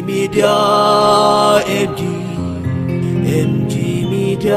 ሚድያ፣ ኤምጂ፣ ኤምጂ ሚድያ።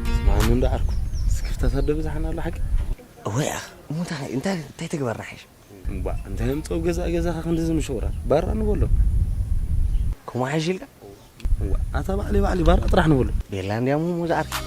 ስማዕኒ እንዶ ዓርኩ፣ ስክፍታ ሳዶ ብዝሓና ኣሎ ሓቂ። እወ፣ እሞ እንታይ፣ እንታይ፣ እንታይ ተግባርና ሓይሽ? እምባ፣ እንታይ የምፅኦ ገዛ ገዛኻ ክንድዚ ምሽውራር? ባራ ንበሎ። ከምኡ ሓይሽ ኢልካ? እዋ፣ ኣታ ባዕሊ ባዕሊ ባራ ጥራሕ ንበሎ። ቤላ እንድያ እሞ፣ እሞ ዝዓርከይ።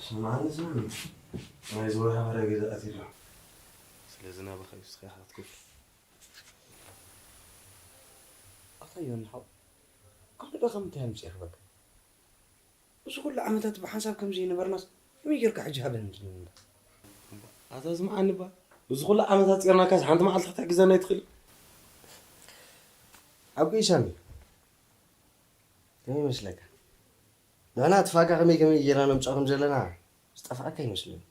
ስምዓኒ ስምዓኒ፣ ናይ ዝወርሒ ወረ ገዛ ኣትዩ ኣሎ። ስለዚ ናባኻ እዩ፣ ንስኻ ኢኻ ክትከፍሎ። ኣታ ዮኒ ሓው፣ ኣነ ዶ ከም እንታይ ኣምጺኤ ክህበካ? እዚ ኩሉ ዓመታት ብሓንሳብ ከም ዘይነበርናስ ከመይ ጌርካ ሕጂ ሃበኒ ትብለኒ? ኣታ ስምዓኒ እባ፣ እዚ ኩሉ ዓመታት ጼርናካስ ሓንቲ መዓልቲ ክትሕግዘና ኣይትኽእልን? ኣቦይ ሳሚ፣ ከመይ ይመስለካ? ንሕና እቲ ፋጋ ከመይ ከመይ ጌርና ነምጽኦ ከም ዘለና ዝጠፍኣካ ይመስለኒ።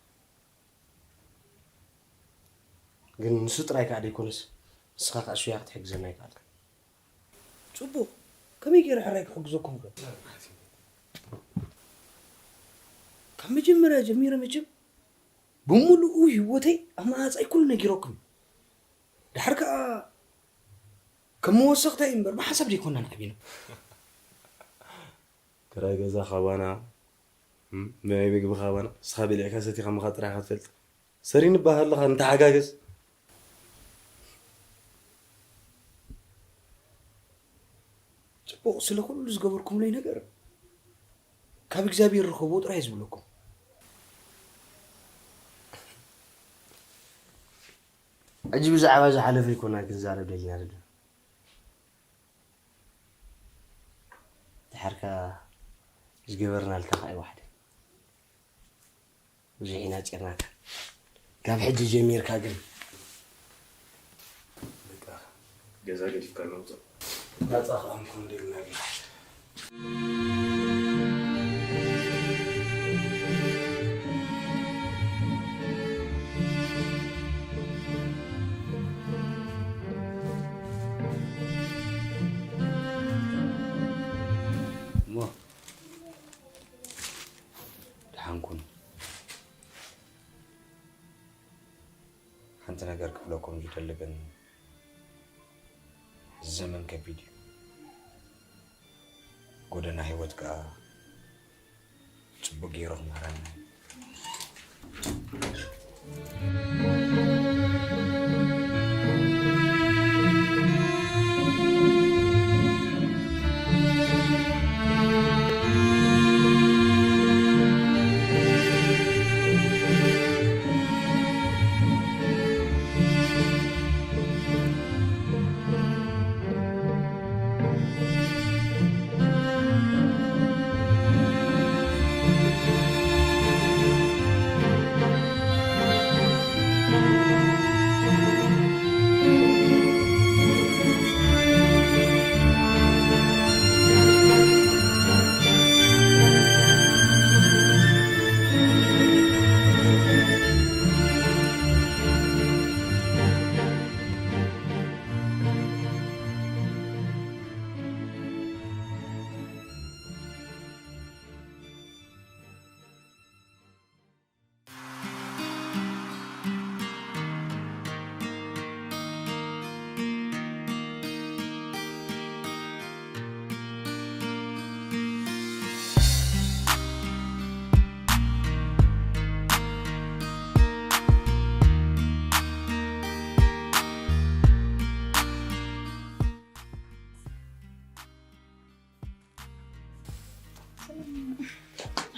ግን ንሱ ጥራይ ከኣ ደይኮነስ፣ ንስኻ ከኣ ሹያ ክትሕግዘና ኣይከኣልካ። ጽቡቕ፣ ከመይ ገይረ ሕራይ ክሕግዘኩም እኽእል? ካብ መጀመርያ ጀሚረ መቸም ብምሉኡ ህይወተይ ኣብ መዓጻይ ኩሉ ነጊረኩም። ድሓር ከኣ ከም መወሰኽታ እዩ እምበር፣ ብሓንሳብ ዘይኮናን ዓቢና። ክራይ ገዛ ካባና፣ እም፣ ናይ ምግቢ ካባና፣ ንስኻ በሊዕካ ሰቲኻ ምኻድ ጥራይ ኢኻ ትፈልጥ። ሰሪኒ እባ ሃለኻ፣ ንተሓጋገዝ። ጽቡቕ፣ ስለ ኩሉ ዝገበርኩምለይ ነገር ካብ እግዚኣብሔር ርኸብዎ ጥራይ እየ ዝብለኩም። ሕጂ ብዛዕባ ዝሓለፈ ኣይኮና ክንዛረብ ደሊና ዘለና። ድሓርካ ዝገበርናልካ ከኣ ኣይወሓደን። ብዙሕ ኢና ጺርናካ። ካብ ሕጂ ጀሚርካ ግን በቃ ገዛ ገዲፍካ ንውጽእ። ናጻ ከኣ ንኩን ደልና። እቲ ነገር ክብለኩም ዝደሊ ግን፣ ዘመን ከቢድ እዩ። ጎደና ህይወት ከኣ ጽቡቕ ገይሩ ክምህረና እዩ።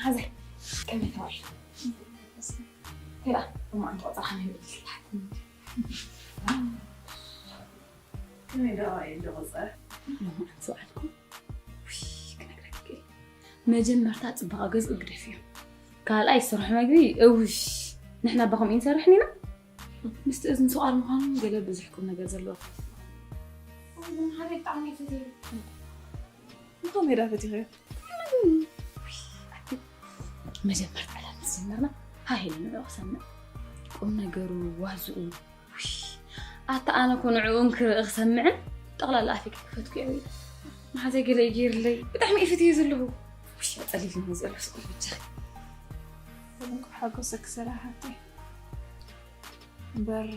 ሓዘይ ከመይ ተባል? ከዳ እሞ ኣንቲ ቆጻ ከመይ ይብል? ከመይ ደኣ እዩ ዝቆጸር? ሎማዓንቲ ዝወዓልኩ ውይ ክነግረኪ ክእል። መጀመርታ ጽባቐ ገዝኡ ግደፍዮ። ካልኣይ ዝሰርሖ መግቢ እውሽ ንሕና ኣባ ከምኡ ይንሰርሕን ኢና። ምስቲ እዝን ስቋር ምዃኑ ገለ ብዙሕ ቁም ነገር ዘለዎ። ሓደ ብጣዕሚ ፈትየ። እንቶም ሜዳ ፈቲኸዮ። መጀመርታ ዕላል ምስ ጀመርና ሃህ ኢለ ንዕኡ ክሰምዕ ቁም ነገሩ ዋዝኡ ውይ ኣታ ኣነ እኮ ንዕኡ እንክርኢ ክሰምዕን ጠቕላላ ኣፌ ከይከፈትኩ እየ ኢሉ መሓዘይ ገለ እዩ ገይርለይ ብጣዕሚ እየ ፈትዮ ዘለኹ ውይ ኣጸሊልኒ ዝእለስ ቁልፍቻ እንኳ ሓጎሰ ክሰራ ሃብተይ እምበር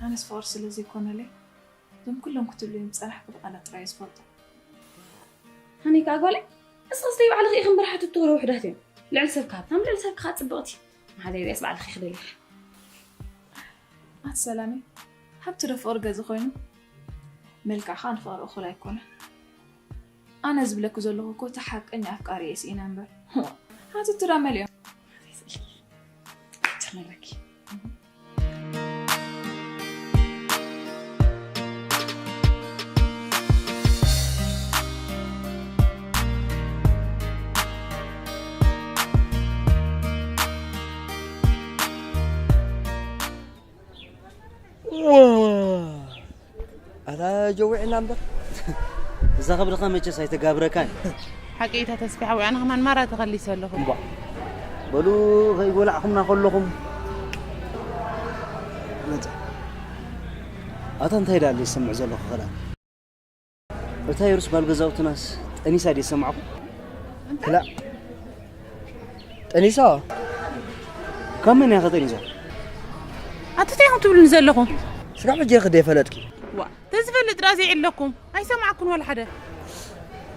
ኣነስ ፍቕሪ ስለ ዘይኮነለይ እዞም ኩሎም ክትብልዮም ዝጸናሕኩ ብቓላት ጥራይ እየ ዝፈልጦ ሃኒ ከኣ ጓለይ እስኺ ስተይ ባዕልኺ ኢኺ እምበር ሓትት ወረ ውሕዳት እዮም ልዕሊ ሰብ ካብ ሃብታም ልዕሊ ሰብ ከዓ ጽብቕቲ መሓዘይ ሪኣስ ባዕልኺ ክደልኻ ኣቲ ሰላመይ ሃብቲ ዶ ፍቕሪ ገዚ ኮይኑ መልክዕ ከዓ ንፍቕሪ እኹል ኣይኮነ ኣነ ዝብለኪ ዘለኹ እኮ እቲ ሓቀኛ ኣፍቃሪ እየ ስኢነ እምበር ሓትቲ ዳ መሊኦም ጨመረኪ ኣታ ጀዊዕና እምበር እዛ ከብድኻ መቸስ ኣይተጋብረካን ሓቂ እታ ተስፊሓ ውዕና ከማን ማራ ተኸሊሰ ኣለኹ እምቧ በሉ ከይጎላዕኹምና ከለኹም ኣታ እንታይ ዳለ ይሰምዕ ዘለኹ ኸላ እታ የሩስ ጓል ገዛውትናስ ጠኒሳ ድየ ዝሰማዕኩ? ክላእ ጠኒሳ? ካብ መን እያ ኸጠኒሳ? ኣቲ እንታይ ኢኹም ትብሉኒ ዘለኹም? ስጋዕ ሕጂ ኢኺ ደይፈለጥኪ? ዋ ተዝፈልጥ ድኣ ዘይዕለኩም ኣይሰማዕኩን ዋላ ሓደ።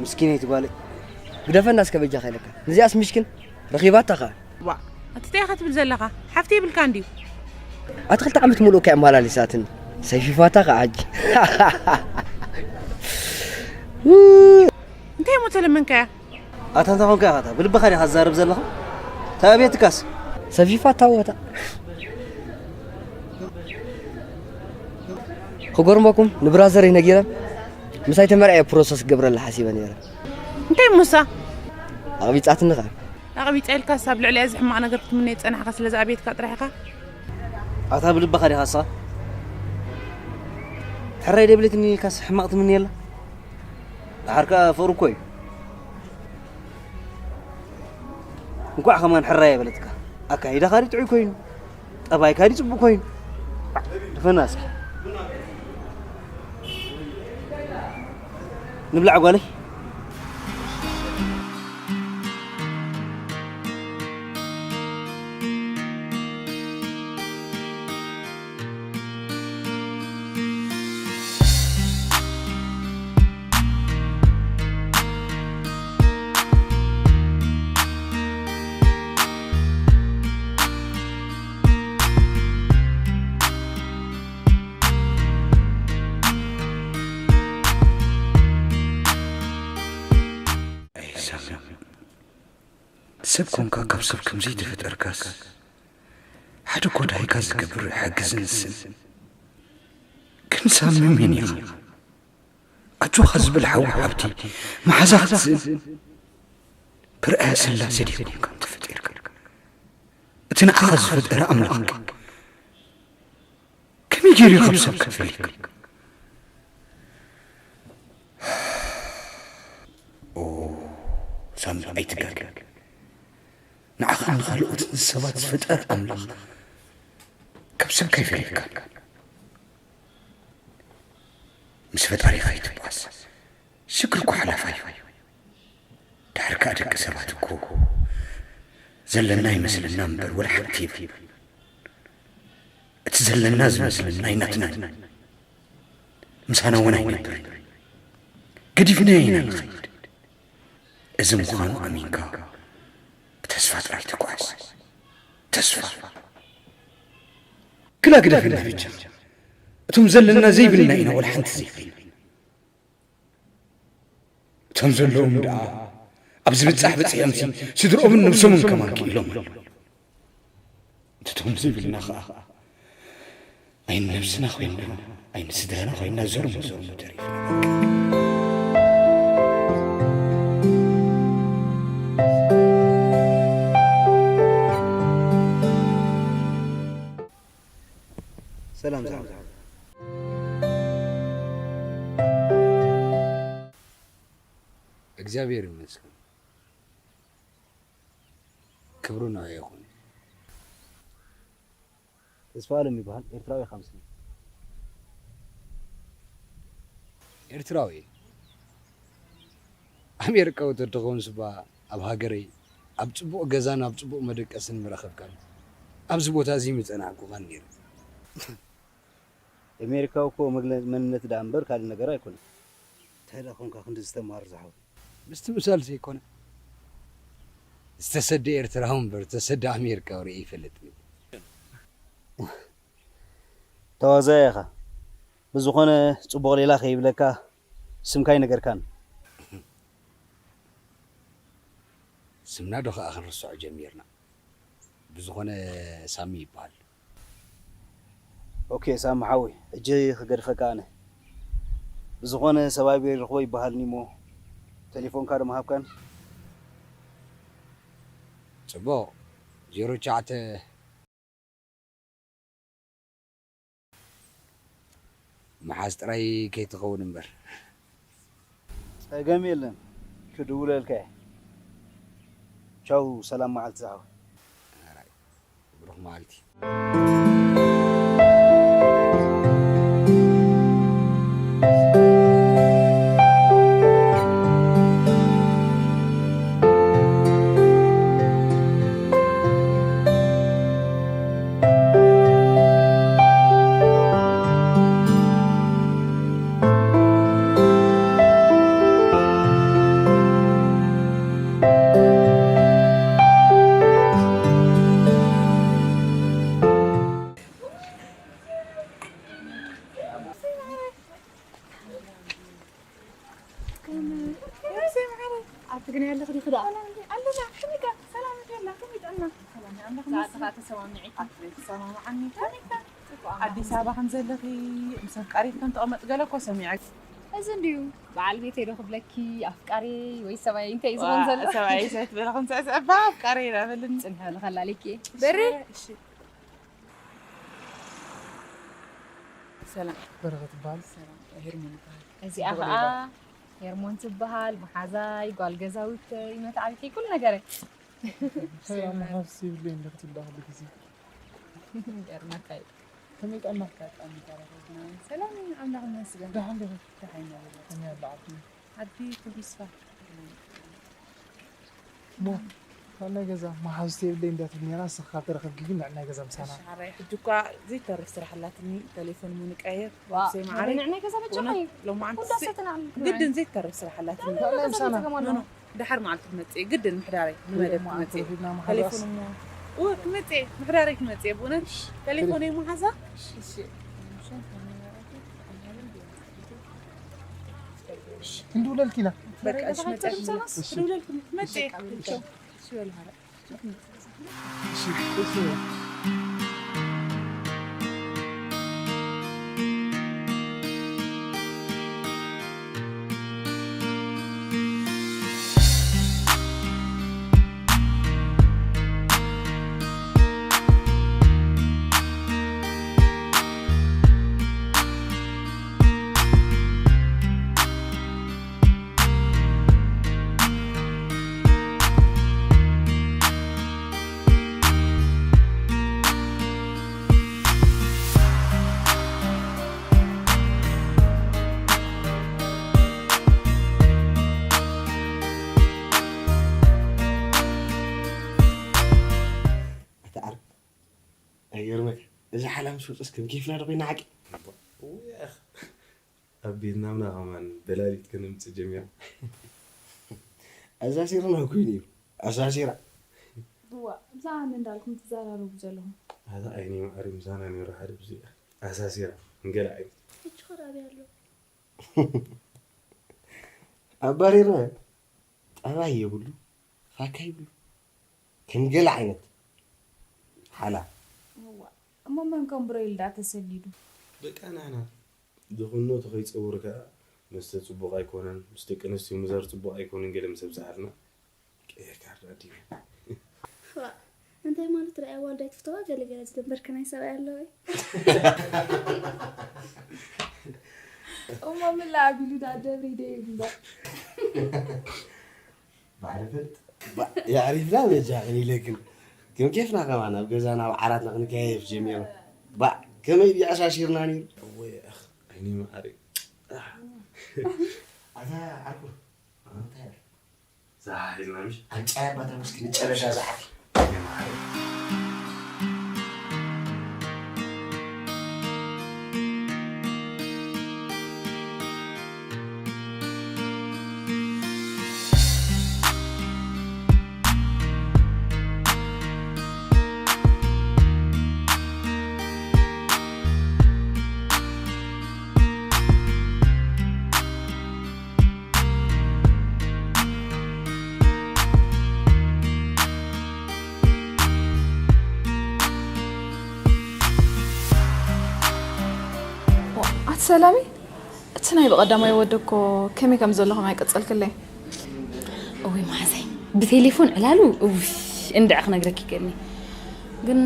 ምስኪነይቲ ጓለይ ግደፈና እስከ በጃኻ ኢለካ። ንዚኣስ ምሽኪን ረኺባታ ኸኣ። ዋእ ኣቲ እንታይ ኢኻ ትብል ዘለኻ ሓፍቲ የብልካን ድዩ? ኣቲ ክልተ ዓመት ሙሉእ እካ የመላሊሳትኒ ሰይፊፋታ ኸዓ ሕጂ እንታይ እሞ ተለመንካያ? ኣታ እንታይ ኾንካ ኢኻ ብልብኻ ዲኻ ትዛረብ ዘለኻ? ተኣብየትካስ? ሰይፊፋታ ወታ ክገርመኩም ንብራዘረይ ነጊረ ምሳይ ተመርዕየ ፕሮሰስ ክገብረላ ሓሲበ ነይረ። እንታይ እሞ እሳ? ኣቕቢጻትኒ ኸኣ። ኣቕቢጻ ኢልካስ ኣብ ልዕሊኣ እዚ ሕማቕ ነገር ክትምነዮ ዝጸናሕካ ስለ ዝኣበየትካ ጥራሕ ኢኻ? ኣታ ብልብኻ ዲኻ ንስኻ? ሕራይ ደይብለትኒ ኢልካስ ሕማቕ ትምነየላ? ደሓር ከኣ ፍቕሪ እኮ እዩ። እንኳዕ ከማን ሕራይ ኣይበለትካ። ኣካይዳኻ ድዩ ጥዑይ ኮይኑ? ጠባይካ ድዩ ጽቡቕ ኮይኑ? ድፈና እስኪ። ንብላዕ ጓለይ። ሰብ ኮንካ ካብ ሰብ ከም ዘይተፈጠርካስ፣ ሓደ ጎዳይካ ዝገብር ሕግዝን ስን ግን ሳሚ መን ኢኻ? ኣጆኻ ዝብል ሓው ሓብቲ መሓዛ ክትስእን ብርኣያ ስላሴ ድዩ ኮንካ ተፈጢርካ? እቲ ንዓኻ ዝፈጠረ ኣምላኽ ከመይ ገይሩ እዩ ካብ ሰብ ክፈልየካ? ኦ፣ ሳሚ ኣይትጋገ። ንዓኻን ንኻልኦትን ሰባት ዝፈጠረ ኣምላኽ ካብ ሰብ ከይፈልየካ። ምስ ፈጣሪኻ ይትባስ። ሽግር እኮ ሓላፋይ እዩ። ድሓር ከኣ ደቂ ሰባት እኮ ዘለና ይመስለና እምበር ወላ ሓንቲ የብሉን። እቲ ዘለና ዝመስለና ኣይናትናን። ምሳና እውን ኣይነብርን። ገዲፍናዮ ኢና ንኸይድ። እዚ ምዃኑ ኣሚንካ ብተስፋ ጥራይ ተጓዓዝ። ተስፋ። ክላ ግደፈና ብቻ። እቶም ዘለና ዘይብልና ኢና ወላ ሓንቲ ዘይብልና። እቶም ዘለዎም ደኣ ኣብ ዝብጻሕ በጺሖምሲ ስድርኦምን ነብሶምን ከማን ክኢሎም ኣለዉ። እቶም ዘይብልና ኸኣ ኣይንነብስና ኮይና ኣይንስድራና ኮይና ዞር መዞር ተሪፍና። ሰላም ሰላም። እግዚኣብሔር ይመስገን፣ ክብሩ ንዑ ይኹን። ተስፋኣለም ይበሃል፣ ኤርትራዊ ኢኻ መስለኒ። ኤርትራዊ ኣሜሪካዊ ተትኸውን ስባ ኣብ ሃገረይ ኣብ ጽቡቕ ገዛን ኣብ ጽቡቕ መደቀስን ምረኸብካን ኣብዚ ቦታ እዚ ምጸናዕኩኻን ነይረ። ኤሜሪካዊ እኮ መግለጺ መንነት ደኣ እምበር ካልእ ነገር ኣይኮነን። እንታይ ደኣ ኾንካ ክንዲ ዝተማሃር ዝሓወይ? ምስ ትምሳል ዘይኮነ ዝተሰደ ኤርትራዊ እምበር ዝተሰደ ኣሜሪካዊ ርእየ ይፈልጥን። ተዋዛያ ኢኻ። ብዝኾነ ጽቡቕ ሌላ ከይብለካ ስምካ ኣይነገርካን። ስምና ዶ ከኣ ክንርስዖ ጀሚርና። ብዝኾነ ሳሚ ይበሃል። ኦኬ ሳሚ ሓወይ፣ ሕጂ ክገድፈካ ኣነ። ብዝኾነ ሰብ ኣበይ ይረኽቦ ይበሃልኒ እሞ ተሌፎንካ ዶ ምሃብካኒ? ጽቡቕ። ዜሮ ትሽዓተ መሓዝ ጥራይ ከይትኸውን እምበር። ጸገም የለን፣ ክድውለልካ እየ። ቻው፣ ሰላም መዓልቲ ዝሓወይ። ብሩኽ መዓልቲ። ኣብቲ ግን ያለኽ ዲኺ ደኣ ኣለና ከሚካ ሰላም ያላ ከሚ ጠና ሰላም ኣምላኽ ይመስገን። ተሰማሚዒ ተሰማማዓኒ ከሚካ ኣዲስ ኣበባ ከም ዘለኺ ምስ ኣፍቃሪት ከም ተቐመጥ ገለ እኮ ሰሚዐ። እዚ እንድዩ በዓል ቤተይ ዶ ክብለኪ ኣፍቃሪ ወይ ሰብኣይ እንታይ እዩ ዝኾን ዘሎ? ሰብኣይ ሰት በለ ከም ሰዕሰ እባ ኣፍቃሪ ኢና በልኒ። ጽንሐ በለ ከላሊኪ በሪ። እሺ። ሰላም። በረኸት ይበሃል። ሰላም። ሄርሞን ይበሃል። እዚኣ ጽቡቕ ከዓ ሌባ። ሄርሞን ትበሃል። መሓዛይ፣ ጓል ገዛዊተይ፣ መታዕቢተይ፣ ኩሉ ነገረይ። ሰላም፣ መሓዝ ይብለይ እንደ ክትብላ ኩሉ ግዜ። ገርመካይ። ከመይ ጠማካ? ብጣዕሚ ተረኸብና። ሰላም፣ ኣምላኽ ይመስገን። ደሓን ዲኺ? ደሓን ኢና በላ። ከመይ ኣሎ ዓዲ? ዓዲ ኩሉ ስፋ። እሞ፣ ካብ ናይ ገዛ መሓዙት የብለይ እንዳትብል ነይራ፣ ንስኻ ካብ ተረኸብኪ ግን ንዕናይ ገዛ ምሳና። እሺ፣ ሓራይ፣ ሕጂ እኳ ዘይተርፍ ስራሕ ኣላትኒ፣ ተሌፎን እሞ ንቀይር፣ ዋእ፣ ነብሰይ መዓረይ። ንዕናይ ገዛ በጃኻ በእውነት፣ እዩ። ሎማዓንቲ ኩሉ ሲ-፣ ኣሰተና ዓለም ግድን ዘይተርፍ ስራሕ ኣላትኒ። ንዕናይ ገዛ ምሳና። በጃኻ ኖ፣ ኖ፣ ማለት። ድሓር መዓልቲ ክመጽእ እየ፣ ግድን ምሕዳረይ፣ ንመደብ እሞ ክመጽእ እየ። ኣንተ ሂብና መሓዛስ? ተሌፎን እሞ፣ እወ፣ ክመጽእ እየ፣ ምሕዳረይ ክመጽእ እየ፣ ብእውነት። እሺ፣ ተሌፎነይ መሓዛ። እሺ። እሺ። ክንድውለልኪ ኢና። በቃ እሺ፣ መጣ። እሺ፣ በቃ። እሺ፣ በቃ። ኣታ ዓርኩ፣ ኣይገርመካ። እዚ ሓላ ምስ ወጸስ ከም ኬፍና ዶ ኮይና ሓቂ? እውይ፣ ኣኽ። ኣብ ቬትናምና ከማን በላሊት ከነምጽእ ጀሚራ። ኣሳሲርና እኮ እዩ ነይሩ። ኣሳሲራ። እዋ፣ ብዛዕባ መን እንዳልኩም ትዘራረቡ ዘለኹም? ኣታ ዓይኒ ማዕሪ ምሳና ነይሩ ሓደ ብዚ ኣሳሲራ። እንገለ ዓይነት። ሕጂ ኸ ኣበይ ኣሎ? ኣባሪርና። ጠባይ የብሉ፣ ፋካ ይብሉ። ከም ገለ ዓይነት ሓላ። እዋ፣ እሞ መን ከም ብረይል ደኣ ተሰሊዱ? በቃ ናና። ድኽነቱ ከይጸውር ከኣ መስተ ጽቡቕ ኣይኮነን፣ ምስ ደቂ ኣንስትዮ ምዛር ጽቡቕ ኣይኮነን፣ ገለ ምስ ኣብዝሓልና ቀይር ካርድ ኣዲና። ዋ፣ እንታይ ማለት ርኣያ ዋልዳ ይትፍተዋ ገለ ገለ ዝደንበርካ ናይ ሰብኣይ ኣለወ? እሞ ምን ለኣቢሉ ደኣ ደብሪ ደይ እምበር። ባዕሪ ፍልጥ። ባ-፣ የዕሪፍና በጃ፣ እኔ ለግን ከም ኬፍና ከማን ኣብ ገዛና ኣብ ዓራትና ክንከያየፍ ጀሚርና። ባ-፣ ከመይ ድዩ ኣሻሺርና ነይሩ? እወ፣ ኣኽ፣ ዓይኒ መዓሪ። ኣታ ዓርኩ፣ እንታይ ኣለ? ዛሓ ሒዝና ምሽ? ኣንጫያ ኣባታ ምስ ክንጨረሻ ዛሓ። ኣቲ ሰላሚ፣ እቲ ናይ ብቐዳማይ ወደ እኮ ከመይ ከም ዘለኹም ኣይቀጸልክለይ። እውይ መሓዛይ፣ ብቴሌፎን ዕላሉ፣ እውይ፣ እንድዒ ክነግረኪ ይክእልኒ። ግን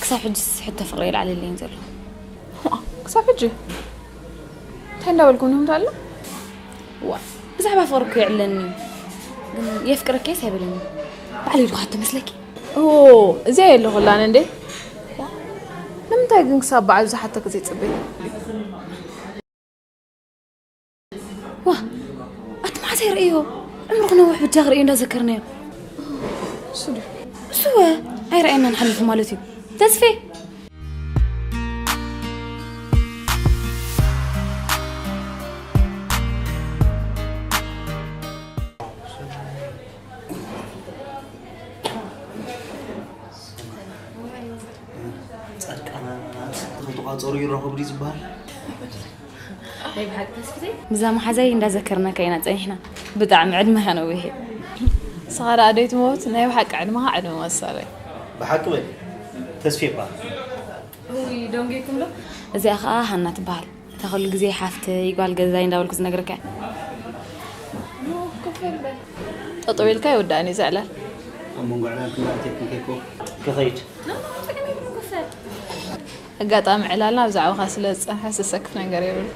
ክሳብ ሕጂስ ሕቶ ፍቕሪ የልዓለለይን ዘሎ። ዋእ፣ ክሳብ ሕጂ? እንታይ እንዳበልኩም ኢኹም ተኣላ? ዋ፣ ብዛዕባ ፍቕሪ እኮ የዕለኒ። ግን የፍቅረኪስ ኣይበለኒ። ባዕሉ ኢሉ ካቶ መስለኪ? ኦ፣ እዚኣ የለኹላን እንዴ? ንምንታይ ግን ክሳብ በዓሉ ዝሓተኪ ዘይጽበይ? ዋ፣ ኣቲ መዓስ ኣይርእዮ? ዕምሩ ክነውሕ ብጃ ክርእዮ እንዳዘከርናዮ። እሱ ድዩ? እሱ ወ፣ ኣይረኣየናን ሓሊፉ ማለት እዩ። ተስፌ! ጻድቃን ተኸይተቋጸሩ ይራኸቡ ድዩ ዝበሃል? ናይ ብሓቂ ተስፍተይ? ምዛ መሓዛይ እንዳዘከርናካ ኢና ጸኒሕና። ብጣዕሚ ዕድመኻ ነዊሕ እዩ። ንስኻ ደኣ ደይ ትሞት፣ ናይ ብሓቂ ዕድመኻ ዕድመ መሰለይ። ብሓቂ በል፣ ተስፌ ይበሃል። እውይ፣ ደንጉየኩም ዶ? እዚኣ ኸኣ ሃና ትበሃል። እታ ኩሉ ግዜ ሓፍተይ፣ ጓል ገዛይ እንዳበልኩ ዝነግረካ። ኖ፣ ኮፍ በል። ጠጠው ኢልካ ይወዳእን እዩ ዘዕላል። ኣብ መንጎ ዕላል ክንዳእተኩም ከይኮ ክኸይድ። ኖ፣ ኖ፣ ጥቅሚ የብሉን፣ ኮፍ በል። ኣጋጣሚ ዕላልና ብዛዕባኻ ስለ ዝጸንሐ ዘሰክፍ ነገር የብሉን።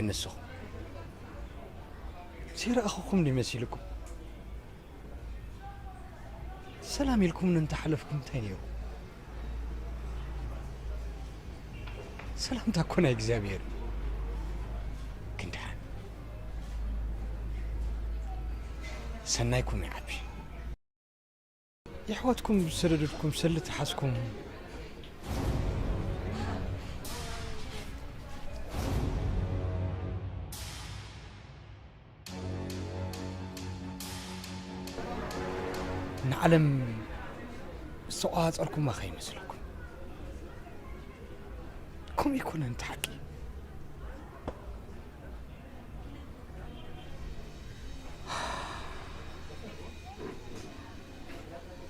ንስኹም ዘይረኣኹኹም ድዩ መሲልኩም? ሰላም ኢልኩምኒ እንተሓለፍኩም እንታይ ነይሩ? ሰላምታ እኮ ናይ እግዚኣብሔር እዩ። ግን ደሓን ሰናይኩም ይዓቢ። የሕዋትኩም ዝሰደደድኩም ሰልቲ ሓዝኩም ንዓለም ዝተቋጻጸርኩማ ከይመስለኩም። ከምኡ ኣይኮነን እቲ ሓቂ።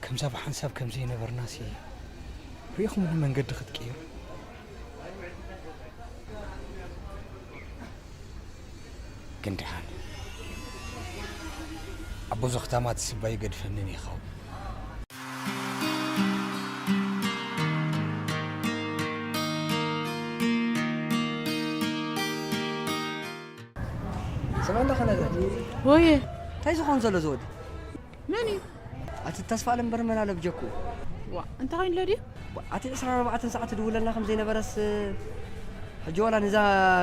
ከምዛ ብሓንሳብ ከም ዘይነበርናሲ ርኢኹምኒ መንገዲ ክትቅይሩ። ግን ደሓን ኣብ ብዙ ክታማት ስባ ይገድፈንን ይኸውን። ስማ እንዳ ከነግረኒ። ወየ። እንታይ ዝኾን ዘሎ ዝወዲ? መን እዩ? ኣቲ ተስፋ ኣለም በርመን ኣለ ብጀኩ። ዋ፣ እንታይ ኮይኑ ኣሎ ድዩ? ዋ፣ ኣቲ ዕስራን ኣርባዕተን ሰዓት ትድውለልና ከም ዘይነበረስ፣ ሕጂ ዋላ ነዛ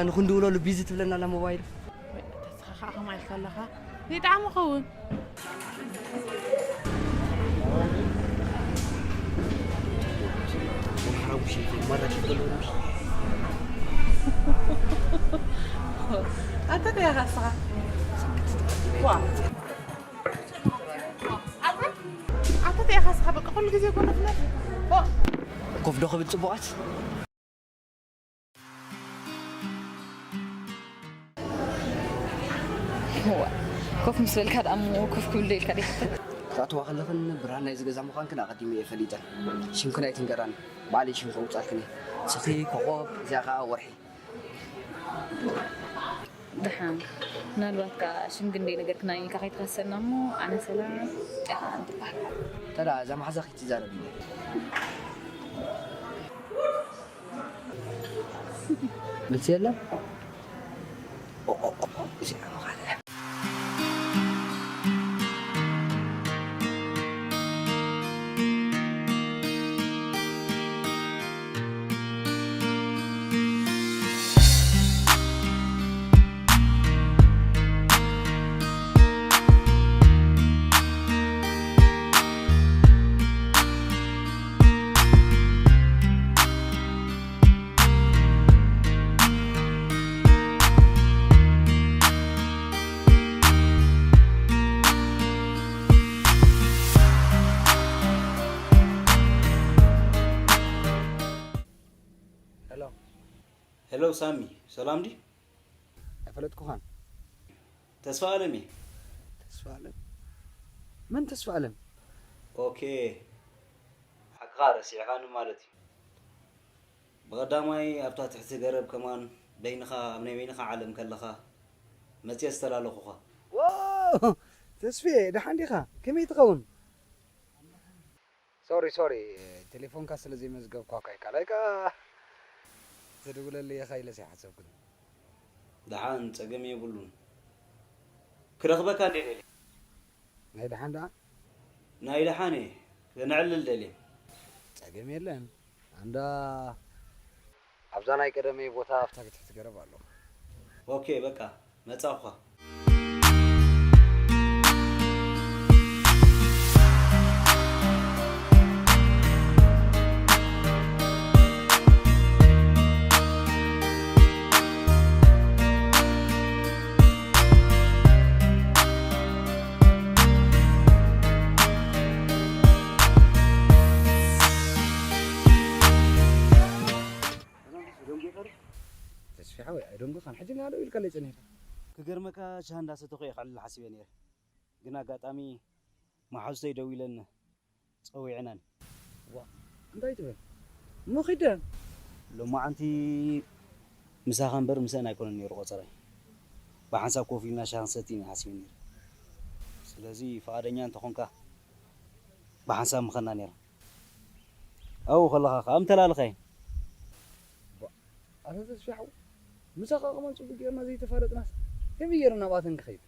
ንኽንድውለሉ ቢዚ ትብለና ኣላ ሞባይሉ። ተስኻ ኸዓ ከማይ ኢልካ ኣለኻ? ዘይጠዓሙ ኸውን። ኣታ እንታይ ኢኻ ንስኻ? ዋ። ኣታ እንታይ ኢኻ ንስኻ? በቃ ኩሉ ግዜ ጎነፍነፍ። ኦ። ኮፍ ዶ ክብል ጽቡቓት? እዋ፣ ኮፍ ምስ በልካ ደኣ እሞ ኮፍ ክብል ዶ ኢልካ ዶ ይፍትን? ክትኣትዋ ከለኽን ብርሃን ናይዚ ገዛ ምዃንክን ኣቐዲመ እየ ፈሊጠ። ሽምክን ኣይትንገራኒ። ባዕለይ ሽም ከውጻልክን እየ። ንስኺ ኮኾብ፣ እዚኣ ኸኣ ወርሒ። ደሓን። ምናልባት ከኣ ሽም ግን ደይነገርክናኒ ኢልካ ከይትኸሰና እሞ፣ ኣነ ሰላም፣ እዚኣ ኸኣ ኣንተ በሃል። ተዳ፣ እዛ መሓዛ ከይትዛረብኒ። መልሲ የለን? ኦ፣ ኦ፣ ኦ፣ ኦ፣ እዚኣ መኻነ። ሄሎ። ሄሎ ሳሚ፣ ሰላም ዲ? ኣይፈለጥኩኻን። ተስፋ ኣለም እየ። ተስፋ ኣለም? መን ተስፋ ኣለም? ኦኬ፣ ሓቅኻ ረሲዕኻኒ ማለት እዩ። ብቐዳማይ ኣብታ ትሕቲ ገረብ ከማን በይንኻ ኣብ ናይ በይንኻ ዓለም ከለኻ መጽየ ዝተላለኹኻ። ዋው! ተስፍየ፣ ደሓን ዲኻ? ከመይ ትኸውን? ሶሪ፣ ሶሪ፣ ቴሌፎንካ ስለ ዘይመዝገብኳ እኳ ኣይከኣል። ኣይከ-፣ ትድውለለይ ኢኻ ኢለስ ኣይሓሰብኩን። ደሓን፣ ጸገም የብሉን። ክረኽበካ እንድየ ደልየ። ናይ ደሓን ደኣ? ናይ ደሓን እየ። ከነዕልል ደልየ። ጸገም የለን። ኣንዳ ኣብዛ ናይ ቀደመይ ቦታ ኣብታ ትሕቲ ገረብ ኣሎ። ኦኬ፣ በቃ፣ መጻኹኻ። ተስፊ ሓወይ፣ ኣይደንጎኻን። ሕጂ ናዶ ኢልካለይ ጸኒሕካ። ክገርመካ፣ ሻሂ እንዳሰተኹ እየ ክዕልል ሓሲበ ነይረ። ግን ኣጋጣሚ መሓዙተይ ደዊለን ጸዊዐናኒ። ዋ፣ እንታይ ትብል? እሞ ኺደ። ሎማዓንቲ ምሳኻ እምበር ምስአን ኣይኮነን ነይሩ ቆጸራይ። ብሓንሳብ ኮፍ ኢልና ሻሂ ክንሰቲ ኢና ሓሲበ ነይረ። ስለዚ ፍቓደኛ እንተኾንካ ብሓንሳብ ምኸና ነይራ። ኣብኡ ከለኻ ከኣ ምተላለኻየን። ባ-፣ ኣታ ተስፊ ሓው፣ ምሳኻ ከማን ጽቡቅ ጌርና ዘይተፋለጥናስ ከመይ ጌርና ናብኣተን ክኸይድ?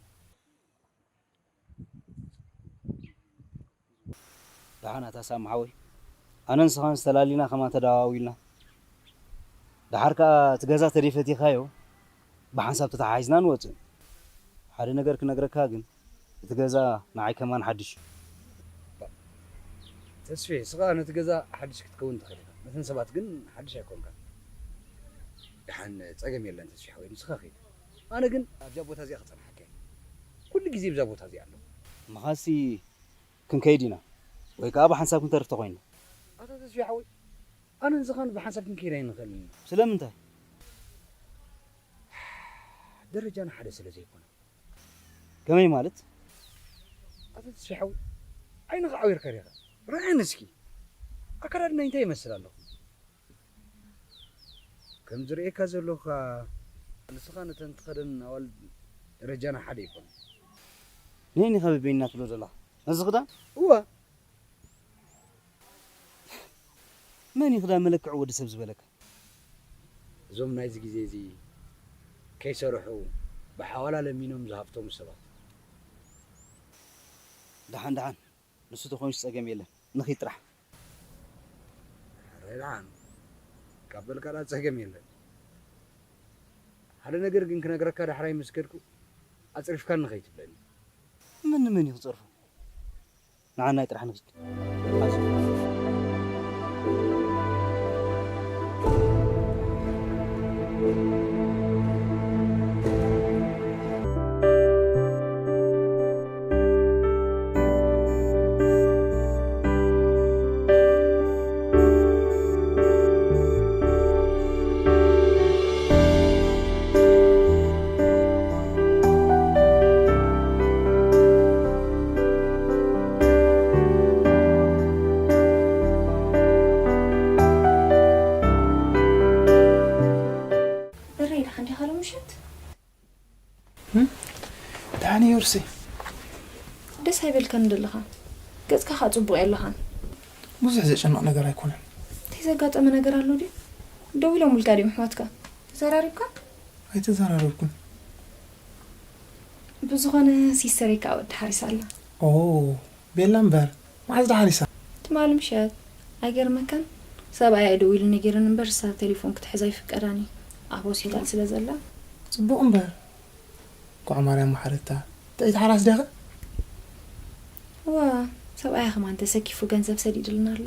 ደሓን ኣታ ሳሚ ሓወይ፣ ኣነን ንስኻን ዝተላሊና ከማን ተደዋዊልና፣ ደሓር ከኣ እቲ ገዛ ተደይ ፈቲኻዮ ብሓንሳብ ተተሓሒዝና ንወጽእ። ሓደ ነገር ክነግረካ ግን፣ እቲ ገዛ ንዓይ ከማን ሓድሽ እዩ። ተስፌ፣ ንስኻ ነቲ ገዛ ሓድሽ ክትከውን ትኽእል ኢኻ፣ ነተን ሰባት ግን ሓድሽ ኣይኮንካን። ደሓን ጸገም የለን ተስፌ ሓወይ፣ ንስኻ ኺድ። ኣነ ግን ኣብዛ ቦታ እዚኣ ክጸንሓካ እየ። ኩሉ ግዜ ኣብዛ ቦታ እዚኣ ኣለኹ። ምኻሲ ክንከይድ ኢና፣ ወይ ከኣ ብሓንሳብ ክንተርፍ ተኾይንና። ኣታ ተስፌ ሓወይ፣ ኣነ ንስኻን ብሓንሳብ ክንከይድ ኣይንኽእልን ኢና። ስለምንታይ? ደረጃና ሓደ ስለ ዘይኮነ። ከመይ ማለት? ኣታ ተስፌ ሓወይ፣ ዓይንኻ ዓዊርካ ዲኻ? ርኣየኒ እስኪ። ኣከዳድናይ እንታይ ይመስል ኣለኹ? ከም ዝርእየካ ዘለኹ ንስኻ ነተን ትኸደን ኣዋልድ ደረጃና ሓደ ይኮን። ንሕኒ ኸ በበይንና ትብሎ ዘለኻ? ነዚ ክዳን? እወ። መን እዩ ክዳን መለክዒ ወዲ ሰብ ዝበለካ? እዞም ናይዚ ግዜ እዚ ከይሰርሑ ብሓዋላ ለሚኖም ዝሃብተሙ ሰባት። ደሓን ደሓን፣ ንሱ ተኾይኑስ ጸገም የለን። ንኺድ ጥራሕ። ኣረ ደሓን፣ ካብ በልካ ደኣ ጸገም የለን። ሓደ ነገር ግን ክነግረካ ዳሕራይ ምስ ከድኩ ኣጽሪፍካኒ ከይትብለኒ። መን ንመን እዩ ክጸርፎ? ንዓናይ ጥራሕ ንኺድ። ኣዚ እረይ፣ ደሓን ዲኻ ሎምሸት? እም? ደሓን እየ ዮርሲ። ደስ ኣይበልካን ዘለኻ። ገጽካ ኸኣ ጽቡቕ የለኻን። ብዙሕ ዘጨንቕ ነገር ኣይኮነን። እንታይ ዘጋጠመ ነገር ኣሎ ድዩ? ደዊሎምልካ ድዮም ኣሕዋትካ? ተዘራሪብካ? ኣይተዘራረብኩን። ብዝኾነ ሲስተረይ ከኣ ወዲ ሓሪሳ ኣላ። ኦ፣ ቤላ እምበር፣ መዓዝ ደኣ ሓሪሳ? ትማሊ ምሸት። ኣይገርመካን? ሰብኣያ እዩ ደዊሉ ነጊሩኒ እምበር፣ እሳ ቴሌፎን ክትሕዝ ኣይፍቀዳን እዩ። ኣብ ሆስፒታል ስለ ዘላ። ጽቡቕ እምበር። እንኳዕ ማርያም መሓረታ። ጥዕይቲ ሓራስ ዲኻ? እዋ፣ ሰብኣያ ከማን ተሰኪፉ ገንዘብ ሰዲድልና ኣሎ።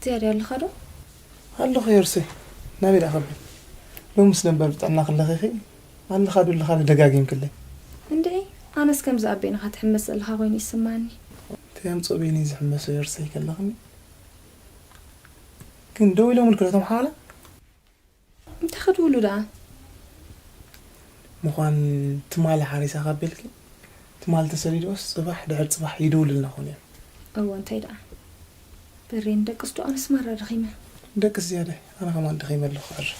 ዝያዳ ኣለኻ ዶ? ኣለኹ ዮርሰይ፣ ናበይ ደኣ ከብል? ሎምስ ነበር ብጥዕና ክለኺኺ ኣለኻ ዶ ኣለኻ ዶ ደጋጊምክለይ? እንድዒ፣ ኣነስ ከምዚ ኣብ በይንኻ ትሕመስ ዘለኻ ኮይኑ ይስማዓኒ። እንታይ ኣምጽኦ በይነይ ዝሕመሶ ዮርሰይ ከለኽኒ? ግን ደው ኢሎምልኪ ዶ እቶም ሓዋላ? እንታይ ክድውሉ ደኣ? ምዃን ትማሊ ሓሪሳ ካብ በልኪ፣ ትማሊ ተሰዲዶስ ጽባሕ ድሕሪ ጽባሕ ይድውሉልና ኾን እዮም። እወ፣ እንታይ ደኣ? በሬን ደቅስ ዶ ኣነስ ማራ ደኺመ። ደቅስ ዝያዳይ፣ ኣነ ከማን ደኺመ ኣለኹ ክዕርፍ።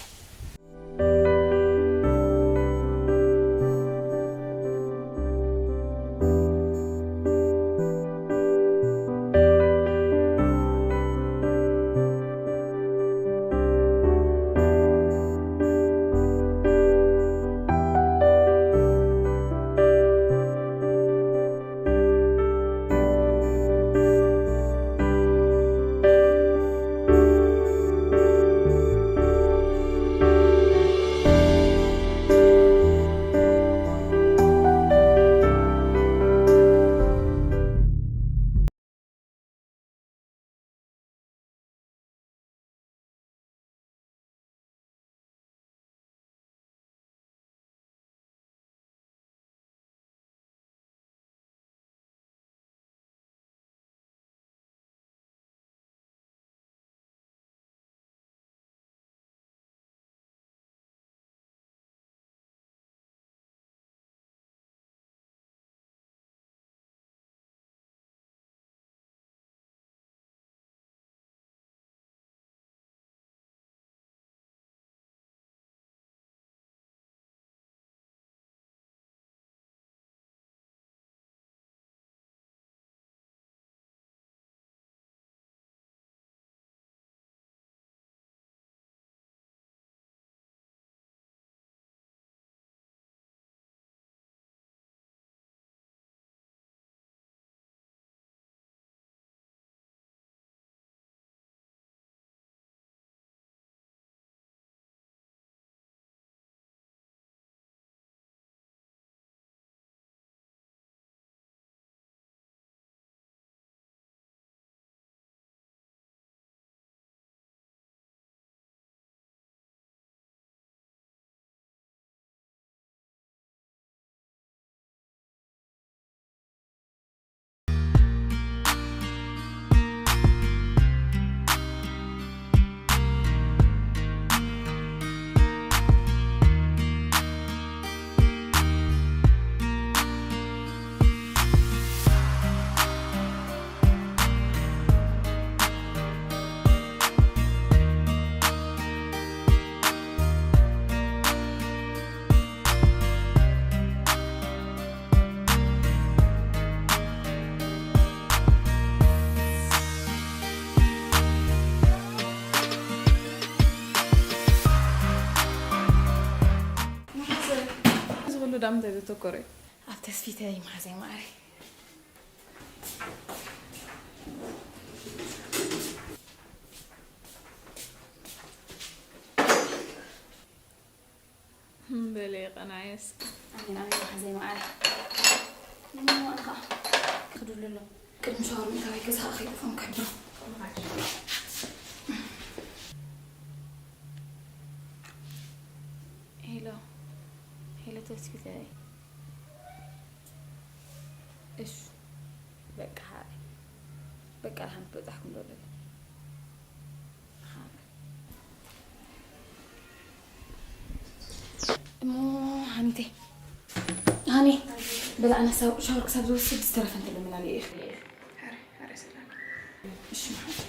ኣም ተዘተኮረ ኣብ ተስፊተ ይማዘ ማሪ። በለ ቀናየስ። ኣሜን፣ ኣሜን፣ ሓዘይ መዓረ። እሞ ኣነ ኸዓ ክኸደሉ ኣሎ። ቅድሚ ሻወር ምእታወይ ገዛ ከይጠፍኦም ከብዶ። ሄሎ፣ ሄሎ፣ ተስፊተይ። እሺ፣ በቃ ሓራይ። በቃ፣ ደሓን ክትበጻሕኩም ዶ ኣለና? እሞ ሃኒተይ፣ ሃኒ፣ በላ ኣነ ሳው-፣ ሻወር ክሳብ ዝወስድ ዝተረፈ እንተለምና እየ። እሺ፣ መሓመድ።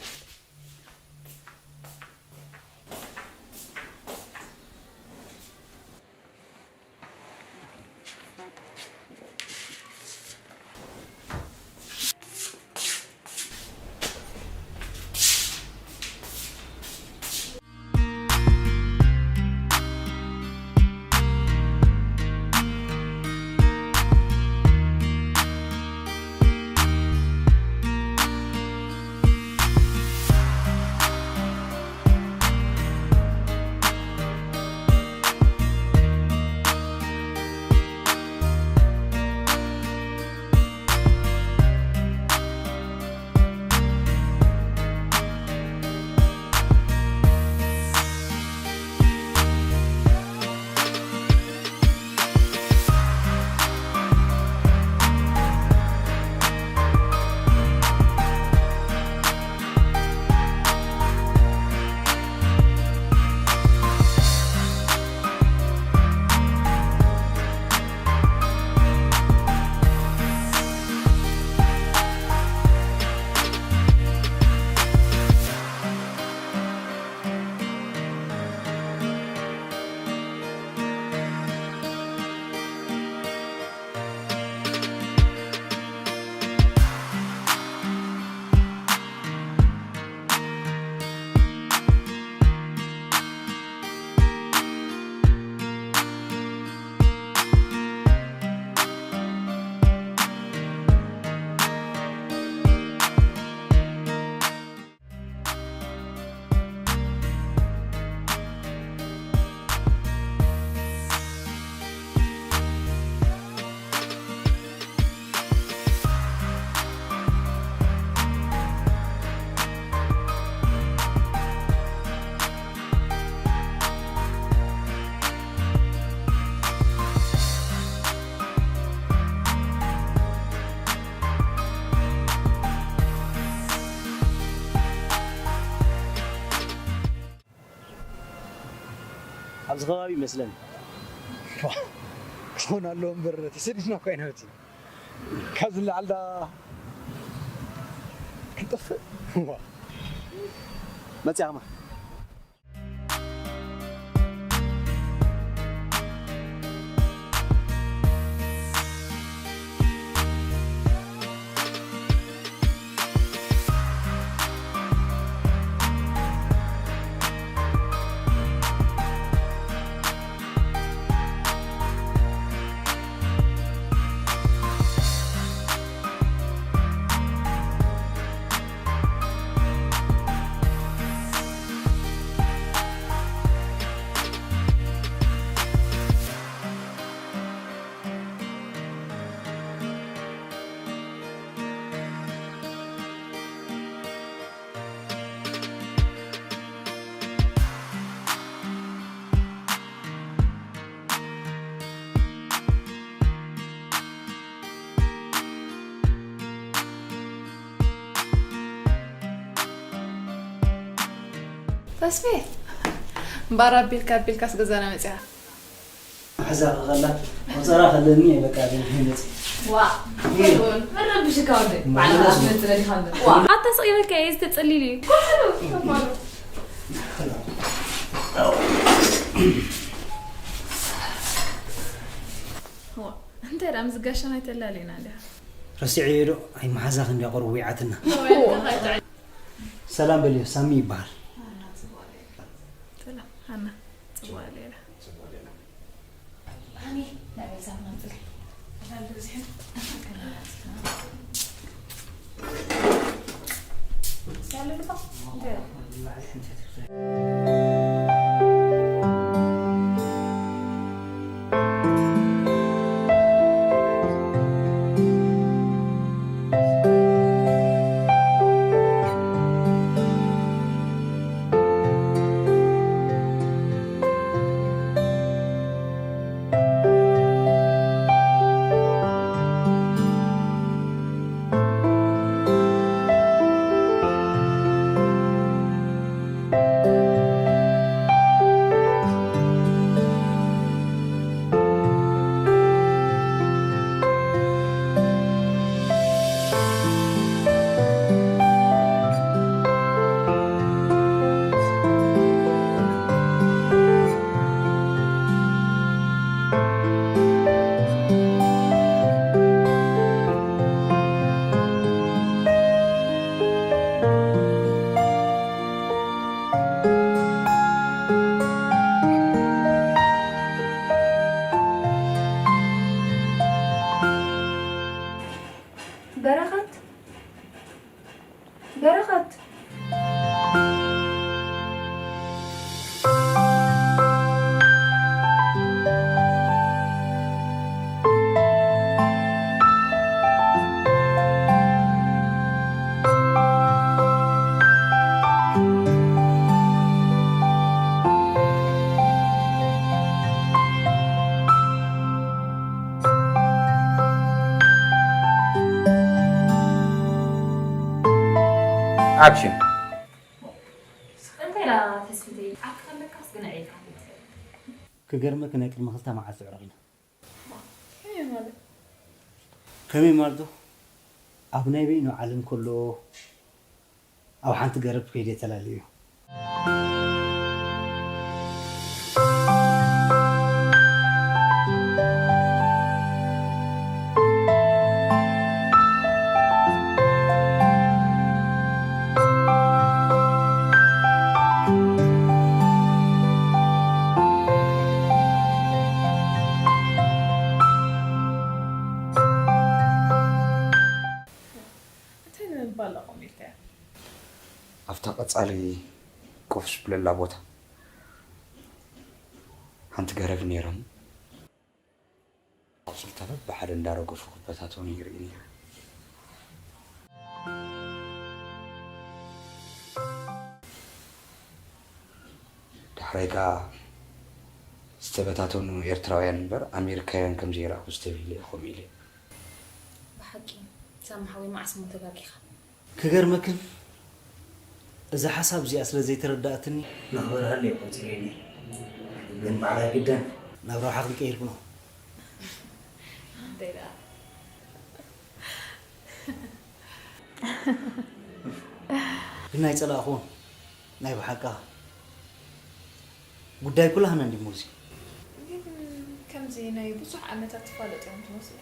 ኣብዚ ከባቢ ይመስለኒ። ዋ፣ ክኸውን ኣለዎ እምበር፣ ተሰዲድና እኮ ኢና መፂና። ካብዚ ንላዕሊ ዳ ክንጠፍእ? ዋ። መፂኣማ። ተስፌ፣ እምበኣር ኣቢልካ ኣቢልካስ ገዛና መጺኻ። ሕዛ ኸላ ቆጸራ ከለኒ በቃ ዘይመጽእ። ዋ፣ ይሄ መረብሽካ ወደ ባዕላ መጽእ ለዲኻ። ዋ፣ ኣታ ስቕ ኢልካ እየ ዝተጸሊሉ እዩ። ኩሉ ተማሩ። ዋ፣ እንታይ ደኣ ምስ ጋሻና ኣይተላልየና እንዲኻ? ረሲዐዮ ዶ? ኣይ መሓዛኺ እንድያ ቁሩብ ወይዓትና። ሰላም በልዮ፣ ሳሚ ይበሃል። ሰላም፣ ሃና፣ ጽቡቕ ሌላ። ሃኒ፣ ናይ ቤዛ ምናምን በረኸት፣ በረኸት። ኣክሽን። እንታይ ኢላ ተስፊተይ? ዓርኪ ከለካስ ግን ኣዒልካ ክትብል። ክገርመኪ ናይ ቅድሚ ክልተ መዓልቲ ዕሩኽ ኢና። ከመይ ማለት? ከመይ ማለት ዶ? ኣብ ናይ በይኑ ዓለም ከሎ ኣብ ሓንቲ ገረብ ከይደ ተላልዩ። እንታይ ንምባል ኣቐሚርካያ? ኣብታ ቀጻሊ ኮፍ ዝብለላ ቦታ ሓንቲ ገረብ ነይራ። ቆጽልታ በብሓደ እንዳረገፉ ክበታተኑ ይርኢ ነይረ። ዳሕራይ ከኣ ዝተበታተኑ ኤርትራውያን እምበር ኣሜሪካውያን ከም ዘይረኣኹ ዝተብሂለ እየ ከምኡ ኢለ። ብሓቂ ሳሚ ሓወይ፣ መዓስ እሞ ተጋጊኻ? ክገርመክን፣ እዛ ሓሳብ እዚኣ ስለ ዘይተረዳእትኒ፣ ንኽበርሃለይ እየ ቆጺረዮ ነይረ። ግን ባዕላይ ግደን ናብ ረብሓ ክንቀይር ኩኖ። እንታይ ደኣ? ግን ኣይጸላእኹዎን። ናይ ብሓቃ ጉዳይ ኩላህና እንዲ ሙዚ። ግን ከምዚ ናይ ብዙሕ ዓመታት ትፋለጥ እዮም ትመስሉ።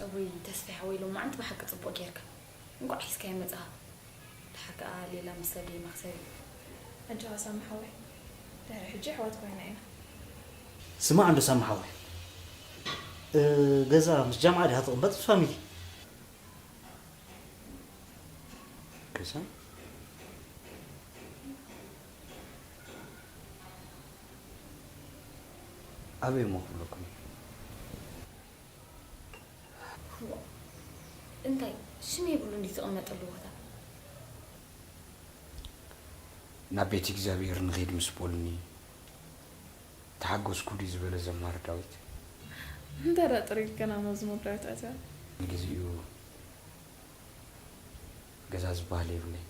እውይ ተስፋ ሓወይ፣ ሎማዓንቲ ብሓቂ ጽቡቕ ጌርካ። እንቋዕ ሒዝካዮ መጻኻ። ደሓር ከኣ ሌላ መሰሊ መኽሰቢ። ኣጆኻ ሳሚ ሓወይ፣ ድሕሪ ሕጂ ኣሕዋት ኮይና ኢና። ስማዕ እንዶ ሳሚ ሓወይ፣ እ፣ ገዛ ምስ ጃምዓ ዲኻ ትቕመጥ ምስ ፋሚሊ? ገዛ ኣበይ እሞ ክብለኩም? እዋ፣ እንታይ ሽም የብሉ እንዲ ዝቕመጠሉ ቦታ? ናብ ቤት እግዚኣብሔር ንኺድ ምስ በሉኒ፣ ተሓጎስኩ ድዩ ዝበለ ዘማሪ ዳዊት? እንተ ደኣ ጥሪት ገና መዝሙር ዳዊት ኣትያ። ንግዚኡ ገዛ ዝበሃል የብለይን።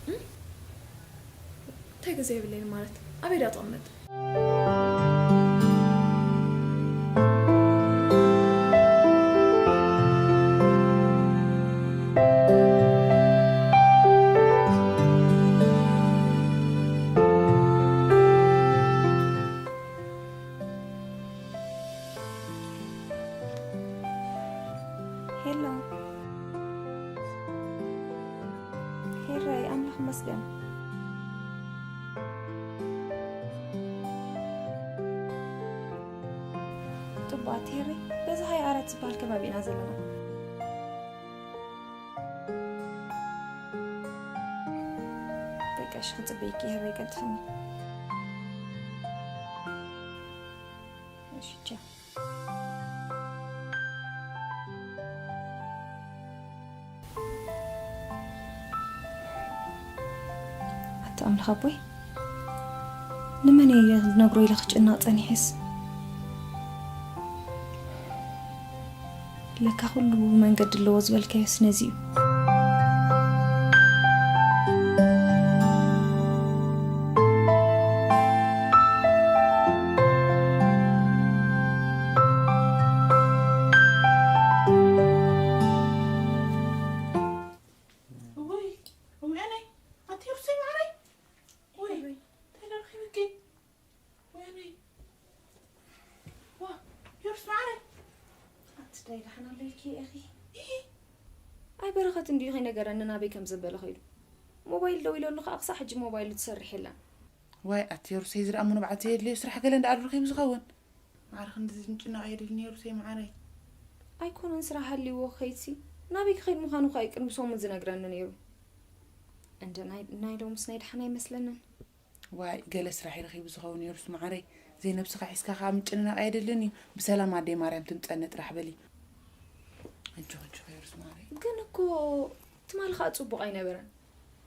እም? እንታይ ገዛ የብለይን ማለት? ኣበይ ደኣ ትቕመጥ? ሄሎ። ሄራይ፣ ኣምላኽ ይመስገን። ጽቡቓት ሄሪ፣ ዝበሃል ከባቢ ኢና ዘለና። በቃ እሺ፣ ክጽበይኪ ይህረይ ቀልጥፍኒ። እሺ፣ ቻው። ኣታ ኣምላኽ ኣቦይ፣ ንመን እየ ዝነግሮ ኢለ ክጭነቕ ጸኒሐስ? ለካ ኩሉ መንገዲ ኣለዎ ዝበልካዮስ ነዚ እዩ። እወይ፣ እወይ፣ ኣነይ፣ ኣቲ ሩሰይ ማዕረይ። እወይ፣ እንታይ ደኣ ረኺብኪ? እወይ፣ ኣነይ። ዋ፣ ዮርስ ማዕረይ። ኣቲ ዳይ ደሓን ኣለልኪ ኢኺ? ኢሂ። ኣይ በረኸት እንድዩ ከይነገረኒ ናበይ ከም ዘበለ ኸይዱ። ሞባይል ደዊለሉ ኸኣ ክሳዕ ሕጂ ሞባይሉ ትሰርሕ የላን። ዋይ ኣቲ ዮርሰይ፣ እዚ ደኣ እሞ ንብዓት ዘየድልዮ ስራሕ ገለ እንዳ ኣሉ ረኺቡ ዝኸውን። ማዕረ ክንድዚ ምጭናቕ የድሊ ነይሩ ሰይ ማዓረይ። ኣይኮነን ስራሕ ሃልይዎ ከይድሲ፣ ናበይ ክኸይድ ምዃኑ እኳ እዩ ቅድሚ ሰሙን ዝነግረኒ ነይሩ። እንደ ናይ ናይ ሎምስ ናይ ደሓን ኣይመስለንን። ዋይ ገለ ስራሕ ይረኺቡ ዝኸውን ነይሩስ ማዓረይ። ዘይነብስኻ ሒዝካ ከዓ ምጭንናቕ ኣየድልን እዩ። ብሰላም ኣደይ ማርያም ትምፀኒ ጥራሕ በሊ። ኣጆኺ ኣጆኺ ዮርስ ማዓረይ። ግን እኮ ትማሊ ከዓ ፅቡቕ ኣይነበረን።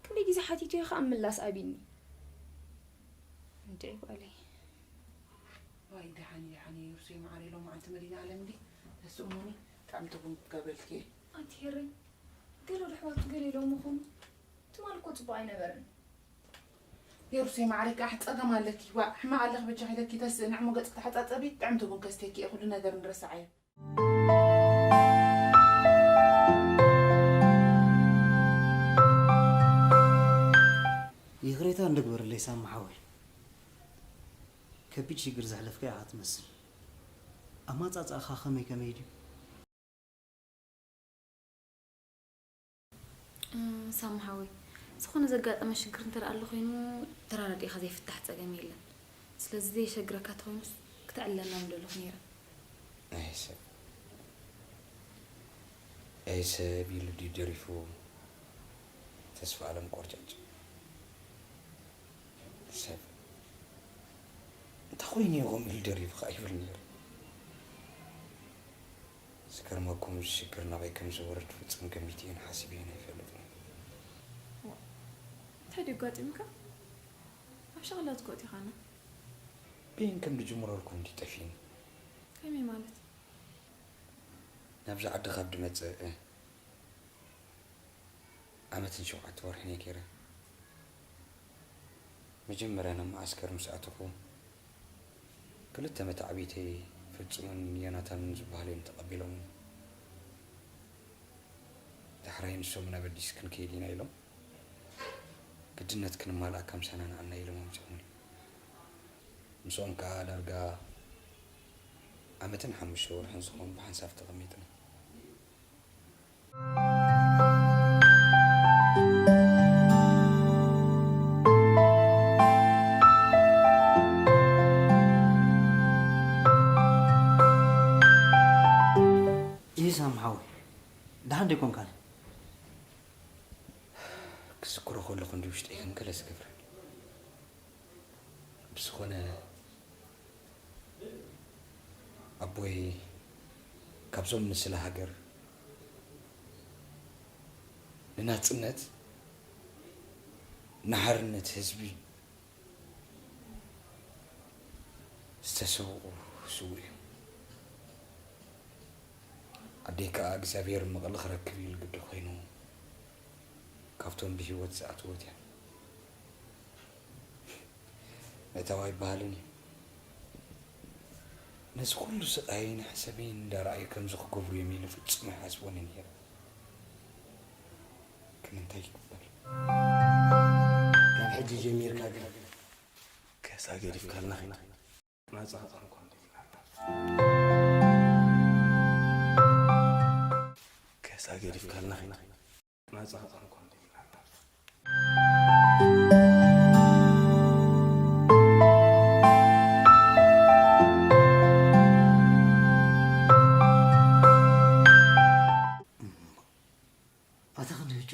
ክንደይ ግዜ ሓቲተዮ ከዓ ምላስ ኣቢኒ። እንድዒ ጓለይ። ዋይ ደሓን ደሓን እየ ዮርሶይ ማዓረይ፣ ሎማዓንቲ መዲና ኣለም እንዲ ተስእሙኒ ብጣዕሚ ትጉም ክገብረልኪ እየ። ኣንቲ ሄረይ፣ ገለ ዶ ኣሕዋቱ ገለ ኢሎም ምኾኑ? ትማል እኮ ጽቡቕ ኣይነበረን። ዮርሶይ ማዓረይ፣ ከዓ ጸገም ኣለኪ። ዋ፣ ሕማቕ ኣለኪ፣ በጃኺ ኢለኪ ተስእ፣ ንዕሞ ገጽ ክትሓጻጸቢ፣ ጥዕምቲ ቡን ከስትየኪ እየ፣ ኩሉ ነገር ንረሳዓዮ። ይቕሬታ እንድግበረለይ ሳሚ ሓወይ፣ ከቢድ ሽግር ዘሕለፍካ ኢኻ ትመስል። ኣማጻጽኣኻ ከመይ ከመይ ድዩ? ሳሚ ሓወይ፣ ዝኾነ ዘጋጠመ ሽግር እንተ ደኣ ኣሎ ኮይኑ፣ ተራዳዲእኻ ዘይፍታሕ ጸገም የለን። ስለዚ ዘየሸግረካ ተኾይኑስ፣ ክተዕልለና ምደለኹ ነይረ። ኣይ ሰብ፣ ኣይ ሰብ ኢሉ ድዩ ደሪፉ? ተስፋ ኣለም ቆርጫጭ ሰብ። እንታይ ኮይኑ እዩ ከምኡ ኢሉ ደሪፉ ከኣ ይብል ነይሩ። ዝገርመኩም፣ እዚ ሽግር ናበይ ከም ዝወርድ ፍጹም ገሚተዮን ሓሲበዮን ኣይፈልጥን። እንታይ ድዩ ኣጋጢሙካ? ኣብ ሸቕላ ትጎት ኢኻና። ብየን ከም ዝጅምረልኩም እንዲ ጠፊኒ። ከመይ ማለት? ናብዚ ዓዲ ካብ ድመጽእ ዓመትን ሸውዓተ ወርሕን እየ ገይረ። መጀመርያ ናብ መዓስከር ምስ ኣተኹ፣ ክልተ መታዕብይተይ ፍጹምን ዮናታንን ዝበሃሉ እዮም ተቐቢሎምኒ። ዳሕራይ ንሶም ናብ ኣዲስ ክንከይድ ኢና ኢሎም፣ ግድነት ክንማልኣ ካምሳና ንኣና ኢሎም ኣምጺኦምኒ። ምስኦም ከኣ ዳርጋ ዓመትን ሓሙሽተ ወርሕን ዝኸውን ብሓንሳብ ተቐሚጥና። ኢሳም ሓወይ፣ ደሓን ዶ ኣይኮንካን? ክዝክሮ ከለኹ እንዲ ውሽጠይ ከም ገለ ዝገብረኒ። ብዝኾነ ኣቦይ ካብዞም ንስለ ሃገር፣ ንናጽነት፣ ንሓርነት ህዝቢ ዝተሰውኡ ስዉእ እዩ። ኣደይ ከኣ እግዚኣብሔር መቐለ ክረክብ ኢሉ ግዲ ኮይኑ ካብቶም ብህይወት ዝኣተወት እያ። መእተዊ ኣይበሃልን እዩ። ነዚ ኩሉ ስቓየይን ሕሰመይን እንዳረኣዩ ከምዚ ክገብሩ እዮም ኢለ ፍጹም ኣይሓስቦን ነይረ። ግን እንታይ ይግበር? ካብ ሕጂ ጀሚርካ ግን ገዛ ገዲፍካልና ኺድ። ናጻ ኸጻንኳ እንዴት ናታ? ገዛ ገዲፍካልና ኺድ። ናጻ ኸጻንኳ እንዴት ናታ?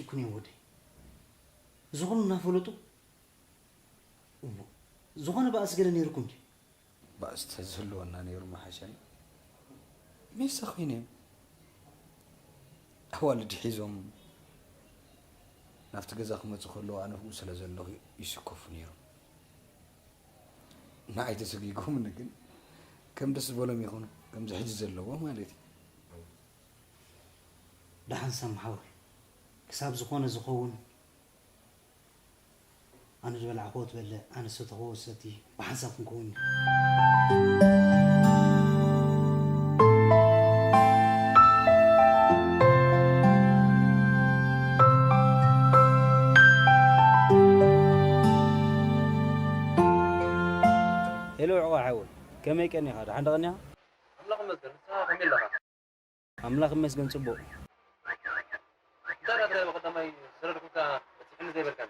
ይኩን እዮም ወደይ። እዚ ኩሉ እናፈለጡ እሞ ዝኾነ ባእሲ ገለ ነይሩኩም ድዩ? ባእሲ ተዝህልወና ነይሩ ምሓሸና። ሜሳ ኮይነ እዮም። ኣዋልድ ሒዞም ናብቲ ገዛ ክመፁ ከለዉ ኣነ ኣብኡ ስለ ዘለኹ ይስከፉ ነይሮም። ንዓይ ተሰጊጎምኒ ግን ከም ደስ ዝበሎም ይኹኑ፣ ከምዚ ሕጂ ዘለዎ ማለት እዩ። ደሓን ሳም ሓወይ፣ ክሳብ ዝኾነ ዝኸውን ኣነ ዝበላዕክዎ ትበልዕ፣ ኣነ ዝሰተኽዎ ዝሰቲ፣ ብሓንሳብ ክንከውን ኢና። ሄሎ ዕቑባ ሓወይ፣ ከመይ ቀኒኻ? ደሓን ዶ ቀኒኻ? ኣምላኽ ይመስገን፣ ንስኻ ከመይ ኣለኻ? ኣምላኽ ይመስገን ጽቡቕ። እንታይ ደኣ ትብል ብቐዳማይ ዝሰደድኩልካ በጺሑኒ ዘይበልካኒ?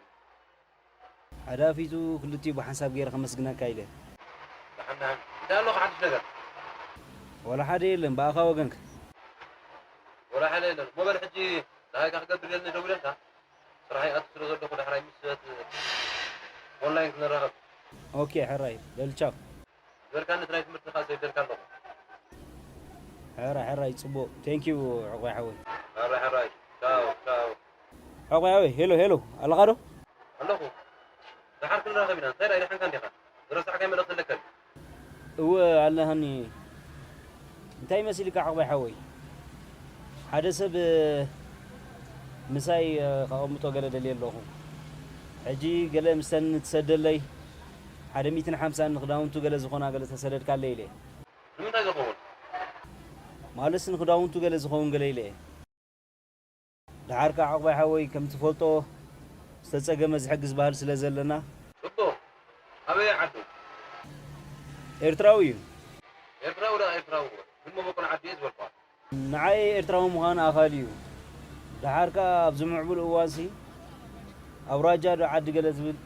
ሓደ ኣፊቱ ክልቲኡ ብሓንሳብ ገይረ ከመስግነካ ኢለ። ደሓን ደሓን። እንታይ ኣሎ ሓድሽ ነገር? ዋላ ሓደ የለን፣ ብኣኻ ወገንከ? ዋላ ሓደ የለን። እሞ በል ሕጂ ደሃይካ ክገብር ኢለኒ ደዊለልካ። ስራሕ ይኣቱ ስለ ዘለኹ ዳሕራይ ምስ ኦንላይን ክንራኸብ። ኦኬ፣ ሕራይ በል ቻው። ዝበልካኒ እቲ ናይ ትምህርቲ ኸኣ ዘይደልካ ኣለኹ። ሕራይ፣ ሕራይ፣ ጽቡቕ። Thank you ዕቑባይ ሓወይ። ሕራይ፣ ሕራይ። ቻው፣ ቻው። ዕቑባይ ሓወይ፣ ሄሎ፣ ሄሎ፣ ኣለኻ ዶ? ኣለኹ። ደሓር ክንራኸብ ኢና። እንታይ ደኣ ይደሓንካ እንዲኻ? ዝረሳዕካይ መልእኽቲ ኣለካ ድዩ? እወ፣ ኣለሃኒ። እንታይ መሲልካ ዕቑባይ ሓወይ? ሓደ ሰብ፣ እ፣ ምሳይ፣ እ፣ ከቐምጦ ገለ ደልየ ኣለኹ። ሕጂ ገለ ምስተን ትሰደለይ፣ ሓደ ሚእትን ሓምሳን ንክዳውንቱ ገለ ዝኾና ገለ ተሰደድካለይ ኢለ እየ። ንምንታይ ዝኸውን? ማለትስ ንክዳውንቱ ገለ ዝኸውን ገለ ኢለ እየ። ደሓር ከኣ ዕቑባይ ሓወይ፣ ከም ትፈልጦ ዝተጸገመ ዝሕግዝ ባህሊ ስለ ዘለና። ጽቡቕ። ኣበይ ዓዱ? ኤርትራዊ እዩ። ኤርትራዊ ደኣ ኤርትራዊ። ግን መበቆል ዓዱ እየ ዝበልኳ። ንዓይ ኤርትራዊ ምዃን ኣኻሊ እዩ። ደሓር ከኣ ኣብዚ ምዕቡል እዋንሲ ኣውራጃ ዶ ዓዲ ገለ ዝብል፣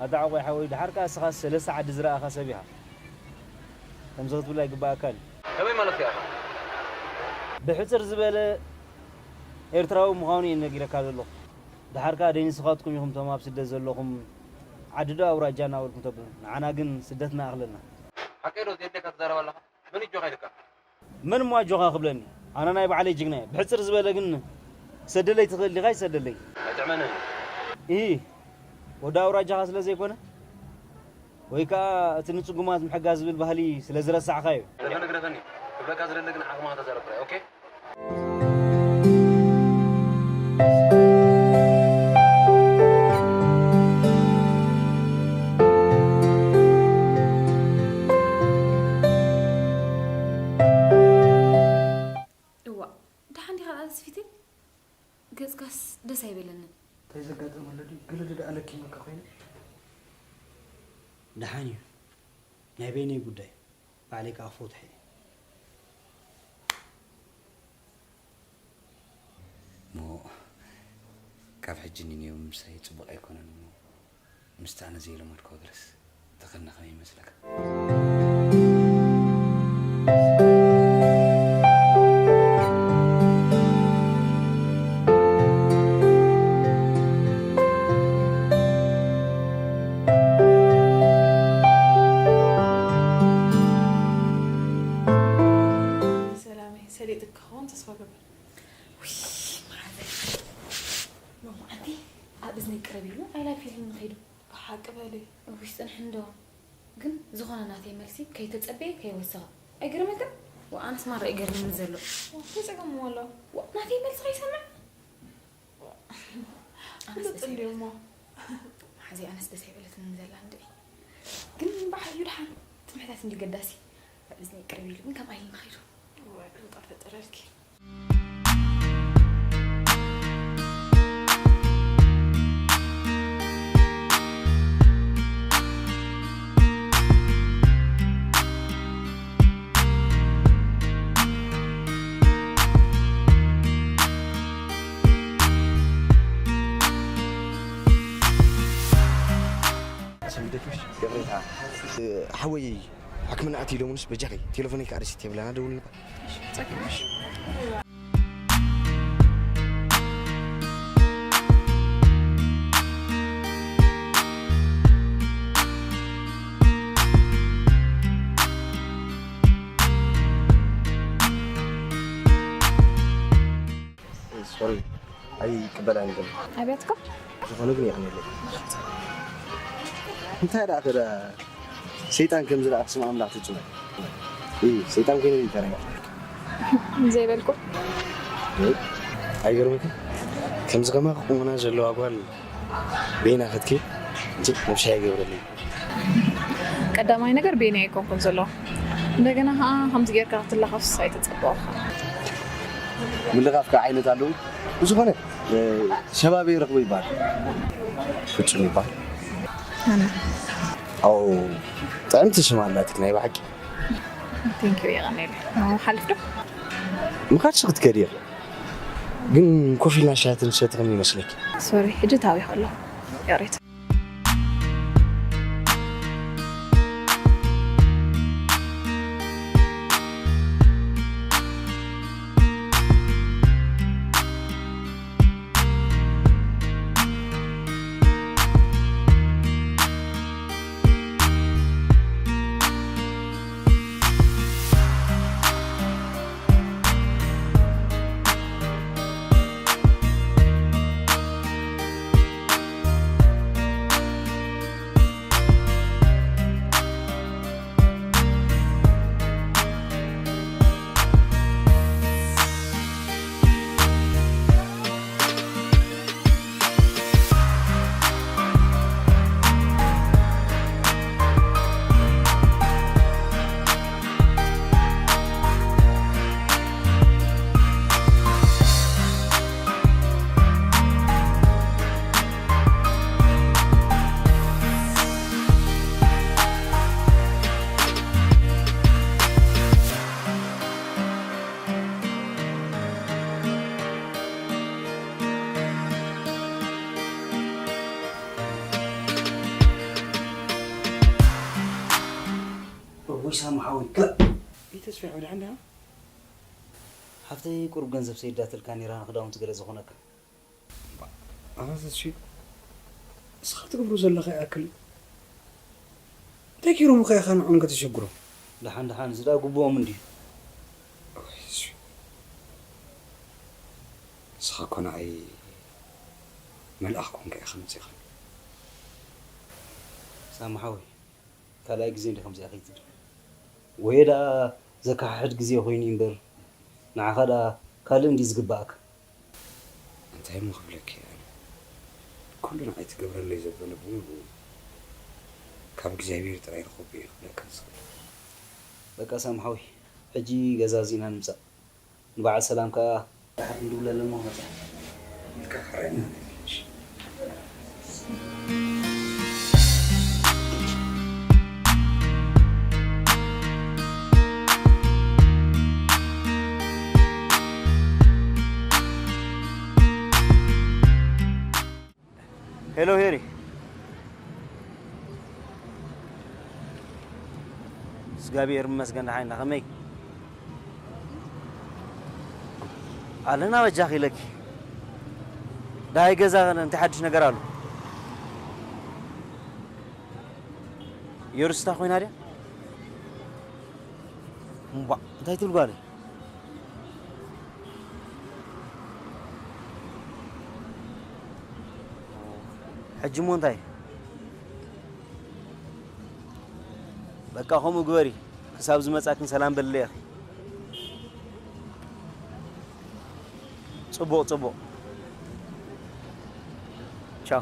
ኣታ ዕቑባይ ሓወይ፣ ደሓር ከኣ እስኻ ሰለስተ ዓዲ ዝረኣኻ ሰብ ኢኻ። ከምዚ ክትብል ኣይግባኣካን እዩ። ከመይ ማለት ኢኻ? ብሕጽር ዝበለ ኤርትራዊ ምዃኑ እየ ነጊረካ ዘለኹ። ደሓር ከኣ ደይ ንስኻትኩም ኢኹም እቶም ኣብ ስደት ዘለኹም ዓዲ ዶ ኣውራጃ እናበልኩም ተብሉ። ንዓና ግን ስደትና ኣኽለና። ሓቀይ ዶ ዘየድልየካ ትዛረብ ኣለኻ? መን እዩ ኣጆኻ ኢልካ? መን እሞ ኣጆኻ ክብለኒ? ኣነ ናይ ባዕለይ ጅግና እየ። ብሕጽር ዝበለ ግን ክሰደለይ ትኽእል ዲኻ? ይሰደለይ። ኣይጥዕመንን። ኢሂ፣ ወዲ ኣውራጃኻ ስለ ዘይኮነ፣ ወይ ከኣ እቲ ንጽጉማት ምሕጋዝ ዝብል ባህሊ ስለ ዝረሳዕካዮ። ግረፈኒ፣ ግረፈኒ። ክብለካ ዝደሊ ግን ዓቕምኻ ተዛረብ ጥራይ፣ ኦኬ? እዋእ፣ ደሓን ዲኻ ደኣ ተስፊተይ? ገጽካስ ደስ ኣይበለንን። እንታይ ዘጋጠመ ኣሎ ድዩ? ገለ ደኣ ለኪመካ ኮይኑ? ደሓን እዩ። ናይ በይነይ ጉዳይ። ባዕለይ ከኣ ክፈትሖ እየ። እሞ ካብ ሕጂ ንኔው ምሳይ ጽቡቕ ኣይኮነን እሞ ምስቲ ኣነ ዘይለመድክዎ ገለስ ተኸድና ከመይ ይመስለካ? ሰላመይ፣ ሰሊጥኪ ክኸውን ተስፋ እገብር። ውይ፣ መሓዘይ። ሎማዓንቲ ኣብ እዝነይ ቅረብ ኢሉ፣ I love you ኢሉኒ ከይዱ። ብሓቂ በሊ። ውይ፣ ጽንሒ እንዶ። ግን ዝኾነ ናተይ መልሲ ከይተጸበየ ከይወሰኸ። ኣይገርመክን? ወ፣ ኣነስ ማራ ይገርመኒ ዘሎ። እንታይ ጸገም ኣሎ? ወ፣ ናተይ መልሲ ከይሰምዕ? ኣነስ ደስ ኣይበለትን። መሓዘይ ኣነስ ደስ ኣይበለትን ዘላ እንድዒ። ግን ብዓብዩ ደሓን ጽንሕታት እንዲ ገዳሲ። ኣብ እዝነይ ቅረብ ኢሉ ግን ከምኣ ኢሉ ንኸይዱ። እዋይ፣ ዕንቃ ፈጠረልኪ። ሰሚደክሽ ይቅሬታ። ሓወይ ሕክምና ኣትዩ ሎምንስ በጃኺ ቴሌፎነይ ከዓ ሪሲት የብላና ደውል ነበር። ጸግምሽ። ሶሪ ኣይቅበላን ግን ኣብያትኩም ዝኾነ ግን ይኽን የለ እንታይ ደኣ ተደ ሰይጣን ከም ዝለኣ ክስም ኣምላኽ ትጭነ እዩ ሰይጣን ኮይኑ ይተረኛ ዘይበልኩ ኣይገርምክ ከምዚ ከማ ቁመና ዘለዋ ጓል ቤና ክትኪ ነብሻ ይገብረለይ ቀዳማይ ነገር ቤኒ ኣይኮንኩን ዘለኹ እንደገና ከዓ ከምዚ ጌርካ ክትላኸፍስ ኣይተፀበኹ ምልኻፍ ከዓ ዓይነት ኣለዉ ብዝኾነ ሸባቢ ይረኽቡ ይበሃል ፍጹም ይበሃል ኣነ ኣው ጥዕምቲ ሽም ኣላትክ ናይ ብሓቂ ቴንኪዩ የቐኔል ሓልፍ ዶ ምኻድሽ ክትከድ እየ ግን ኮፍ ኢልና ሻይ ትንሰቲ ከም ይመስለኪ ሶሪ ሕጂ ታዊ ከሎ ይቕሬታ እውይ ሳሙ ሓወይ ከ ኢተስፊሕ ወደ ዓንዳ ሓፍተይ ቁሩብ ገንዘብ ሰይዳትልካ ነይራ ንክዳውንቲ ገለ ዝኾነካ ኣባተስፊ እስኻ ትገብሮ ዘለኻ ይኣክል እንታይ ገይሮም ከ ኢኻ ንዕኦም ከተሸግሮም ደሓን ደሓን እዚ ደኣ ግቡኦም እንድዩ ንስኻ እኮ ንዓይ መልኣኽ ኮንካ ኢኻ መፂኻ ሳሙ ሓወይ ካልኣይ ግዜ እንዲ ከምዚኣ ከይትብል ወየ ደኣ ዘከሓሕድ ግዜ ኮይኑ እምበር ንዓኻ ደኣ ካልእ እንዲ ዝግባኣካ እንታይ እሞ ክብለኪ ኣነ ኩሉ ንዓይ ትገብረለይ ዘበለ ብምሉ ካብ እግዚኣብሔር ጥራይ ረኸቦ እየ ክብለካ ዝኽእል በቃ ሳምሓዊ ሕጂ ገዛዚእና ንምጻእ ንበዓል ሰላም ከኣ ደሓር ክንድውለ ኣለሞ መጻ ኢልካ ሕራይና ሄሎ ሄሪ እግዚኣብሔር ይመስገን ደሓን ኢና ከመይ ኣለና በጃኺ ኢለኪ ደሃይ ገዛ እንታይ ሓድሽ ነገር ኣሎ የሩስታ ኮይና ድያ እምቧ እንታይ ትብል ጓለይ ሕጂ እሞ እንታይ በቃ ከምኡ ግበሪ ክሳብ ዝመፃክን ሰላም በልለይ ፅቡቕ ፅቡቕ ቻው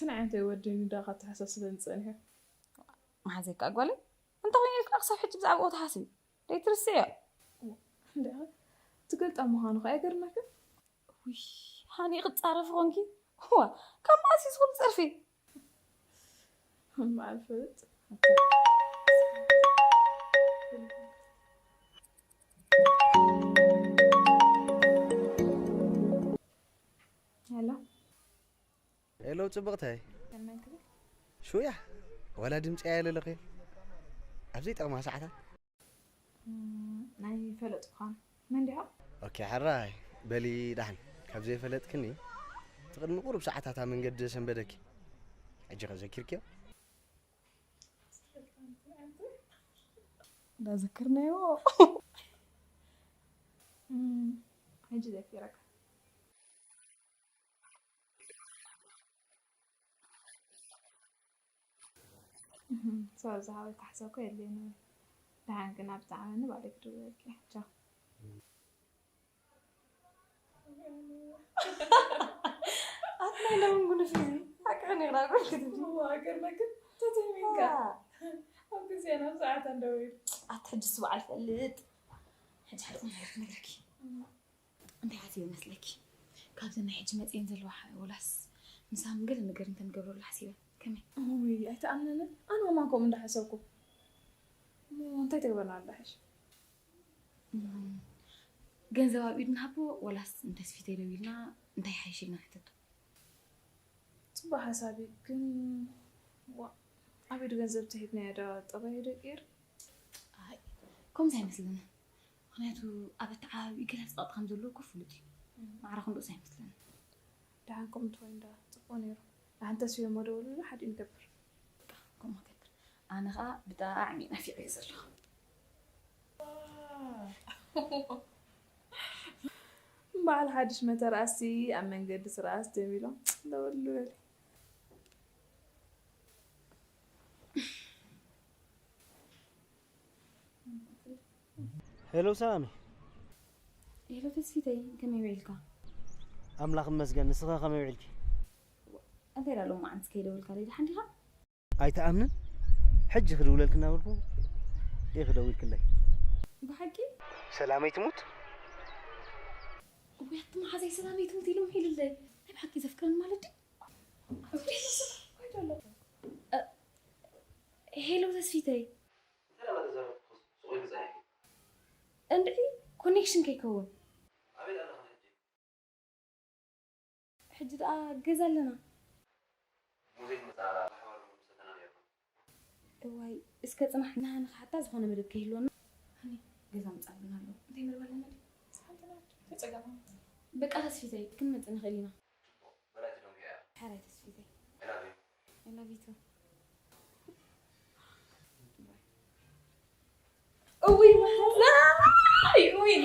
ንዓይ እንታይ ወደኒ ዳ ካብ ተሓሳስበኒ ጸኒሑ። መሓዘይ ከኣ ጓለይ፣ እንታይ ኮይኑ ኢልካ ክሳብ ሕጂ ብዛዕባኡ ትሓስቢ? ደይትርስዕዮ። እንድዒ፣ ትገልጣ ምዃኑ ከኣ ኣይገርመክን? ውይ፣ ሃኒ ክጻረፊ ኾንኪ? እዋ፣ ካብ መዓስ እዩ ዝኹሉ ጸርፊ? እምበኣር ፍልጥ። ሄሎ። ሄሎ ጽብቕተይ። ከመይ ትብል? ሹያ፣ ዋላ ድምጺ ኣየለለኺ። ኣብ ዘይጠቕማ ሰዓታት። እም፣ ናይ ፈለጥኳን። መን ዲኻ? ኦኬ፣ ሕራይ፣ በሊ ደሓን። ካብ ዘይፈለጥክኒ፣ እቲ ቅድሚ ቁሩብ ሰዓታት ኣብ መንገዲ ዘሰንበደኪ። ሕጂ ኸ ዘኪርክዮ? እንዳዘከርናዮ። እም፣ ሕጂ ዘኪረካ። እህም፣ ሶሪ ዝሃበካ ሓሳብ እኮ የድልየኒ እዩ። ደሓን ግን ኣብ ዝዓበኒ ባዕለይ ክድውለልኪ እየ። ቻው። ኣት ናይ ሎሚ ጉንፍ እዚ ሓቅን ይቕራር ክትብሊ። እዋ፣ ገርመክን ተተሚንካ። ኣዋ። ኣብ ግዜና ኣብ ሰዓት እንደውል። ኣት ሕጂ እሱ በዓል ፈልጥ። ሕጂ ሓደ ቁም ነገር ክነግረኪ። እንታይ ሓሲበ መስለኪ? ካብዘን ናይ ሕጂ መጺኤን ዘለዋ ሓ-፣ ወላስ ምሳም ገለ ነገር እንተንገብረሉ ሓሲበ። ከመይ? ውይ፣ ኣይተኣምነንን። ኣነ ከማን ከምኡ እንዳሓሰብኩ። እሞ እንታይ ተግበርና ኣሎ ሓሽ? እም፣ ገንዘብ ኣብ ኢዱ ንሃቦ ወላስ ንተስፊተይ ደዊልና እንታይ ይሓይሽ ኢልና ንሕተቶ? ጽቡቕ ሓሳብ እዩ፣ ግን ዋ፣ ኣብ ኢዱ ገንዘብ ተሂብናዮ ዶ ጠባዩ ዶ ይቅየር? ኣይ፣ ከምዚ ኣይመስለንን። ምኽንያቱ ኣብ ኣተዓባብይኡ ገለ ጸቕጢ ከም ዘለዎ እኮ ፍሉጥ እዩ። እም። ማዕረ ክንድኡስ ኣይመስለንን። ደሓን ከምኡ እንተኾይኑ ደኣ ጽቡቕ ነይሩ። ደሓን ተስፍየ እሞ ደውልሉ፣ ሓዲኡ ንገብር። በቃ፣ ከምኡ ክገብር። ኣነ ኸኣ ብጣዕሚ ናፊቐዮ ዘለኹ። በዓል ሓድሽ መተርኣሲ ኣብ መንገዲ ስርኣስ ደው ኢሎም ደወል በሊ። ሄሎ ሰላሚ። ሄሎ ተስፊተይ፣ ከመይ ውዒልካ? ኣምላኽ ይመስገን፣ ንስኻ ከመይ ውዒልኪ? እንታይ ደኣ ሎማዓንቲ ከይደወልካለይ ደሓን ዲኻ? ኣይትኣምንን? ሕጂ ክድውለልኪ እናበልኩ ኢኺ ደዊልክለይ። ብሓቂ? ሰላመይ ትሙት? እውይ፣ ኣቲ መሓዛይ ሰላመይ ትሙት ኢሉ ምሒሉለይ። ናይ ብሓቂ ዘፍቅረኒ ማለት ድዩ? እ፣ ሄሎ ተስፊተይ። እንድዒ፣ ኮኔክሽን ከይከውን። ኣበይ ኣለኽን ሕጂ? ሕጂ ደኣ ገዛ ኣለና። ሙዚየም መጻራ ብሓባር ምሰተና ነርና። እዋይ፣ እስከ ጽናሕ፣ ንሃኒ ክሓታ ዝኾነ መደብ ከይህልወና። ሃኒ፣ ገዛ ምጻልና ኣሎ። እንታይ መደብ ኣለና ድዩ? ሓንቲ ናት፣ ተጸገማ። በቃ ተስፊተይ፣ ክንመጽእ ንኽእል ኢና። ጽቡቕ፣ በላቲ ደንጉያ እያ። ሓራይ ተስፊተይ። I love you። I love you too። እውይ፣ መሓዛይ፣ እውይ።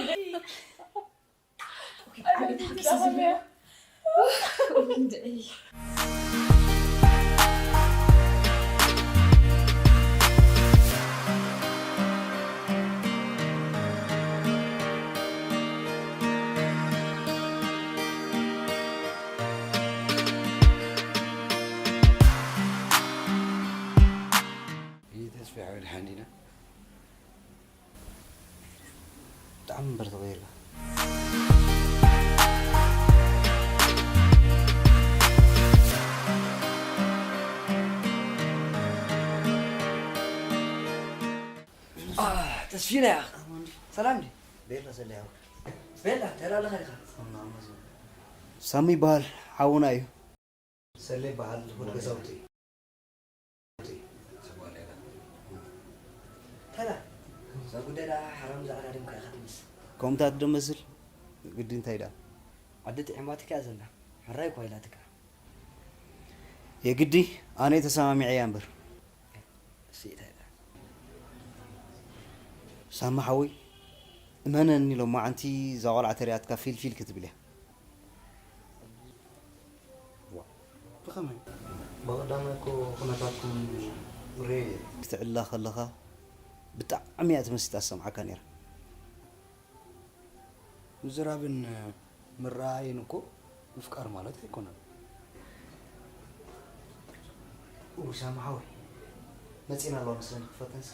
ተስፋ ሓወይ ደሓን ዲና? ብጣዕሚ እምበር ተቐይርካ። አ፣ ተስፊና ኢኻ። ሰላም ድዩ? ቤላ ሰለይ ሓወይ። ቤላ፣ እንታይ ደኣ ኣለኻ ኢኻ? ሳሚ ይበሃል፣ ሓውና እዩ። ሰሌ ይበሃል፣ ወዲ ገዛውቲ። ተላ፣ እዛ ጉዳይ ደኣ ሓራም ዝዓዳድምካ ኢኻ ትመስል። ከምታት ዶ መስል? ግዲ እንታይ ደኣ? ዓዲ ጥዒማትካ እያ ዘላ። ሕራይ እኳ ኢላትካ። የግዲ ኣነ ተሰማሚዐ እያ እምበር። እሲ እንታይ ደኣ? ሳሚ ሓወይ፣ እመነኒ፣ ሎማዓንቲ እዛ ቆልዓ ተሪኣትካ ፊልፊል ክትብል እያ። ዋ፣ ብኸመይ? ብቐዳማይ እኮ ኩነታትኩም ርኤ እየ። ክትዕላ ከለኻ ብጣዕሚ እያ ትመስል እታ ዝሰምዓካ ነይራ። ምዝራብን ምርኣይን እኮ ምፍቃር ማለት ኣይኮነን። ውሳማ ሓወይ፣ መጺና ኣለዋ መስለኒ፣ ክፈተንስ።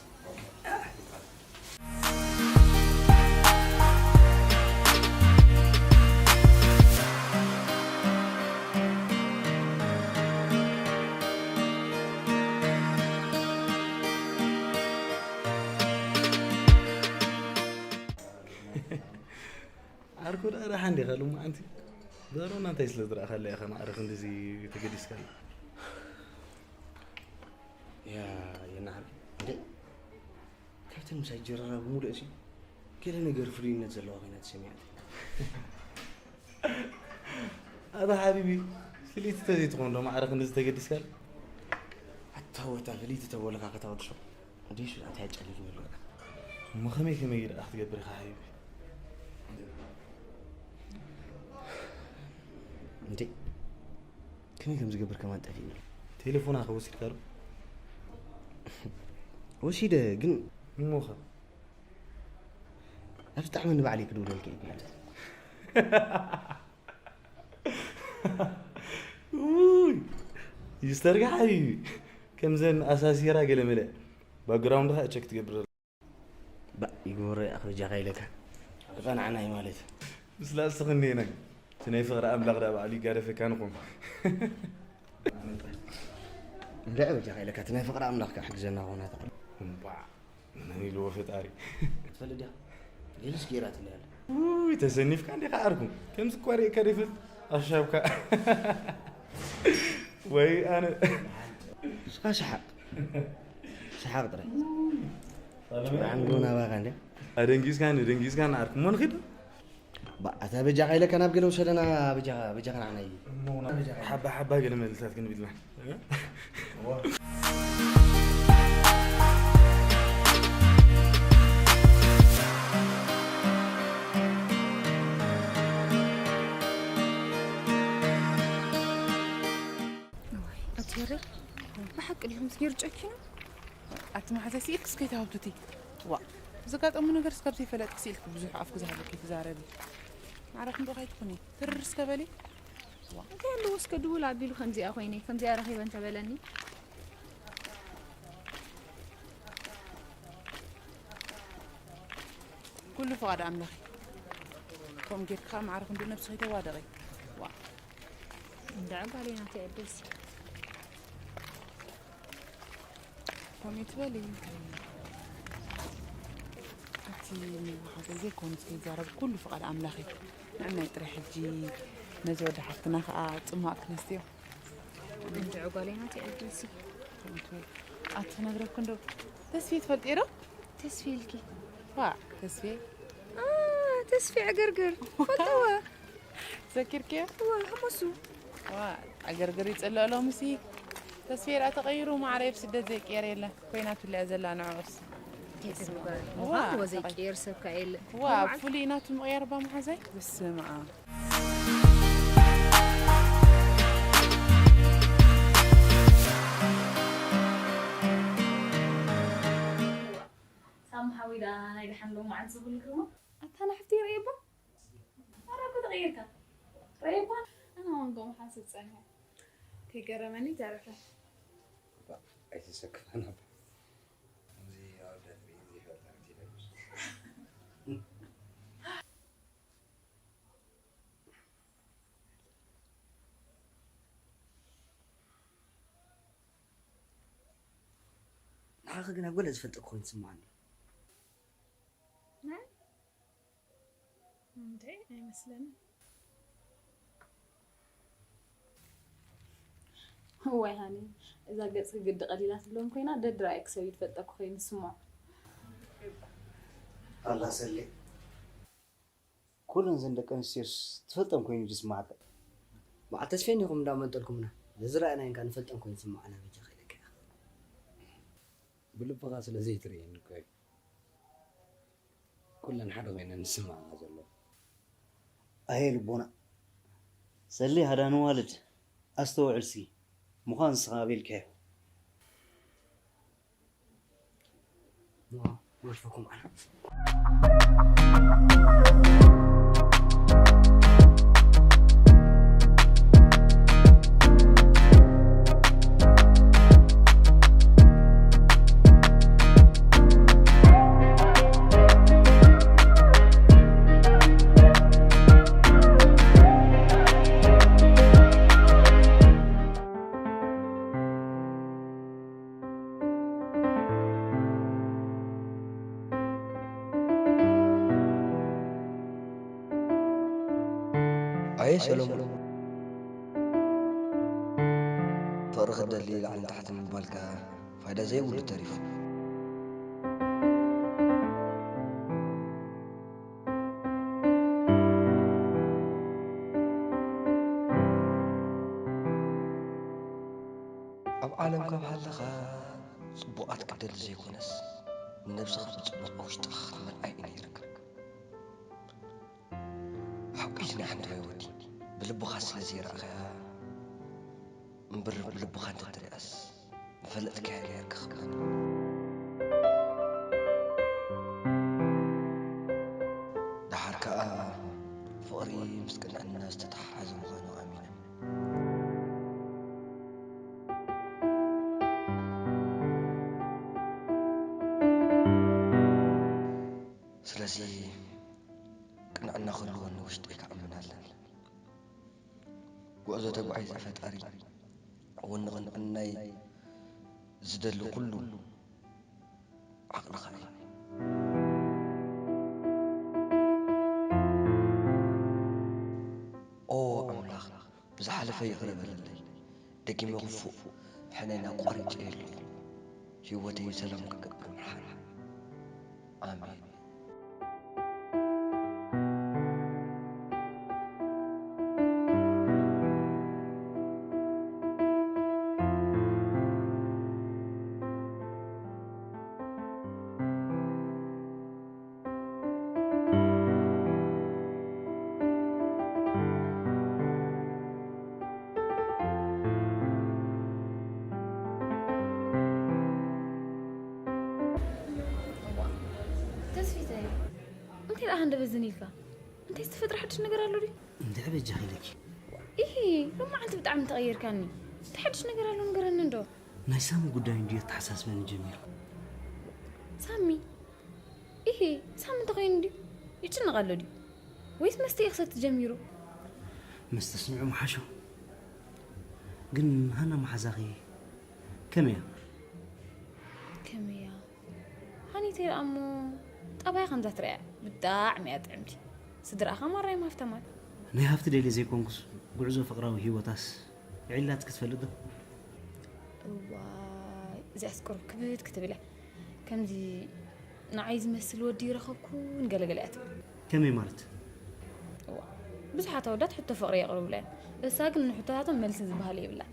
ዓርኩ ደኣ ደሓን ዲኻ ሎማዓንቲ? በሮና እንታይ ስለ ዝረኣኻላ ኢኻ ማዕረ ክንድዚ ተገዲስካላ? ያ የናዓር እንዴ፣ ካብተን ምሳይ ጀረራ ብምሉእ እሲ ገለ ነገር ፍሉይነት ዘለዋ ኮይና ተሰሚዓትኒ። ኣታ ሓቢቢ፣ ፍልይቲ ተዘይትኾን ዶ ማዕረ ክንድዚ ተገዲስካላ? ኣታ ወታ ፍልይቲ ተበለካ ከተወድሶ። ኣዴሽ ኣታ ጨሊፍ ይብለካ። እሞ ከመይ ከመይ ደኣ ክትገብር ኢኻ ሓቢቢ? እንዴ፣ ከመይ ከም ዝገብር ከማን ጠፊእኒ። ቴሌፎና ከ ወሲድካ ዶ? ወሲደ፣ ግን እሞ ኸ? ኣብ ዝጠዕመኒ ባዕለይ ክድውለልካ እየ ማለት። ውይ፣ ይስተርጋ ሓቢቢ፣ ከምዘን ኣሳሲራ ገለ መለ ባክግራውንድኻ ቸክ ትገብር ዘላ። ባእ፣ ይግበሮ ይኣኽ በጃኻ ኢለካ። ክቐንዓና እዩ ማለት። ምስላ እስኽኒ ኢና። እቲ ናይ ፍቕሪ ኣምላኽ ደኣ ባዕሉ ይጋደፈካ ንኹን። እንድዒ በጃኻ ኢለካ፣ እቲ ናይ ፍቕሪ ኣምላኽ ከዓ ሕግዘና ኾና ተዓል። እምባዕ፣ መን ኢልዎ ፈጣሪ። ትፈልጥ ዲኻ? ሌሎስ ገይራትኒ ኣላ። ውይ፣ ተሰኒፍካ እንዲኻ ዓርኩ። ከምዚ እኳ ርኤካ ደይፈልጥ፣ ኣሻብካ። ወይ ኣነ። እስኻ ሰሓቕ። ሰሓቕ ጥራይ። ሰላም። ብዓንጎ ናባኻ እንደ። ኣደንጊጽካኒ፣ ደንጊጽካኒ ዓርኩ። እሞ ንኺድ? ባ-፣ ኣታ በጃኻ ኢለካ ናብ ገለ ውሰደና፣ በጃኻ፣ በጃኻ ንዓና እዩ። እሞ ና-፣ ሓባ ሓባ ገለ መልስታት ክንብልና። እዋይ፣ ኣቲ የረይ፣ ብሓቂ ድዩ ምስ ገይሩ ጨኪኑ? ኣቲ መሓዛይ ስኢልክስ ከይተሃብቱቲ። ዋ፣ ብዘጋጠሙ ነገር እስካብ ዘይፈለጥኪ ስኢልኪ ብዙሕ ኣፍኪ ዝሃበኪ ትዛረቢ። ማዕረ ክንዶ ካይትኹኒ፣ ትርር እስከ በሊ። ዋ። እንታይ ኣለዎ እስከ ድውል ኣቢሉ ከምዚኣ ኮይነ፣ ከምዚኣ ረኺበ እንተበለኒ። ኩሉ ፍቓድ ኣምላኽ እዩ። ከምኡ ጌርካ ከኣ ማዕረ ክንዲ ነብስኺ ተዋደቒ። ዋ። እንዳ ጓለይ ናተይ ዕድልሲ። ከምኡ ትበሊ። ኣቲ ሓገዘይ ኮንት ዘይዛረብ ኩሉ ፍቓድ ኣምላኽ እዩ። ንዕናይ ጥራይ ሕጂ ነዚ ወዲ ሓፍትና ከኣ ጽማቕ ክነስትዮ። እንድዒ ጓለይ ናተይ ዕድልሲ። ኣቲ ክነግረክን ዶ? ተስፌ ትፈልጥዮ ዶ? ተስፌ ኢልኪ? ዋ፣ ተስፌ። ኣ፣ ተስፌ ዕግርግር። ፈልጥዋ። ዘኪርክዮ? እዋ፣ ሓመሱ። ዋ፣ ዕግርግር ይጽልእ ሎምሲ። ተስፌ ደኣ ተቐይሩ፣ ማዕረ ኣብ ስደት ዘይቅየር የለን። ኮይናትሉ እያ ዘላ ንዕኡስ። እንታይ ትብሉ? ዋ፣ እዋ፣ ተቐይ-፣ ዘይቅየር ሰብ ከ የለ። ዋ፣ መዓልቲ ፍሉይ ናቱ ምቕያር ባ መሓዛይ? በስመ ኣብ። ሳሚ ሓወይ ደኣ ናይ ደሓን ሎማዓንቲ ዝኹሉ ግርማ። ኣታ ንሓፍተይ ርእየባ። ኣረ እኮ ተቐይርካ። ርእየባ። ኣነ እውን ከምኡ ሓስብ ጸኒሐ። ከይገረመኒ ተረፈ። ኣይተሰክፋና። እዚ ኣወዳት ርእዩ ዘይፈልጥ ይደርስ። ንዓኺ ግን ኣብ ገለ ዝፈልጠኪ ኮይኑ ዝስምዓኒ። ናይ? እንዴ፣ ኣይመስለንን። እዋይ ሃኒ፣ እዛ ገጽኪ ግዲ ቀሊላ ትብሎም ኮይና፣ ደድራይክ ሰብ ይፈልጠኪ ኮይኑ ዝስምዖ። ኣላ ሰሌ። ኩለን ዘን ደቂ ኣንስትዮስ ትፈልጠን ኮይኑ ዝስምዓካ። በዓል ተስፌን ኢኹም እንዳመንጠልኩምና። ዘዝረኣናየን ከኣ ንፈልጠን ኮይኑ ዝስምዓና በጃኻ ኢለካ ኢኻ። ብልብኻ ስለ ዘይትርእየኒ እኮ እዩ። ኩለን ሓደ ኮይነን ዝስምዓና ዘሎ። ኣየ ልቦና። ሰሊ ሃዳን ዋልድ ኣስተውዕል እስኪ። ምዃን ንስኻ ኣበይ ኢልካዮ? ዋ፣ ወልፈኩም ኣና። ኣይ ሰሎሞን፣ ፍቕሪ ክትደሊ ላዕልን ታሕትን ምባል ከኣ ፋይዳ ዘይብሉ ተሪፉ። ኣብ ዓለም ካብ ሃለኻ ጽቡቓት ክትደሊ ዘይኮነስ፣ ንነብስኻ ብጽቡቕ ኣብ ውሽጥኻ ክትመርዓ እዩ ነይርካ። ሓቂ እዚ ናይ ሓንቲ ወዲ ብልብኻ ስለ ዘይረኣኻያ እምበር፣ ብልብኻ እንተትሪኣስ ምፈለጥካያ ነይርካ ክብለኒ። ደሓር ከኣ ፍቕሪ ምስ ቅንዕና ዝተተሓሓዘ ምዃኑ ኣሚነ። ስለዚ ቅንዕና ክህልወኒ ውሽጠይ ክኣምን ኣለኒ። ጉዕዞ ተጓዒዘ ፈጣሪ ወኒ ቅንዕናይ ዝደሊ ኩሉ ዓቕልኻ እዩ። ኦ ኣምላኽ፣ ብዝሓለፈ ይቕረ በለለይ። ደጊመ ክፉእ ሕነና ቆሪጨ የለኹ። ህይወተይ ሰላም ክገብር ምሓር። ኣሜን። ተስፊተይ፣ እንታይ ደኣ ሃንደበት ዝን ኢልካ? እንታይ ዝተፈጥረ ሓድሽ ነገር ኣሎ ድዩ? እንድዒ በጃኺ ኢለኪ። ኢሂ፣ ሎማዓንቲ ብጣዕሚ ተቐይርካኒ። እንታይ ሓድሽ ነገር ኣሎ ንገረኒ እንዶ። ናይ ሳሚ ጉዳይ እንድዩ የተሓሳስበኒ ጀሚሩ። ሳሚ? ኢሂ፣ ሳሚ እንተኾይኑ ድዩ? ይጭነቕ ኣሎ ድዩ? ወይስ መስተ እዩ ክሰቲ ጀሚሩ? መስተ ስሚዑ ምሓሾ። ግን ሃና መሓዛኺ ከመይ እያ? ከመይ እያ? ሃኒተይ ደኣ እሞ ጠባያ ከምዛ ትርእያ ብጣዕሚ እያ ጥዕምቲ። ስድራኻ ማራ እዮም ሃፍታማት። ናይ ሃፍቲ ደልየ ዘይኮንኩስ ጉዕዞ ፍቕራዊ ህይወታስ ውዒላትኪ ትፈልጥ ዶ? እዋይ፣ እዚኣስ ቁሩብ ክብድ ክትብል እያ። ከምዚ ንዓይ ዝመስል ወዲ ረኸብኩ ንገለገለ እያ ትብል። ከመይ ማለት? እዋ፣ ብዙሓት ኣወዳት ሕቶ ፍቕሪ የቕርቡላ እዮም። እሳ ግን ንሕቶታቶም መልሲ ዝበሃል የብላን።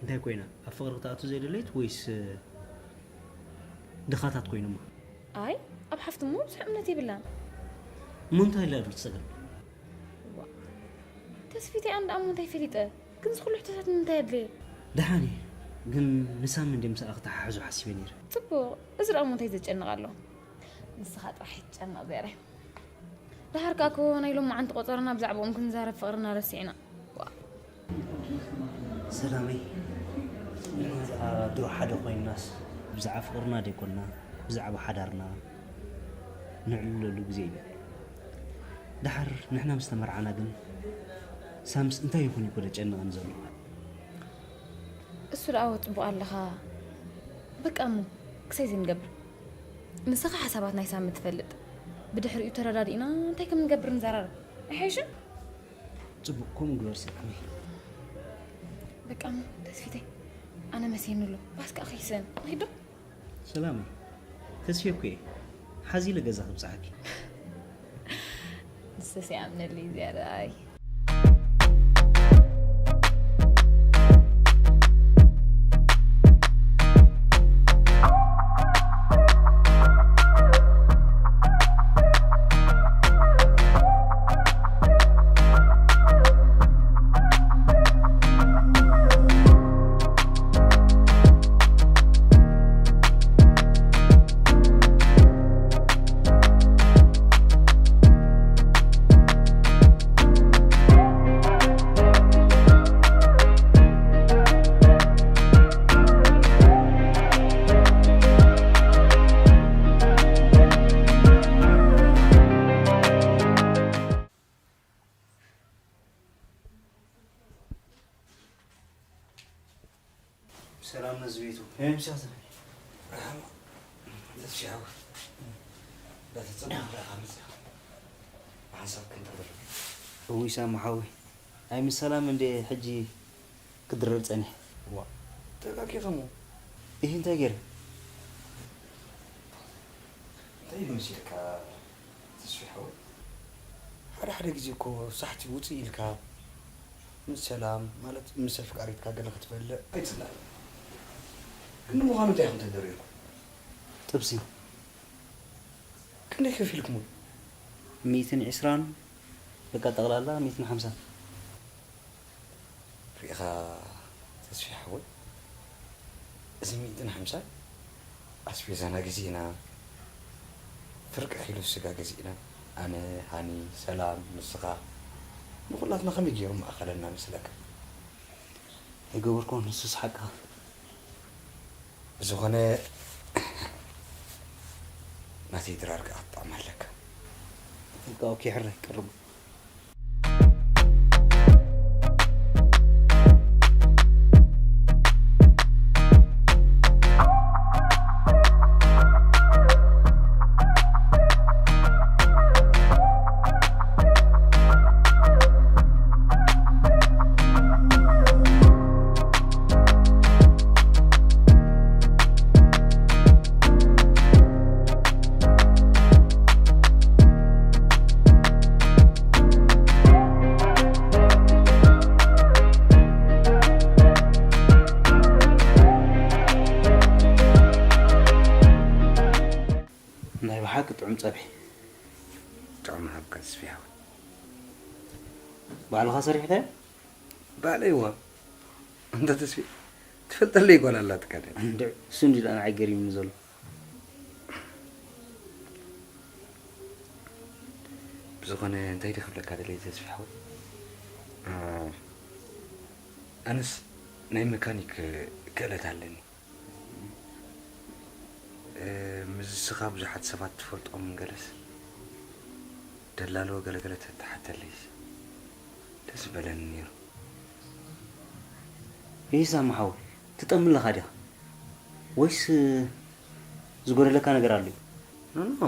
እንታይ ኮይና? ኣብ ፍቕሪ ክትኣቱ ዘይደለየት ወይስ፣ እ፣ ድኻታት ኮይኖማ? ኣይ፣ ኣብ ሓፍቲ እሞ ብዙሕ እምነት የብላን። እሞ እንታይ ኢላ ዶ ትጸገም? እዋ፣ ተስፊተይ ኣነ ደኣ እሞ እንታይ ፈሊጠ? ግን እዚ ኩሉ ሕቶታት ንምንታይ ኣድለየ? ደሓን እየ፣ ግን ንሳሚ እንድየ ምሳኣ ክተሓሕዞ ሓሲበ ነይረ። ጽቡቕ፣ እዚ ደኣ እሞ እንታይ ዘጨንቕ ኣሎ? ንስኻ ጥራሕ ኣይትጨነቕ ዘረ። ደሓር ከኣ እኮ ናይ ሎማዓንቲ ቆጸራና ብዛዕባኦም ክንዛረብ ፍቕርና ረሲዕና። ዋ። ሰላመይ፣ ንሕና ድሮ ሓደ ኮይንናስ ብዛዕባ ፍቕርና ደይኮንና፣ ብዛዕባ ሓዳርና ነዕልለሉ ግዜ እዩ። ደሓር ንሕና ምስ ተመርዓና ግን ሳምስ እንታይ ይኹን እዩ እኮ ዘጨንቐኒ ዘሎ። እሱ ደኣ ወ ጽቡቕ ኣለኻ። በቃ እሞ ክሳይ ዘይንገብር። ንስኻ ሓሳባት ናይ ሳሚ ትፈልጥ። ብድሕሪኡ ተረዳዲእና እንታይ ከም ንገብር ንዘራረብ። ኣይሓይሽን? ጽቡቕ፣ ከምኡ ግበር ሰላመይ። በቃ እሞ ተስፊተይ፣ ኣነ መሲየኒ ኣሎ። ባስ ከኣ ከይስእን። ንኺድ ዶ? ሰላመይ፣ ተስፍየ እኮ እየ። ሓዚ ኢለ ገዛ ክብጽሓኪ። ንስስ ይኣምነለይ ዝያዳ። ኣይ። ሰላም ነዚ ቤቱ። እ፣ ምሳኻ። ረሓማ። ተስፍሻዊ። እንዳተጸበኹ ደኣ መጺኻ። ብሓንሳብ ክንጠበል። እውይ ሳሚ ሓወይ። ኣይ፣ ምስ ሰላም እንዴ ሕጂ ክድረር ጸኒሕ። ዋ፣ ተጋጊኸሞ። ይህ እንታይ ገይረ? እንታይ መሲልካ ተስፊሕ ሓወይ? ሓደ ሓደ ግዜ እኮ ሳሕቲ ውፅእ ኢልካ ምስ ሰላም፣ ማለት ምስ ኣፍቃሪትካ ገለ ክትበልዕ ኣይፅላእን። ግን ንምዃኑ እንታይ ኢኹም ተደሪርኩም? ጥብሲ። ክንደይ ከፊልኩምሉ? ሚእትን ዕስራን፣ በቃ ጠቕላላ ሚእትን ሓምሳን። ርኢኻ ተስፊሕ ሓወይ፣ እዚ ሚእትን ሓምሳን ኣስቤዛና ገዚእና፣ ፍርቂ ኪሎ ስጋ ገዚእና፣ ኣነ፣ ሃኒ፣ ሰላም፣ ንስኻ፣ ንኹላትና ከመይ ገይሩ መኣኸለና መስለካ? ኣይገበርኩን፣ ንሱስ ሓቅኻ። ብዝኾነ፣ ናተይ ድራር ከኣ ክትጥዕም ኣለካ። በቃ ኦኬ፣ ሕራይ፣ ቀርቡ። ናይ ብሓቂ ጥዑም ጸብሒ። ጥዑም ሃብካ ተስፊ ሓወይ። ባዕልኻ ሰሪሕካዮ? ባዕለይዋ። እንተ ተስፊ፣ ትፈልጠለይ ጓል ኣላትካ ድያ? እንድዕ፣ እሱ እንዲ ደኣ ንዓይ ገሪሙኒ ዘሎ። ብዝኾነ፣ እንታይ ድየ ክብለካ ደለየ ተስፊ ሓወይ? እ፣ ኣነስ ናይ መካኒክ ክእለት ኣለኒ። እ፣ ምስኻ ብዙሓት ሰባት ትፈልጦምን ገለስ ደላሎ ገለገለ ተተሓተለይስ ደስ በለኒ ነይሩ። ይህ ሳሚ ሓወይ፣ ትጠሚ ኣለኻ ዲኻ? ወይስ ዝጎደለካ ነገር ኣሎ እዩ? ኖ፣ ኖ፣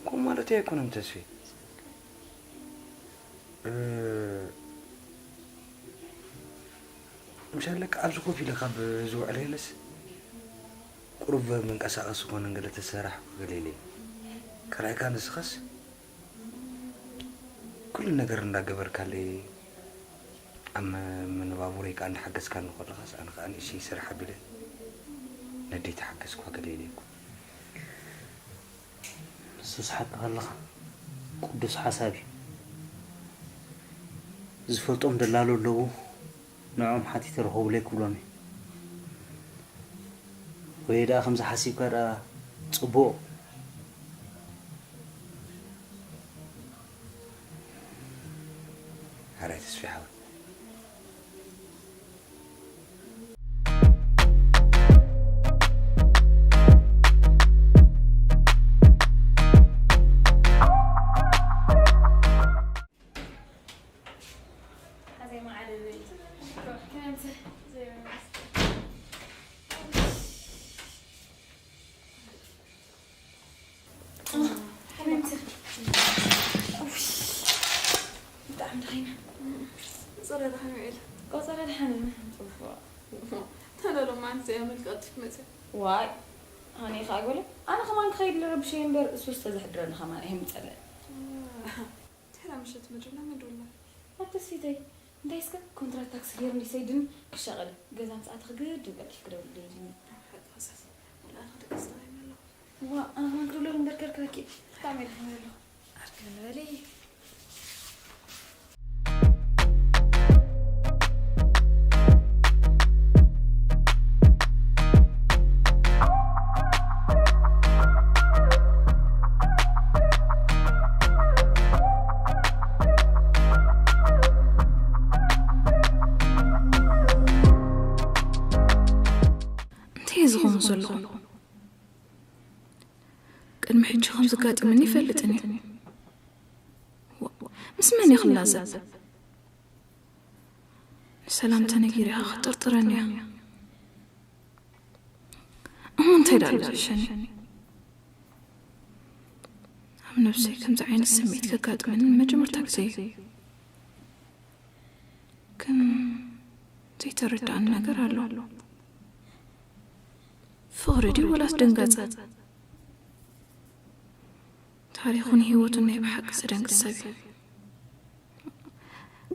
ከምኡ ማለተይ ኣይኮነን ተስፌ። እ፣ ምሻለካ ኣብዚ ኮፍ ኢለ ካብ ዝውዕል የለስ ቁሩብ መንቀሳቐሲ ኮነ ገለ ተሰራሕ ገለ ኢለ። ከራይካ ንስኻስ ኩሉ ነገር እንዳገበርካለይ ኣብ መ-፣ መነባብሮይ ከኣ እንዳሓገዝካኒ ከለኻስ ኣነ ከኣ ንእሽተይ ስራሕ ኣቢለ ነደይ ተሓገዝኳ ገለ ኢለ እኮ። ንሱስ ሓቅኻ ኣለኻ። ቅዱስ ሓሳብ እዩ። ዝፈልጦም ደላሎ ኣለዉ፣ ንዕኦም ሓቲተ ርኸቡለይ ክብሎም እየ። ወይ ደኣ ከምዚ ሓሲብካ ደኣ ጽቡቕ። ሓራይ ተስፊ ሓወይ። ብጣዕሚ ደኺመ። ቆጸራ ደሓን ውዒለ። ቆጸራ ደሓን ውዒለ። ጽቡቕ። እንተ ሎማዓንቲ እዚኣ መልክዕ ቀልጢፍ መጽያ። ዋይ፣ ኣነ ከኣ ጎለ፣ ኣነ ከማን ክኸይድ ልረብሸይ እምበር፣ እሱስ ተዘሕድረኒ ከማን ኣይምጸለኒ። ድሕራ ምሸት መድረና መን ደወልና? ኣብ ተስፊተይ፣ እንታይ እስከ ኮንትራት ታክሲ ገይሩ እንዲሰይድን ክሻቐል፣ ገዛ ምስ ኣተኽ ግድን ቀልጢፍ ክደውል ደይድኒ። ሓቂ ክሳስ፣ ወላ ኣነ ክድቅስ ተባሂመ ኣለኹ። ዋ፣ ኣነ ከማን ክድውለሉ እምበር ከርክረኪ፣ ብጣዕሚ ደኺመ ኣለኹ። ኣርክብ ንበሊ። እንታይ እዩ ዝኾኑ ዘለኹ? ቅድሚ ሕጂ ከም ዘጋጥመኒ ይፈልጥን እዩ። ዋ-፣ ምስ መን እየ ክላዘብ? ንሰላም ተነጊረ እያ ክትጥርጥረኒ እያ። እሞ እንታይ ደኣ ኣሎ ዝሕሸኒ? ኣብ ነብሰይ ከምዚ ዓይነት ስምዒት ከጋጥመኒ ንመጀመርታ ግዜ እዩ። ዝርዳእኒ ነገር ኣሎ። ፍቕሪ ድዩ ወላስ ድንገጸ? ታሪኹን ህይወቱን ናይ ብሓቂ ዘደንግጽ ሰብ እዩ።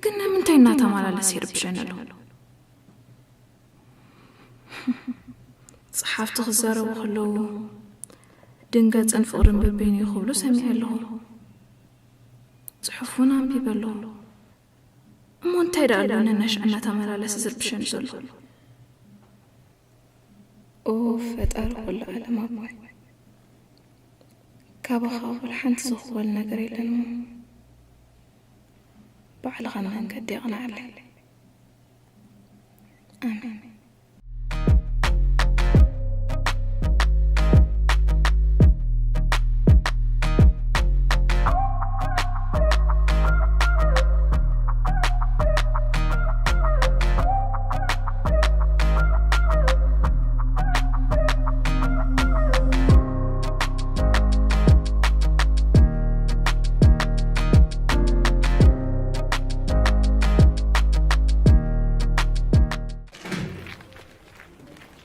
ግን ንምንታይ እናተመላለስ ይርብሸኒ ኣሎ? ጸሓፍቲ ክዛረቡ ከለዉ ድንገጽን ፍቕርን በበይኑ እዩ ክብሉ ሰሚዐ ኣለኹ። ጽሑፍ እውን ኣንቢበ ኣለኹ። እሞ እንታይ ደኣ ኣሎ ነናሽዕ እናተመላለሰ ዝርብሸኒ ዘሎ? ኦ ፈጣሪ ኩሉ ዓለም ኣቦይ፣ ካባኻ ወላ ሓንቲ ዝኽወል ነገር የለን እሞ ባዕልኻ መንገዲ የቕንዓለይ። ኣሜን።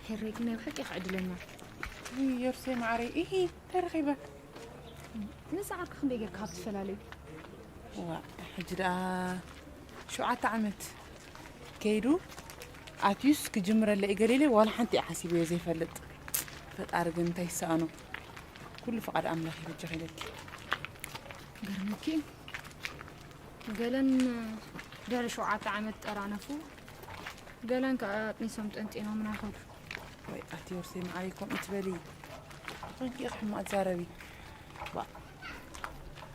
ሄረይ ግን ናይ ብሓቂ ኢኻ ዕድለኛ። ውይ፣ ዮርሴ ማዓረይ፣ ኢሂ፣ እንታይ ረኺበ? ነዛ ዓርኪ ክንደይ ጌርካ ካብ ትፈላለዩ? ዋ፣ ሕጂ ደኣ ሸውዓተ ዓመት ከይዱ ኣትዩስ ክጅምረለይ ገለ ኢለ ዋላ ሓንቲ እየ ሓሲበዮ ዘይፈልጥ። ፈጣሪ ግን እንታይ ይሰኣኖ? ኩሉ ፍቓድ ኣምላኽ እዩ በጃኺ ኢለኪ። ገርመኪ እዩ። ገለን ድሕሪ ሸውዓተ ዓመት ጠራነፉ፣ ገለን ከኣ ኣጥኒሶም ጠንጢኖምና ከዱ። ወይ ኣቲ ዮርሴ መዓረይ ከምኡ ትበሊ። ኣኾንኪ ኢኺ ሕማቕ ትዛረቢ። ባ፣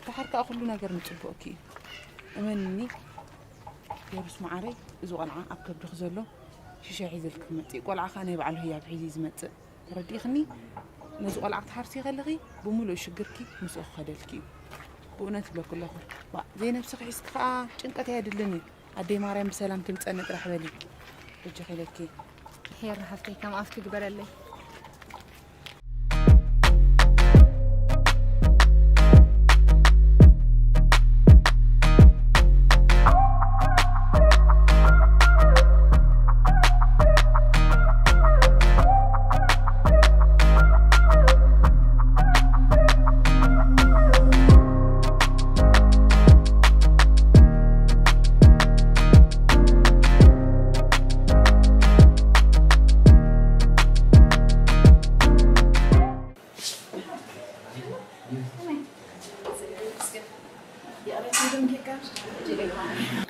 ደሓር ከኣ ኩሉ ነገር ንጽቡቕኪ እዩ። እመንኒ ዮርስ መዓረይ፣ እዚ ቆልዓ ኣብ ከብድኺ ዘሎ ሽሻይ ሒዝልኪ ክመጽእ እዩ። ቆልዓ ከኣ ናይ ባዕሉ ህያብ ሒዙ እዩ ዝመጽእ። ተረዲእኽኒ? ነዚ ቆልዓ ክትሓርሲ ከለኺ ብምሉእ ሽግርኪ ምስኡ ክኸደልኪ እዩ። ብእውነት እብለኪ ኣለኹ። ባ፣ ዘይነብስኺ ሒዝኪ ከኣ ጭንቀት ኣየድልን እዩ። ኣደይ ማርያም ብሰላም ትምጸኒ ጥራሕ በሊ። በጃኺ ኢለኪ። ሄር ሓፍተይ፣ ከም ኣፍኪ ግበረለይ።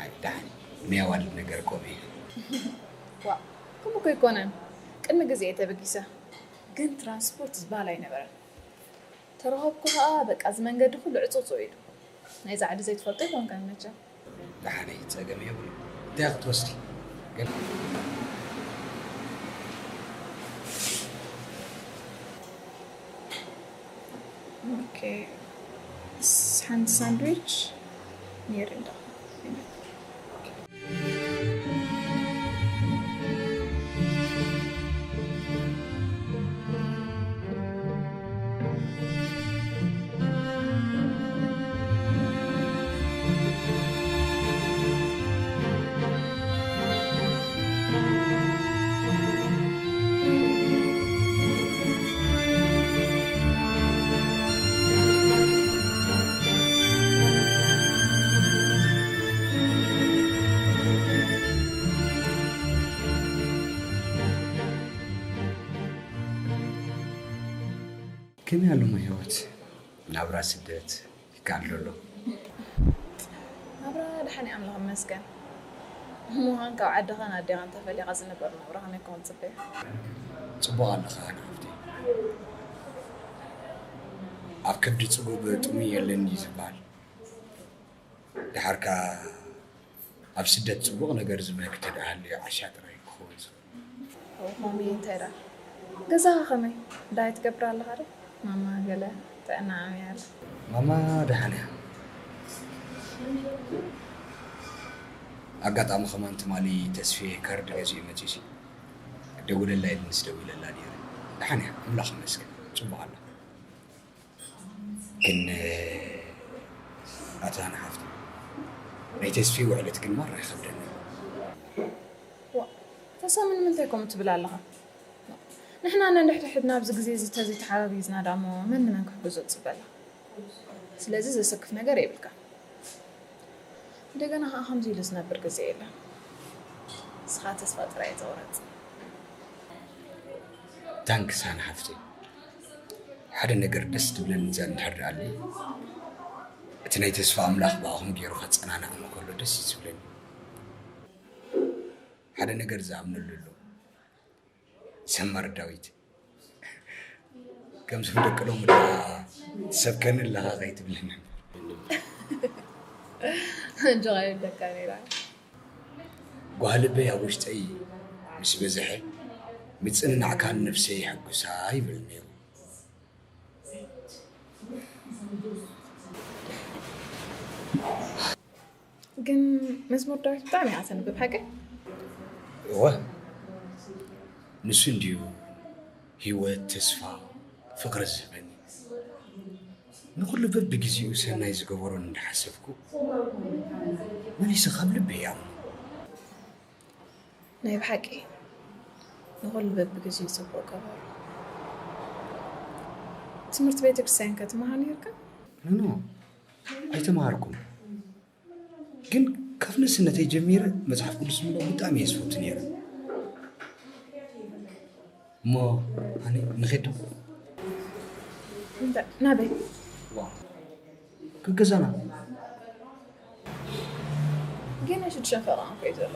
ኣይ፣ ደሓን፣ ናይ ኣዋልድ ነገር ከምኡ እዩ። ዋ፣ ከምኡ እኮ ኣይኮነን። ቅድሚ ግዜ እየ ተበጊሰ፣ ግን ትራንስፖርት ዝባል ኣይነበረን። ተረኸብኩ ኸኣ፣ በቃ፣ እዚ መንገዲ ኩሉ ዕጹጽ ኢሉ። ናይዛ ዓዲ ዘይትፈልጦ ኣይኮንካን መቸም። ደሓነይ፣ ጸገም የብሉን። እንታይ ክትወስዲ? ገለ ኦኬ። ስ-፣ ሓንቲ ሳንድዊች ነይሩ እንዳ። ከመይ ኣሎ ህይወት? ናብራ ስደት ይከኣል ዶ ኣሎ? ናብራ ደሓን እዩ፣ ኣምላኽ ይመስገን። ምዃን ካብ ዓድኻን ኣዴኻን ተፈሊኻ ዝንበር ናብራ ከመይ ክኸውን ጽበዮ? ጽቡቕ ኣለኻ፣ ኣነ ሓፍተይ። ኣብ ከብዲ ጽጉብ ጥሙይ የለን እዩ ዝበሃል። ደሓርካ ኣብ ስደት ጽቡቕ ነገር ዝብለክ እንተ ደኣ ሃልዩ ዓሻ ጥራይ ክኸውን ዝኽእል። ኦ፣ ማሚ፣ እንታይ ደኣ? ገዛኻ ከመይ? ዳይ ትገብር ኣለኻ ዶ? ማማ ገለ ጥዕና ኣመያል። ማማ ደሓን እያ። ኣጋጣሚ ከማን ትማሊ ተስፌ ካርድ ገዚኡ መጺኡሲ፣ ደውለላ ኢሉንስ ደዊለላ ነይረ። ደሓን እያ፣ ኣምላኽ ይመስገን። ጽቡቕ ኣላ። ግን፣ ኣታ ንሓፍቲ፣ ናይ ተስፌ ውዕለት ግን ማራ ይኸብደኒ። ዋ፣ ሳሚ ንምንታይ ከምኡ ትብል ኣለኻ? ንሕና ነንሕድሕድና ኣብዚ ግዜ እዚ ተዘይተሓጋጊዝና ደኣ እሞ መን ንመን ክሕግዞ ትጽበ ኣለኻ? ስለዚ ዘሰክፍ ነገር የብልካ። እንደገና ኸዓ ከምዚ ኢሉ ዝነብር ግዜ የለን። ንስኻ ተስፋ ጥራይ ተቑረጽ። ታንክስ ሃና ሓፍተይ። ሓደ ነገር ደስ ትብለኒ እዛ እንድሕር ደኣለይ እቲ ናይ ተስፋ ኣምላኽ ብኣኹም ገይሩ ከጸናንዓኒ ከሎ ደስ እዩ ዝብለኒ። ሓደ ነገር ዝኣምነሉ ኣሎ። ዘማሪ ዳዊት ከምዞም ደቂ ሎሚ ደኣ ትሰብከኒ ኣለኻ ከይትብለኒ። እንጆኻ ይብለካ ነይራ። ጓህልበይ ኣብ ውሽጠይ ምስ በዝሐ ምጽንናዕካ ንነፍሰይ የሐጉሳ ይብል ነይሩ። ግን መዝሙር ዳዊት ብጣዕሚ እያ ተንብብ ሓቂ? እወ ንሱ እንድዩ ህይወት፣ ተስፋ፣ ፍቕሪ ዝህበኒ። ንኹሉ በብግዜኡ ሰናይ ዝገበሮ እንዳሓሰብኩ መሊሰ ካብ ልበይ እየ። ናይ ብሓቂ ንኹሉ በብግዜኡ ጽቡቕ ገበሮ። ትምህርቲ ቤተ ክርስቲያን ከ ትመሃር ነይርካ? ኖ ኖ ኣይተማሃርኩን። ግን ካብ ንእስነተይ ጀሚረ መጽሓፍ ቅዱስ ምንባብ ብጣዕሚ እየ ዝፈቱ ነይረ። እሞ ኣነ ንኸይድ ዶ? እንተ- ናበይ? ዋ ክገዛና ግን ናይ ሽዱሽተ ፈረቓ እኮ እዩ ዘሎ።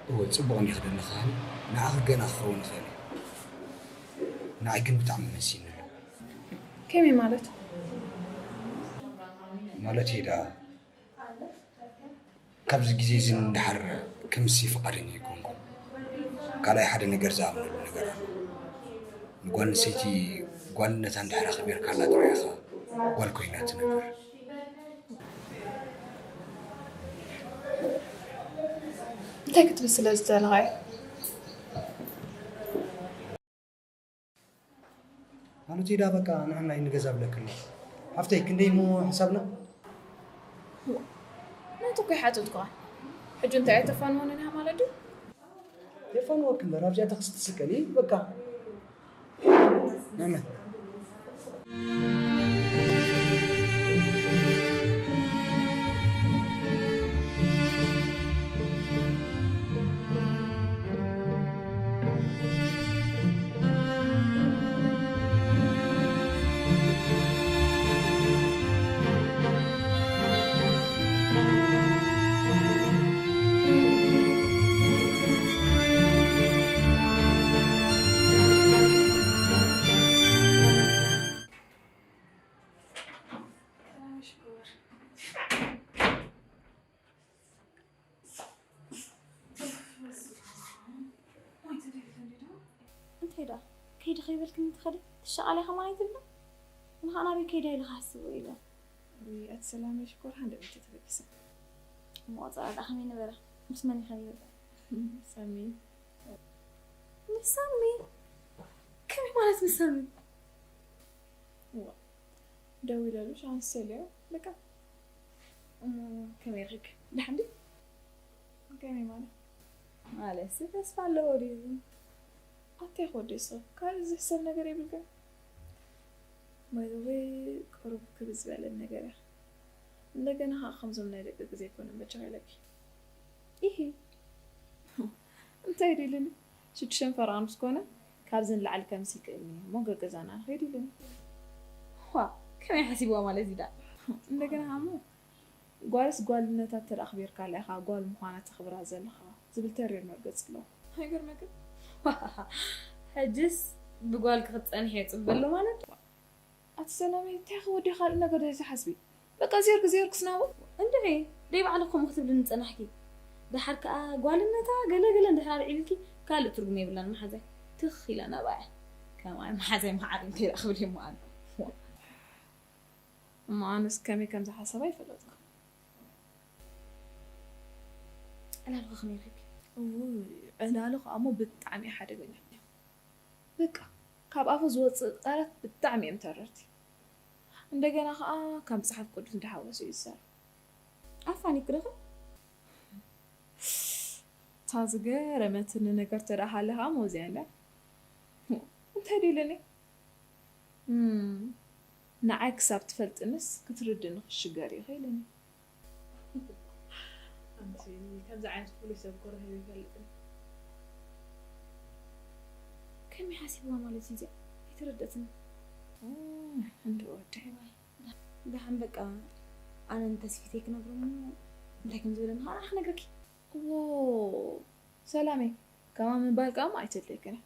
እወ ጽቡቕ እንዲኺ ዘለኻ ንዓኺ ገና ክኸውን ይኽእል እዩ። ንዓይ ግን ብጣዕሚ መሲኒ ኣሎ። ከመይ ማለት? ማለት ደኣ ካብዚ ግዜ እዚ ንደሓር ክምሲ ፍቓደኛ ኣይኮንኩን። ካልኣይ ሓደ ነገር ዝኣምነሉ ነገር ኣሎ። ንጓል ኣንስተይቲ ጓልነታ እንድሕር ኣኽቢርካላ ጥራይ ኢኻ ጓል ኮይና ትነብር። እንታይ ክትብል ስለ ዝደለኻ እዩ? ማለት ኢዳ በቃ ንሕና ንገዛ ብለክና ሓፍተይ ክንደይ ሞ ሓሳብና ናቱ እኮ ይሓተትኩኻ። ሕጂ እንታይ ኣይተፋንወንን ኢኻ ማለት ድዩ? የፋንወክ እምበር ኣብዚኣ ተክስቲ ትስቀል በቃ ንሕና እንታይ ደኣ ከይዲ ከይበልክኒ ትኸዲ ትሻቓሊ ከማን ኣይትብሎ ንኻ ናበይ ከይዳ ኢለ ክሓስቦ ኢለ ኣቲ ሰላመይ ሽኮር ሓንደ ቤተ ተበጊሰ እሞ ጸራ ደኣ ከመይ ነበረ ምስ መን ኢኻ ነይሩ ሳሚ ምስ ሳሚ ከመይ ማለት ምስ ሳሚ ደው ኢለሉ ሻንስ ሰልዮ በቃ እሞ ከመይ ርሕክ ደሓን ድዩ ከመይ ማለት ማለትሲ ተስፋ ኣለዎ ድዩ ኣታይ ክወደይ ስቕ ካልእ ዝሕሰብ ነገር የብልክን ባይዘወይ ቅሩብ ክብ ዝበለን ነገር እያ እንደገና ከዓ ከምዞም ናይ ደቂ ግዜ ኣይኮነን በጃ ኢለኪ ኢሂ እንታይ ድልኒ ሽዱሽተ ፈረቓ ምስ ኮነ ካብዚ ንላዕሊ ከምሲ ይክእልኒ እሞ ገገዛና ንኸይድ ኢሉኒ ዋ ከመይ ሓሲብዋ ማለት እዩ ዳ እንደገና ከዓ እሞ ጓልስ ጓልነታ እንተ ኣኽቢርካላ ኢኻ ጓል ምዃና ተኽብራ ዘለኻ ዝብል ተሪር መርገፂ ኣለዎ ኣይገርመክን ሕጅስ ብጓል ክኽፀንሕ እየ ፅበሎ ማለት ኣቲ ሰላመይ እንታይ ክወዲ ካልእ ነገር ዶ ዝሓስቢ በቃ ዜርክ ዜርክ ስናቡ እንድዒ ደይ ባዕሉ ከምኡ ክትብልኒ ፀናሕኪ ደሓር ከዓ ጓልነታ ገለ ገለ እንድሕር ኣልዒልኪ ካልእ ትርጉም የብላን መሓዛይ ትኽ ኢላ ናባያ ከማይ መሓዛይ መዓር እንተይላ ክብል እየ መዓል እሞ ኣነስ ከመይ ከም ዝሓሰባ ይፈለጥኩ ዕላልኺ ከመይ ረኪ ዕላሉ ከዓ እሞ ብጣዕሚ ሓደገኛ በቃ ካብ ኣፉ ዝወፅእ ቃላት ብጣዕሚ እዮም ተረርቲ እንደገና ከዓ ካብ መፅሓፍ ቅዱስ እንዳሓወሱ እዩ ዝሰርሕ ኣፋኒክ ረኸ እታ ዝገረመትኒ ነገር ተደኣ ሃለኻ ሞዝያ እንድያ። እንታይ ደይለኒ? እም፣ ንዓይ ክሳብ ትፈልጥንስ ክትርድእኒ ክሽገር ኢኺ ኢለኒ። ኣንቲ ከምዚ ዓይነት ፍሉይ ሰብ እኮ ረኺበ ኣይፈልጥን። ከመይ ሓሲብዋ ማለት እዩ እዚኣ? ኣይተረደእትኒ። እም፣ እንዶ ወደይ። ደሓን በቃ ኣነን ተስፊተይ ክነግሮም እሞ እንታይ ከም ዝበለኒ ከዓ ንዓኺ ክነግረኪ። እዎ፣ ሰላመይ፣ ከማን ምባል ከኣ ኣይተድልየክን እያ።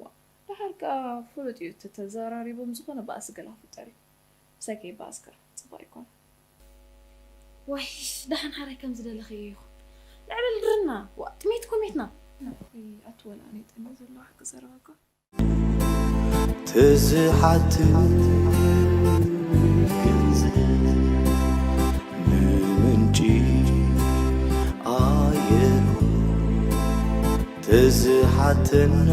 ዋ፣ ደሓር ከኣ ፍሉጥ እዩ፣ ተተዘራሪቦም ዝኾነ ባእሲ ገለ ክፍጠር እዩ። ምሳይ ከይባእስካ፣ ጽቡቕ ኣይኮነን። ዋይ፣ ደሓን ሓራይ ከም ዝደለኺ ይኹን። ንዕበል ድርና፣ ዋ፣ ጥሜት ኮሜትና። ኣቲ ወላ ኣነ ይጠሚ ዘለዋ ሓቂ ዘረባኳ። ትዝሓት ገንዘብ ንምንጪ ኣየሩ ትዝሓተና።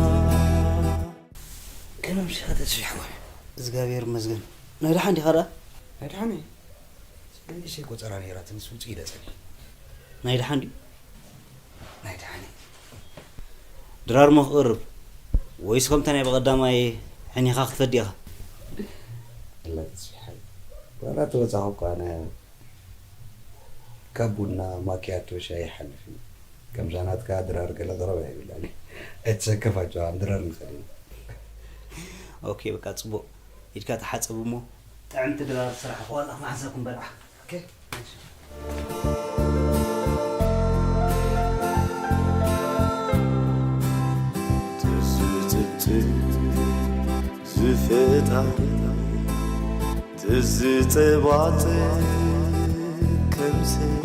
ከመይ ምሽኻ ተስፊ ሓወይ? እግዚኣብሔር ይመስገን። ናይ ደሓን ዲኻ ደኣ? ናይ ደሓን እየ። ስለ ንእሽተይ ቆጸራ ነይራትንስ ውጽእ ኢለ ጸኒሐ። ናይ ደሓን ድዩ? ናይ ደሓን እየ። ድራር እሞ ክቕርብ ወይስ ከምታ ናይ ብቐዳማይ ሕኒኻ ክትፈዲ ኢኻ? ኣላ ተስፊ ሓወይ። ዋላ ተወጻኹ እኮ ኣነ ካብ ቡና ማኪያቶ ሻሂ ይሓልፍ እዩ። ከምዛ ናትካ ድራር ገለ ቀረባ የብላን። ኣይትሰከፍ ኣጆኻ፣ ድራር ንኽእል ኢና። ኦኬ፣ በቃ ጽቡቕ። ኢድካ ተሓጸብ እሞ ጥዕምቲ ድራር ስራሕ። ዋላ መዓዛኩም በልዓ። ኦኬ። ትዝትብትብ ዝፈጣሪ ትዝጸባጸብ ከም ሰብ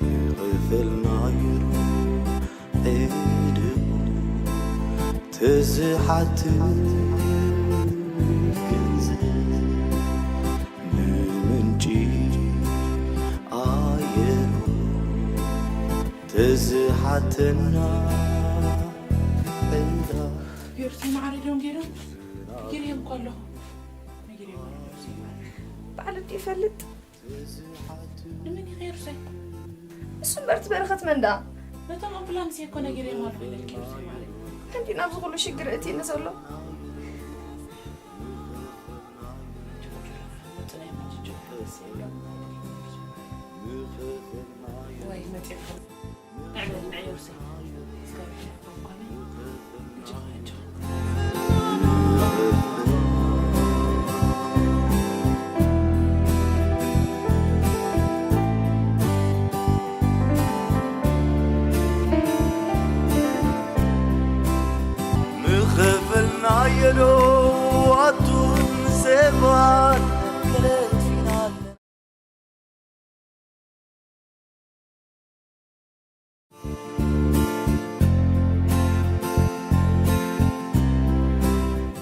ንኽፈልናዮ ዕድል ትዝሓትት ገንዘብ ንምንጪ ኣየሩ ትዝሓተና ዕዳ። ጌርቶ ማዕረ ዶም ጌሮም ነጊረዮም እኮ ኣለኹ። ነጊረዮም ኣለኹ። በዓል እንዲ ይፈልጥ። ንመን እዩ ጌሩ ሰይ? እሱ እምበር እቲ በረኸት መን ደኣ? ነቶም ኣምቡላንስ እየ እኮ ነጊረዮም ኣለኹ ኢለልኪ እዩ ሰይ ማዕረ። ከምቲ ናብዚ ኩሉ ሽግር እእትየኒ ዘሎ? ወይ መፂኦም። ንዕበል ንዕዮ ርሰይ። እግዚኣብሔር ኣኳነ። እጅኻ እጅኻ። ምኸፈልናዮ ዶ ኣቱም ሰባት ገለ ፊናለ።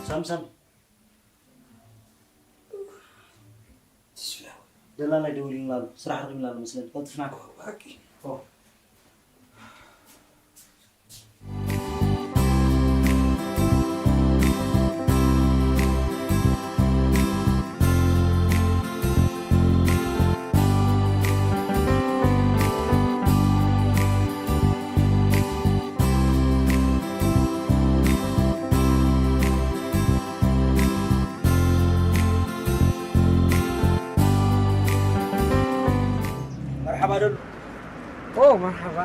ሳምሳም። ተስፍያ። ደላላይ ደዊሉልና ኣሎ። ስራሕ ረኺብና ኣሎ መስለኒ። ቀልጥፍና። ብሓቂ? ኦ። መርሓባ ደሉ። ኦ፣ መርሓባ።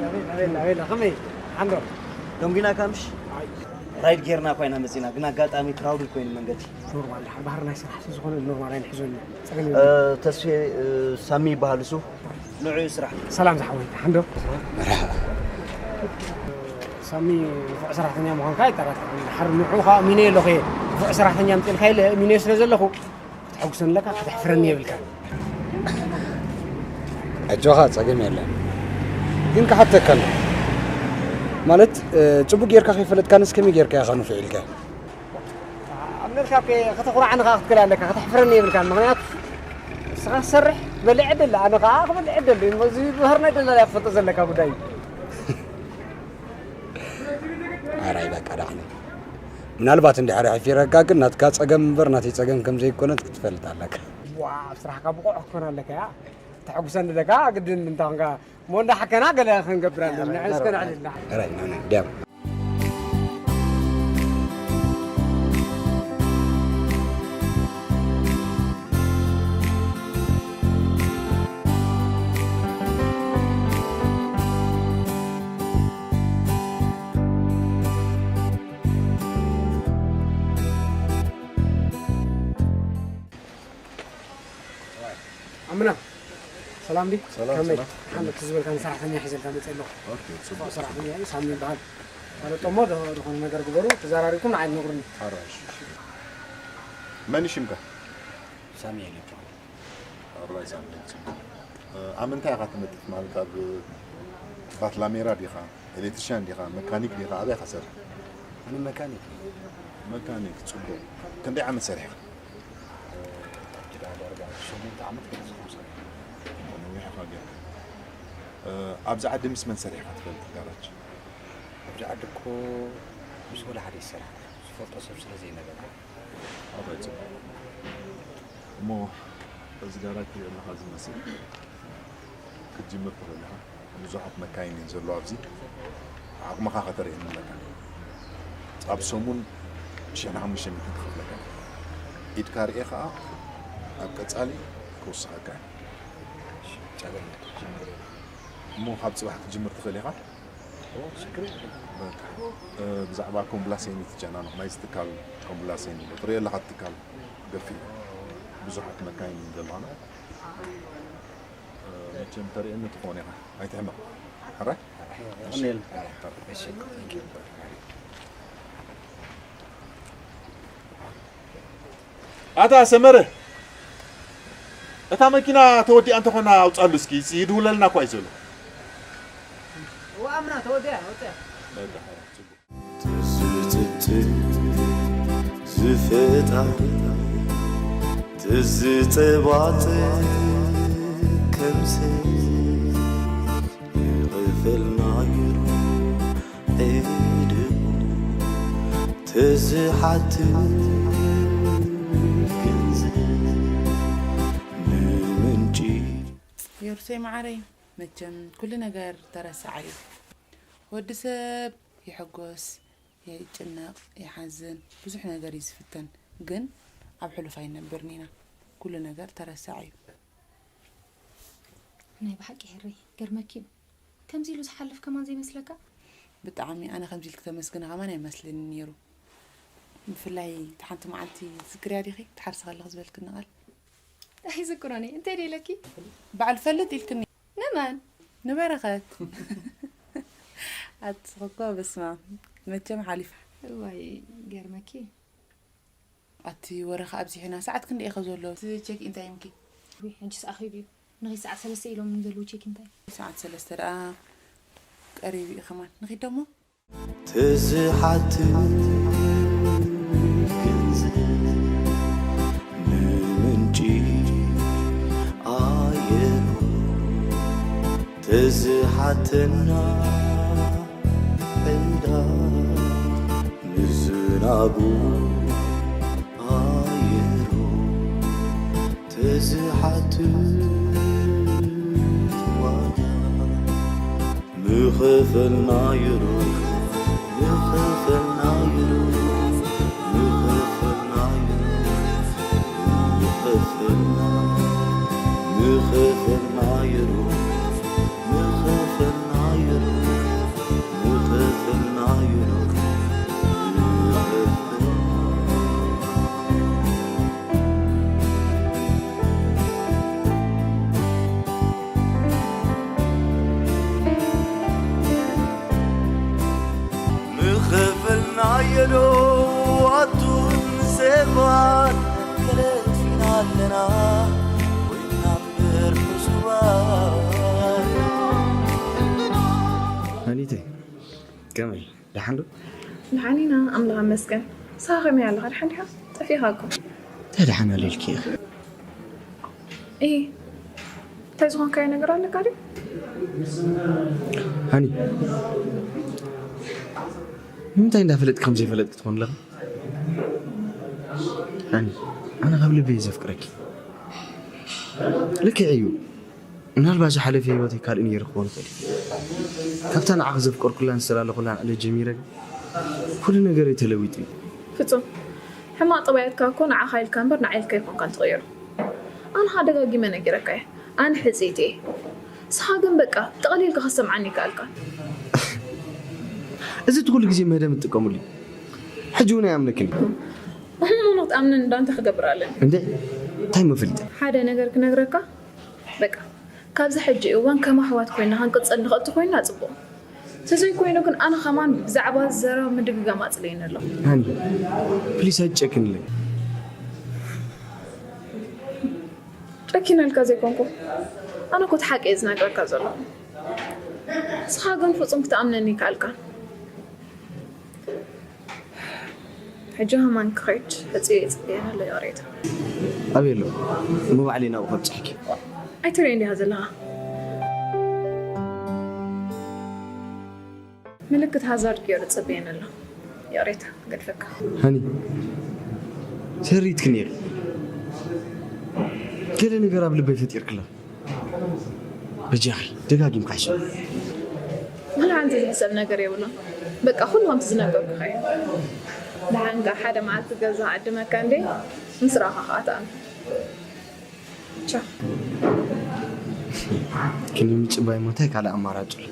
ኣቤላ፣ ኣቤላ፣ ኣቤላ፣ ከመይ? ሓንዶ? ደንጒናካ ምሽ? ኣይ። ራይድ ጌርና እኳ ኢና መጺና፣ ግን ኣጋጣሚ ክራውድድ ኮይኑ መንገዲ። ኖርማል፣ ደሓን ባህሪ ናይ ስራሕ ስለ ዝኾነ ኖርማል ኣይንሕዞን ኢና። ጸገም እ፣ የብሉን። ተስፌ፣ እ፣ ሳሚ ይበሃል እሱ። ንዑ ስራሕ። ሰላም ዝሓወይ፣ ሓንዶ? መርሓባ። ሳሚ ንፉዕ ሰራሕተኛ ምዃንካ ኣይጠራጠርን። ድሓር ንዑ ኸኣ እሚነዮ ኣለኹ እየ። ንፉዕ ሰራሕተኛ ኣምጺእልካ ኢለ እሚነዮ ስለ ዘለኹ፣ ከተሐጉሰኒ ኣለካ፣ ከተሕፍረኒ የብልካን። ኣጆኻ፣ ጸገም የለን። ግን ክሓተካ ኣሎ። ማለት፣ እ፣ ጽቡቕ ጌርካ ከይፈለጥካንስ ከመይ ጌርካ ኢኻ ንፉዕ ኢልካ? ኣብ ነብስካ ከ-፣ ከተኹርዓኒ ከኣ ክትክእል ኣለካ፣ ከተሕፍረኒ የብልካን። ምኽንያቱ ንስኻ ትሰርሕ ትበልዕ ዕድል፣ ኣነ ከኣ ክበልዕ ዕድል። እሞ እዚ ባህርና ደላላ ትፈልጦ ዘለካ ጉዳይ እዩ። ኣራይ በቃ ዳሕነ። ምናልባት እንድሕር ኣሕፊረካ ግን ናትካ ጸገም እምበር ናተይ ጸገም ከም ዘይኮነት ክትፈልጥ ኣለካ። ዋ፣ ኣብ ስራሕካ ብቑዕ ክትኮን ኣለካ፣ ያ። ተሐጉሰኒ ደካ ግድን እንታ ኾንካ እሞ እንዳ ሓከና ገለ ክንገብር ኣለና። እስከ ንዕልልና። ሕራይ፣ ና፣ ና፣ ዲያም። ኣምና፣ ሰላም ዲ? ሰላም፣ ከመይ? ሰላም። ሓመድ ዝበልካኒ ሰራሕተኛ ሒዘልካ መፅእ ኣለኹ። ኦኬ፣ ፅቡቕ። ጽቡቕ ሰራሕተኛ እዩ፣ ሳሚ ይበሃል። ፋለጦ እሞ ዶ-፣ ዝኾነ ነገር ግበሩ፣ ተዘራሪብኩም ንዓይ ንግሩኒ። ኣራሽ። መን እዩ ሽምካ? ሳሚ ይለካ። ኣራይ፣ ሳሚ፣ ጽቡቕ። እ፣ ኣብ ምንታይ ኢኻ ትነጥፍ? ማለት ኣብ ባትላሜራ ዲኻ? ኤሌክትሪሻን ዲኻ? መካኒክ ዲኻ? ኣበይ ኢኻ ትሰርሕ? ኣነ መካኒክ እየ። መካኒክ፣ ጽቡቕ። ክንደይ ዓመት ሰሪሕካ? እ፣ ዳርጋ ሸሞንተ ዓመት ገለ ዝኸውን ሰሪሐ። ነዊሕ ኢኻ ጌርካ። እ፣ ኣብዚ ዓዲ ምስ መን ሰሪሕካ ትፈልጥ ጋራጅ? ኣብዚ ዓዲ እኮ ምስ ወላ ሓደ ይሰርሕ። ዝፈልጦ ሰብ ስለ ዘይነበረ። ኣባይ ጽቡቕ። እሞ እዚ ጋራጅ ትሪኦ ኣለኻ ዝመስል ክትጅምር ትኽእል ኢኻ። ብዙሓት መካይን እየን ዘለዋ ኣብዚ። ዓቕምኻ ከተርእየኒ ኣለካ። ኣብ ሰሙን ሽሕን ሓሙሽተ ሚእትን ክኸፍለካ። ኢድካ ርኤ ኸኣ ኣብ ቀጻሊ ክውስኸካ እዩ። ጸገም የለን። እሞ ካብ ጽባሕ ክትጅምር ትኽእል ኢኻ። ኦ፣ ሽግር የለን። በቃ፣ እ፣ ብዛዕባ ኮምብላሴኒ ትጨናነቕ፣ ናይዚ ትካል ኮምብላሴኒ ትሪኦ ኣለኻ፣ እቲ ትካል ገፊሕ እዩ። ብዙሓት መካይን ዘለዋና። እ፣ መቸም ተርእየኒ ትኾን ኢኻ፣ ኣይትሕመቕ። ሕራይ? የቐንየልና። ኣታ ሰመረ፣ እታ መኪና ተወዲኣ እንተኾይና ኣውጻሉ እስኪ፣ ይድውለልና እኳ እዩ ዘሎ። እዋ ኣምና ተወዲኣ፣ ወፂኣ። ትዝትት ዝፈጣሪ ትዝተባጽ ከምሰ ይቕፈልና ይሩ ዒዱ ተዝሓትት ገንዘብ ንምንጪ። የሩሰይ መዓረይ፣ መቸም ኩሉ ነገር ተረሳዓዩ። ወዲ ሰብ ይሕጎስ፣ ይጭነቕ፣ ይሓዝን፣ ብዙሕ ነገር እዩ ዝፍተን። ግን ኣብ ሕሉፍ ኣይንነብርን ኢና። ኩሉ ነገር ተረሳዓዩ። ናይ ብሓቂ ሕረይ፣ ገርመኪ እዩ። ከምዚ ኢሉ ዝሓልፍ ከማን ዘይመስለካ? ብጣዕሚ፣ ኣነ ከምዚ ኢልኪ ተመስግኒ ከማን ኣይመስለኒ ነይሩ። ብፍላይ እቲ ሓንቲ መዓልቲ ትዝክርያ ዲኺ? ትሓርሲ ከለኺ ዝበልክኒ ቃል። ኣይዝክሮን እየ። እንታይ ደይለኪ? በዓል ፈልጥ ኢልክኒ። ንመን? ንበረኸት። ኣትስኺ እኮ በስመ ኣብ። መቸም ሓሊፋ። እዋይ፣ ገርመኪ። ኣቲ ወረኻ ኣብዚሕና፣ ሰዓት ክንደይ ኢኸ ዘሎ? እቲ ቼክ ኢን ታይምኪ? ውይ፣ ሕጅስ ኣኺሉ እዩ። ንኺድ ሰዓት ሰለስተ ኢሎም ዘለዉ ቼክ ኢን ታይም። ሰዓት ሰለስተ ደኣ ቀሪቡ እዩ ከማን። ንኺድ ደሞ። ተዝሓትት ገንዘብ ንምንጪ ኣየሩ ተዝሓተና ዕዳ ንዝናቡ ኣየሩ ተዝሓትት ዋጋ ምኸፈልናዮ ዶ፣ ምኸፈልናዮ ዶ፣ ምኸፈልናዮ ዶ፣ ምኸፈልና፣ ምኸፈልናዮ ዶ፣ ምኸፈልናዮ ዶ፣ ምኸፈልናዮ ዶ፣ ምኸፈልና። ምኸፈልናዮ ዶ ኣቱም ሰባት፣ ገለ ኣጥፊእና ኣለና ኮይና እምበር ሕሱባት። ሃኒተይ፣ ከመይ? ደሓን ዶ? ደሓን ኢና፣ ኣምላኽ ይመስገን። ንስኻ ከመይ ኣለኻ? ደሓን ዲኻ? ጠፊእኻ እኮ። እንታይ ደሓን ኣለ ኢልኪ ኢኺ? እይ፣ እንታይ ዝኾንካዮ ነገር ኣለካ ድዩ? ሃኒ፣ ንምንታይ እንዳፈለጥኪ ከም ዘይፈለጥኪ ትኾን ኣለኻ? ሃኒ፣ ኣነ ካብ ልቢ እየ ዘፍቅረኪ። ልክዕ እዩ። ምናልባት ዝሓለፈ ህይወተይ ካልእ ነይሩ ክኸውን ይኽእል እዩ። ካብታ ንዓኺ ዘፍቀርኩላን ዝተላለኹላን ዕለት ጀሚረ ግን ኩሉ ነገረይ ተለዊጡ እዩ። ፍጹም፣ ሕማቕ ጠባያትካ እኮ ንዓኻ ኢልካ እምበር ንዓይ ኢልካ ኣይኮንካን ትቕይሮ። ኣነ ኸኣ ደጋጊመ ነጊረካ እየ፣ ኣነ ሕጽይቲ እየ። ንስኻ ግን በቃ ጥቕሊልካ ከሰምዓኒ ኣይከኣልካን። እዚ እቲ ኩሉ ግዜ መህደም ትጥቀሙሉ እዩ። ሕጂ እውን ኣይኣምነክን እዩ። እሞ ንኽትኣምነኒ እንዳ እንታይ ክገብር ኣለኒ? እንደ እንታይ መፍልጥ ሓደ ነገር ክነግረካ፣ በቃ ካብዚ ሕጂ እዋን ከም ኣሕዋት ኮይና ክንቅጽል ንኽእል ተኾይንና ጽቡቕ። ተዘይኮይኑ ግን ኣነ ከማን ብዛዕባ ዘረባ ምድግጋም ኣጽልየኒ ኣሎ። ሃኒ ፕሊስ ኣይትጨክንለይ። ጨኪነልካ ዘይኮንኩ፣ ኣነ እኮ እቲ ሓቂ እየ ዝነግረካ ዘለኹ። ንስኻ ግን ፍጹም ክትኣምነኒ ኣይከኣልካን። ሕጂ ከማን ክኸይድ ሕጽዮ ይጽበየኒ ኣሎ ይቕሬታ። ኣበይ ኣሎ? እሞ ባዕለይ ናብኡ ከብጽሐኪ። ኣይትርእዮን ዲኻ ዘለኻ? ምልክት ሃዛርድ ገይሩ ይጽበየኒ ኣሎ። ይቕሬታ ክገድፈካ። ሃኒ ተሪትኪ ነይሪ። ገለ ነገር ኣብ ልበይ ፈጢርክላ። በጃኺ ደጋጊምካ ሕሰብ። ወላ ሓንቲ ዝሕሰብ ነገር የብሉን። በቃ ኩሉ ከምቲ ዝነገርኩኻ እዩ። ደሓን ከኣ ሓደ መዓልቲ ገዛ ክዕድመካ እንድየ፣ ምስ ረኣኻ ከኣ ትኣምን። ቻው። ክኒን ምጽባይ እሞ እንታይ ካልእ ኣማራጺ ኣሎ?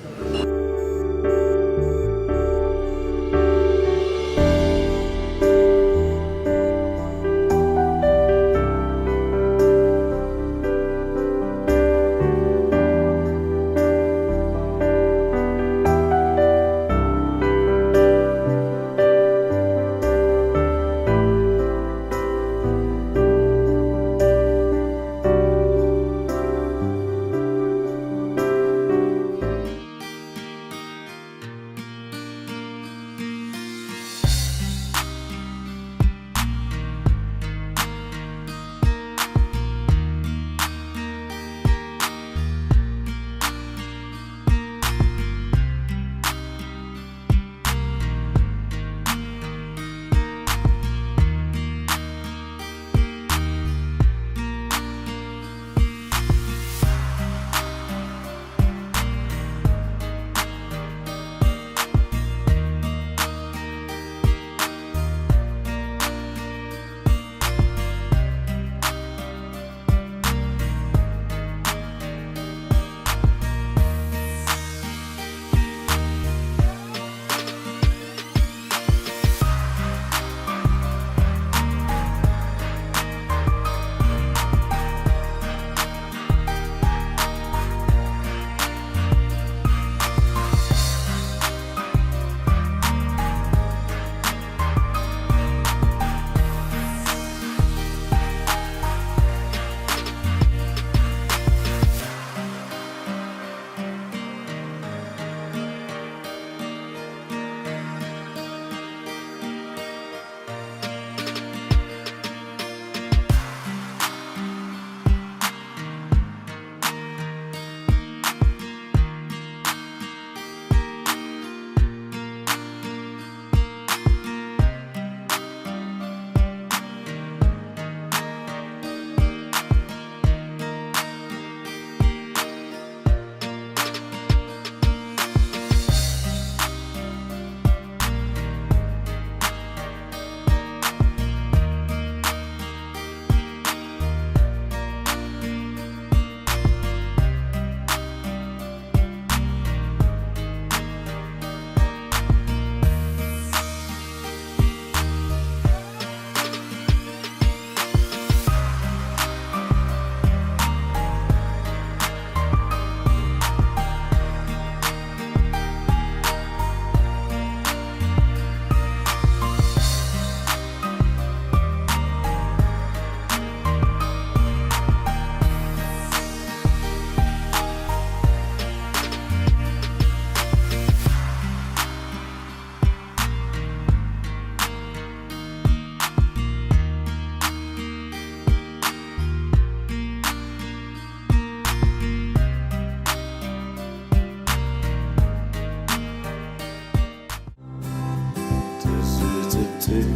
ትዝትትር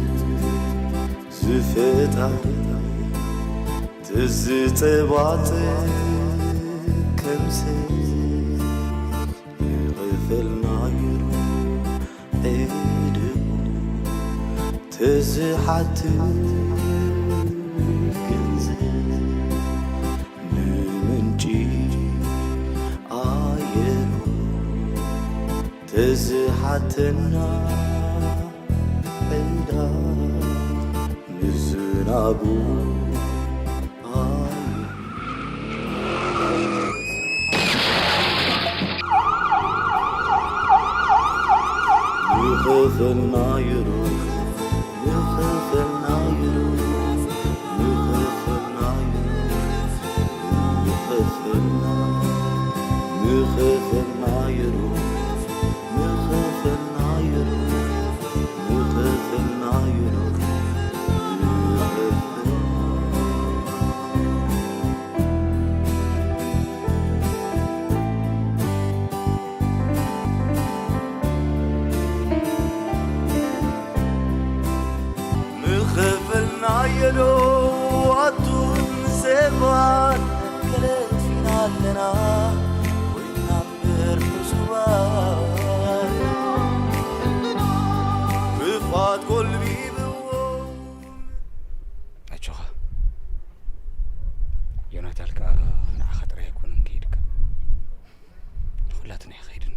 ዝፈጣሪ ትዝተባተካ ክፍልና ይሩ ዕድኡ ተዝሓትት ገንዘብ ንምንጪ ኣየሩ ተዝሓተና ዕዳ ንዝናቡ ኣየሩ ንኽፍልና ይሩ ንኽፍልና ይሩ ንኽፍልና ይሩ ንኽፍልና ንኽፍልና ይሩ ንኽፍልና ይሩ ንኽፍልና ይሩ ንኽፍልና ምኸፈልናዮ ዶ ኣቱም ሰባት ገለ ፊና ኣለና ኮይና እምበር ሕሱባት ክፋት ጎልቢብዎ ኣጆኻ ዮናታን፣ ከኣ ንዓኻ ጥራይ ኣይኮነን ከይድካ፣ ንኹላትና እዩ ከይድና።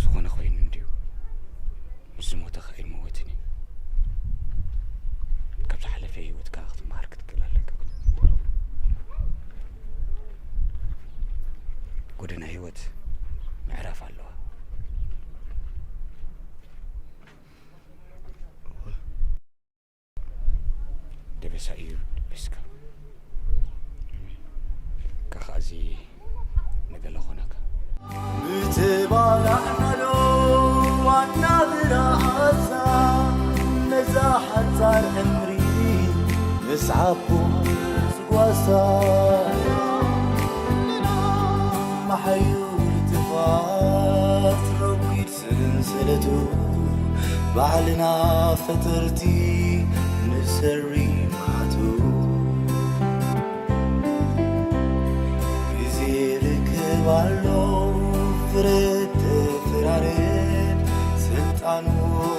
ዝኾነ ኮይኑ እንድዩ፣ ምስ ዝሞተ ከኣ ኣይመወትን እዩ። ካብ ዝሓለፈ ህይወትካ ክትመሃር ክትክእል ኣለካ። ጎደና ህይወት ምዕራፍ ኣለዋ። ደበሳ እዩ ደበስካ። ካኻዚ ነገለ ኾነካ። ምትባላዕናዶ ዋና ብርሃዛ ነዛ ሓጻር ዕምሪ ምስ ዓቦ ዝጓሳ መሓዩር ጥፋት ረጒድ ሰንሰለቱ ባዕልና ፈጠርቲ ንሰሪ ማዕቱ ግዜ ርክብ ኣሎ ፍረ ተፈራረድ ስልጣኑ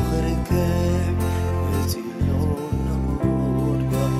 ክርከብ መጺኡ ኣሎ ነጎድጓድ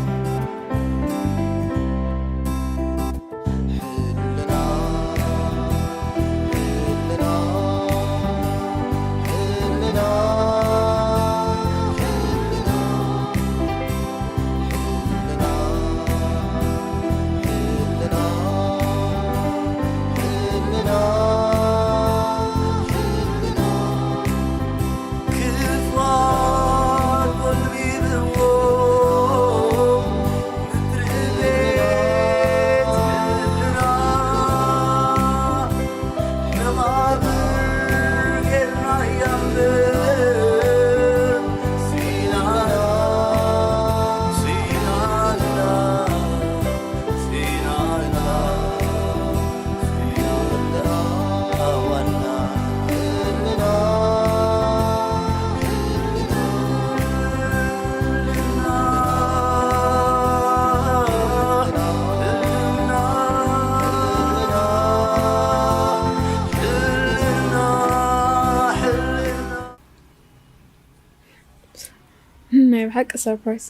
ናይ ብሓቂ ሰርፕራይዝ።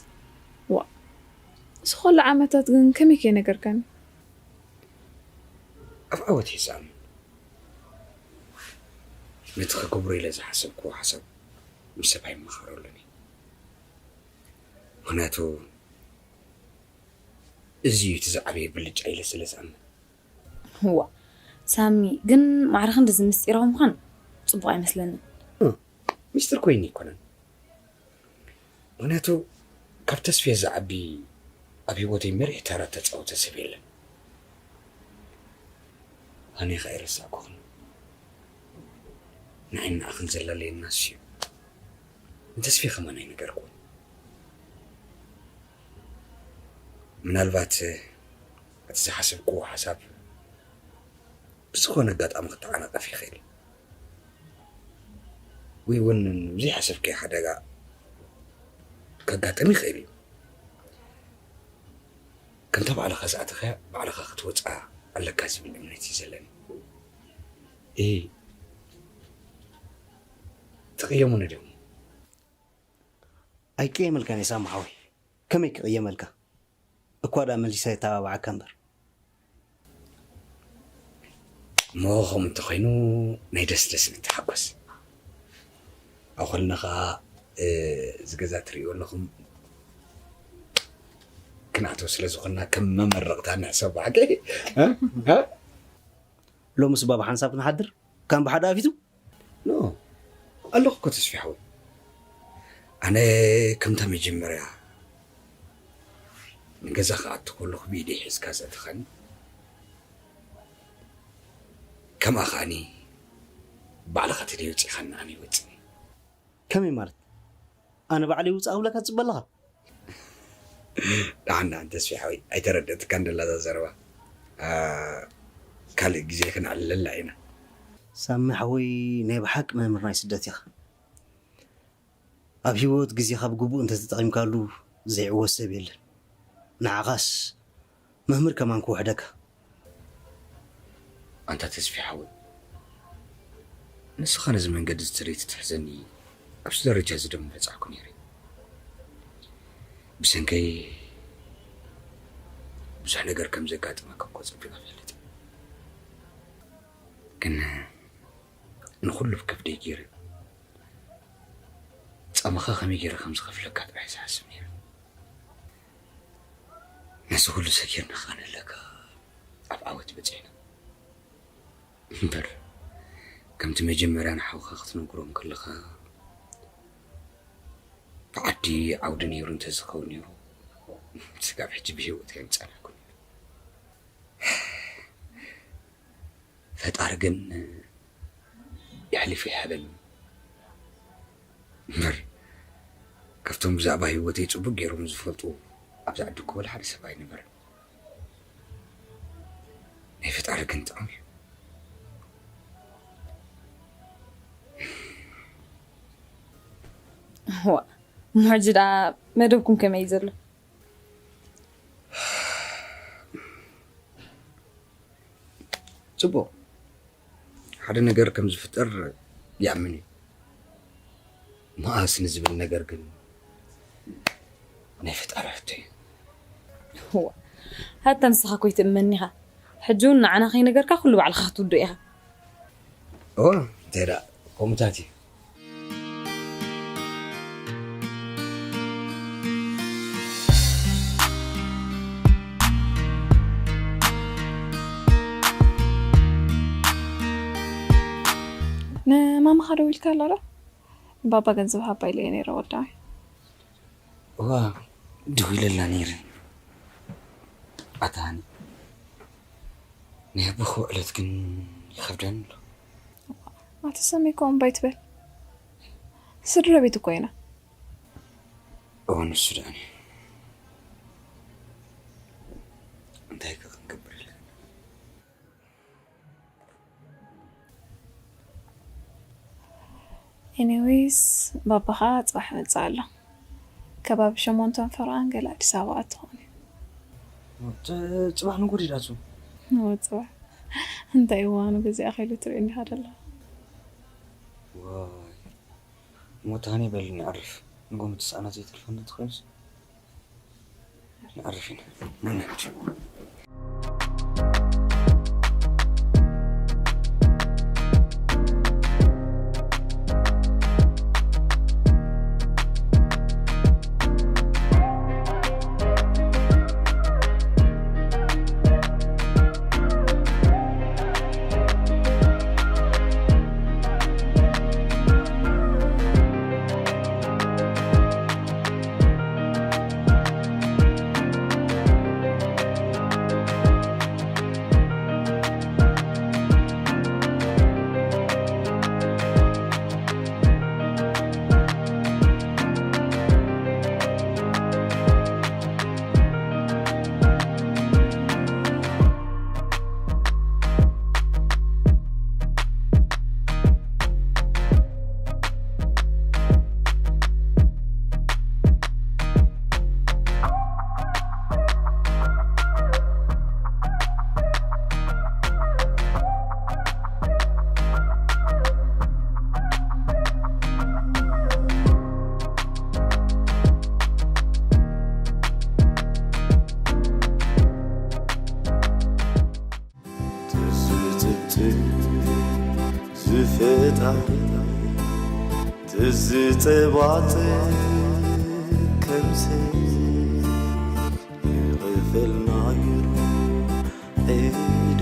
ዋ፣ እዚ ኹሉ ዓመታት ግን ከመይ ከይነገርካኒ? ኣብ ዓወት ሒዛም ነቲ ክገብሮ ኢለ ዝሓሰብክዎ ሓሳብ ምስ ሰብ ኣይመኻረሉን እየ። ምኽንያቱ እዚ እዩ እቲ ዝዓበየ ብልጫ ኢለ ስለ ዝኣምን። ዋ ሳሚ፣ ግን ማዕረ ክንድዚ ምስጢራዊ ምዃን ጽቡቕ ኣይመስለንን። እ፣ ሚስጥር ኮይኑ ኣይኮነን። ምኽንያቱ ካብ ተስፍየ ዝዓቢ ኣብ ህይወተይ መሪሕ ተራ ተጻወተ ሰብ የለን። ኣነ ኸኣ ኣይረሳዕኩኹን። ንዓይን ንዓኽን ዘላለየና እሱ እዩ። ንተስፍየ ከማን ኣይነገርኩዎን። ምናልባት እቲ ዝሓሰብክዎ ሓሳብ ብዝኾነ ኣጋጣሚ ክተዓናቐፍ ይኽእል። ወይ እውን ዘይሓሰብካዮ ሓደጋ ከጋጥም ይኽእል እዩ። ከምታ ባዕልኻ ዝኣተኻያ ባዕልኻ ክትወፅኣ ኣለካ ዝብል እምነት እዩ ዘለኒ። እ፣ ትቕየሙኒ ዲኹም? ኣይቅየመልካን እየ ሳሚ ሓወይ። ከመይ ክቕየመልካ? እኳ ደኣ መሊሰ የተባብዓካ እምበር። እሞ ከምኡ እንተኾይኑ ናይ ደስደስ ንተሓጎስ። ኣብ ኾልና ኸዓ፣ እ፣ እዚ ገዛ ትርእይዎ ኣለኹም ክንኣትዎ ስለ ዝኾንና ከም መመረቕታ ንሕሰቦ ሓቂ። እ? እ? ሎምስ ባብ ሓንሳብ ክንሓድር? ከም ብሓደ ኣፊቱ? ኖ፣ ኣለኹ እኮ ተስፊ ሓወይ። ኣነ ከምታ መጀመርያ ንገዛ ክኣቱ ከለኹ ብኢደይ ሒዝካ ዘእተኻኒ፣ ከምኣ ከኣኒ ባዕልኻ ተደይ ወፂእኻኒ ኣነ ይወፅእ። ከመይ ማለት? ኣነ ባዕለይ ውፃእ ክብለካ ትፅበ ኣለኻ? ደሓን ደሓን ተስፊ ሓወይ፣ ኣይተረደእትካን ደላ እዛ ዘረባ። አ፣ ካልእ ግዜ ክነዕልለላ ኢና። ሳሚ ሓወይ፣ ናይ ብሓቂ መምህር ናይ ስደት ኢኻ። ኣብ ህይወት ግዜኻ ብግቡእ እንተተጠቒምካሉ ዘይዕወት ሰብ የለን። ንዓኻስ መምህር ከማን ክውሕደካ። ኣንታ ተስፊ ሓወይ፣ ንስኻ ነዚ መንገዲ እዚ ተደይትትሕዘኒ ኣብዚ ደረጃ እዚ ዶ ምበጻሕኩ ነይረ። ብሰንከይ ብዙሕ ነገር ከም ዘጋጥመካ እኮ ጸቢቐ እፈልጥ እየ። ግን ንኹሉ ብከብደይ ገይረ ጻማኻ ከመይ ገይረ ከም ዝኸፍለካ ጥራሕ እየ ዝሓስብ ነይረ። ነዚ ኩሉ ሰጊርና ከኣ ንለካ ኣብ ዓወት በጺሕና። እምበር ከምቲ መጀመርያ ንሓውካ ክትነግሮም ከለኻ ብዓዲ ዓውዲ ነይሩ እንተዝኸውን ነይሩ ስጋብ ሕጂ ብህይወት ኣይምጸናኩን ነይሩ። ፈጣሪ ግን የሕሊፉ ይሃበኒ። እምበር ካብቶም ብዛዕባ ህይወተይ ጽቡቕ ገይሮም ዝፈልጡ ኣብዚ ዓዲ እኮ ወላ ሓደ ሰብ ኣይነበረን። ናይ ፈጣሪ ግን ጥዑም እዩ። ዋ፣ እሞ ሕጂ ደኣ መደብኩም ከመይ እዩ ዘሎ? ጽቡቕ ሓደ ነገር ከም ዝፍጠር ይኣምን እዩ። መኣስ ንዝብል ነገር ግን ናይ ፈጣሪ ሕቶ እዩ። ዋ፣ ሃታ ንስኻ እኮ ይትእመኒ ኢኻ። ሕጂ እውን ንዓና ከይነገርካ ኩሉ ባዕልኻ ክትውድኦ ኢኻ። እወ፣ እንታይ ደኣ ከምኡታት እዩ። ንማማኻ ደዊልካ ኣላ ዶ? ባባ ገንዘብ ሃባ ኢለየ ነይረ ወዳዊ። እዋ ደዊለላ ነይረ። ኣታ ሃኒ፣ ናይ ኣቦኹ ዕለት ግን ይኸብደኒ ኣሎ። ኣታ ሰመይ እኮ እምባ ኣይትበል። ስድራ ቤት እኮ ኢና። እዋ ንሱ ደኣ እንታይ ከ ክንገብር ኣለና? ኤኒዌይስ ባባኻ ፅባሕ መፅእ ኣሎ። ከባቢ ሸሞንተን ፈረቓን ገለ ኣዲስ ኣበባ ኣትኾን እዩ። ጽባሕ ንጎዲ ዳሱ እወ ፅባሕ እንታይ እዋኑ ግዜ ኣኺሉ ትርኢ እንዲኻ ደላ። ዋይ ሞታኒ በልኒ ኣርፍ ንጎ ምትስኣና ዘይትልፈና ትኾንስ ንኣርፍ ኢና። ብፍጣሪ ትዝጸባጽ ከምሰ ንኽፈልናዮ ዕድኡ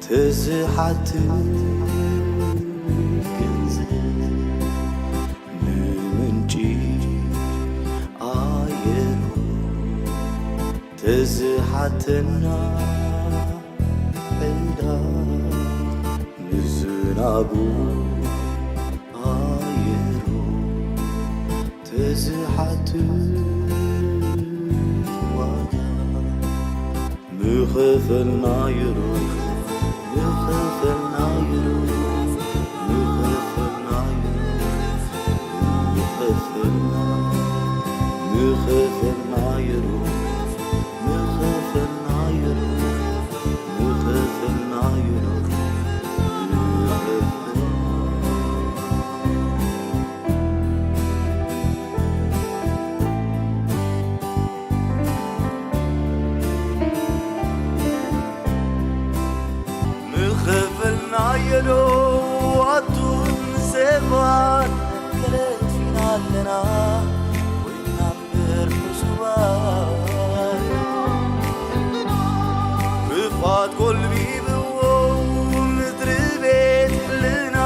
ተዝሓትት ገንዘብ ንምንጪ ኣየሩ ተዝሓተና ዕዳ ንዝናቡ ኣየሩ ተዝሓትት ዋጋ ምኸፈልናዮ ዶ፣ ምኸፈልናዮ ዶ፣ ምኸፈልናዮ ዶ፣ ምኸፈልና፣ ምኸፈልናዮ ዶ፣ ምኸፈልናዮ ዶ፣ ምኸፈልናዮ ዶ፣ ምኸፈልና። ምኸፈልናዮ ዶ ኣቱም ሰባት፣ ገለ ኣጥፊና ኣለና ኮይና እምበር ሕሱባት። ክፍኣት ጎልቢብዎ ምድሪ ቤት ሕልና፣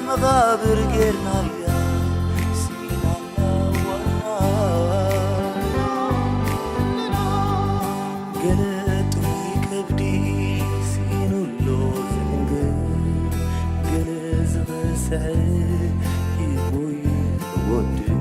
መቓብር ጌርናያ ስኢናና ዋና። ገለ ጥሙይ ከብዲ ስኢኑ ኣሎ ዝዕንግል፣ ገለ ዝበስዐ ሂቡ ይወድእ።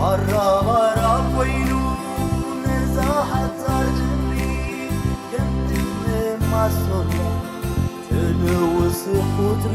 ኣራባራብ ኮይኑ ነዛ ሓጻር እምኒ ከም እምኒ ማሶላ ትንውስ ቁጽሪ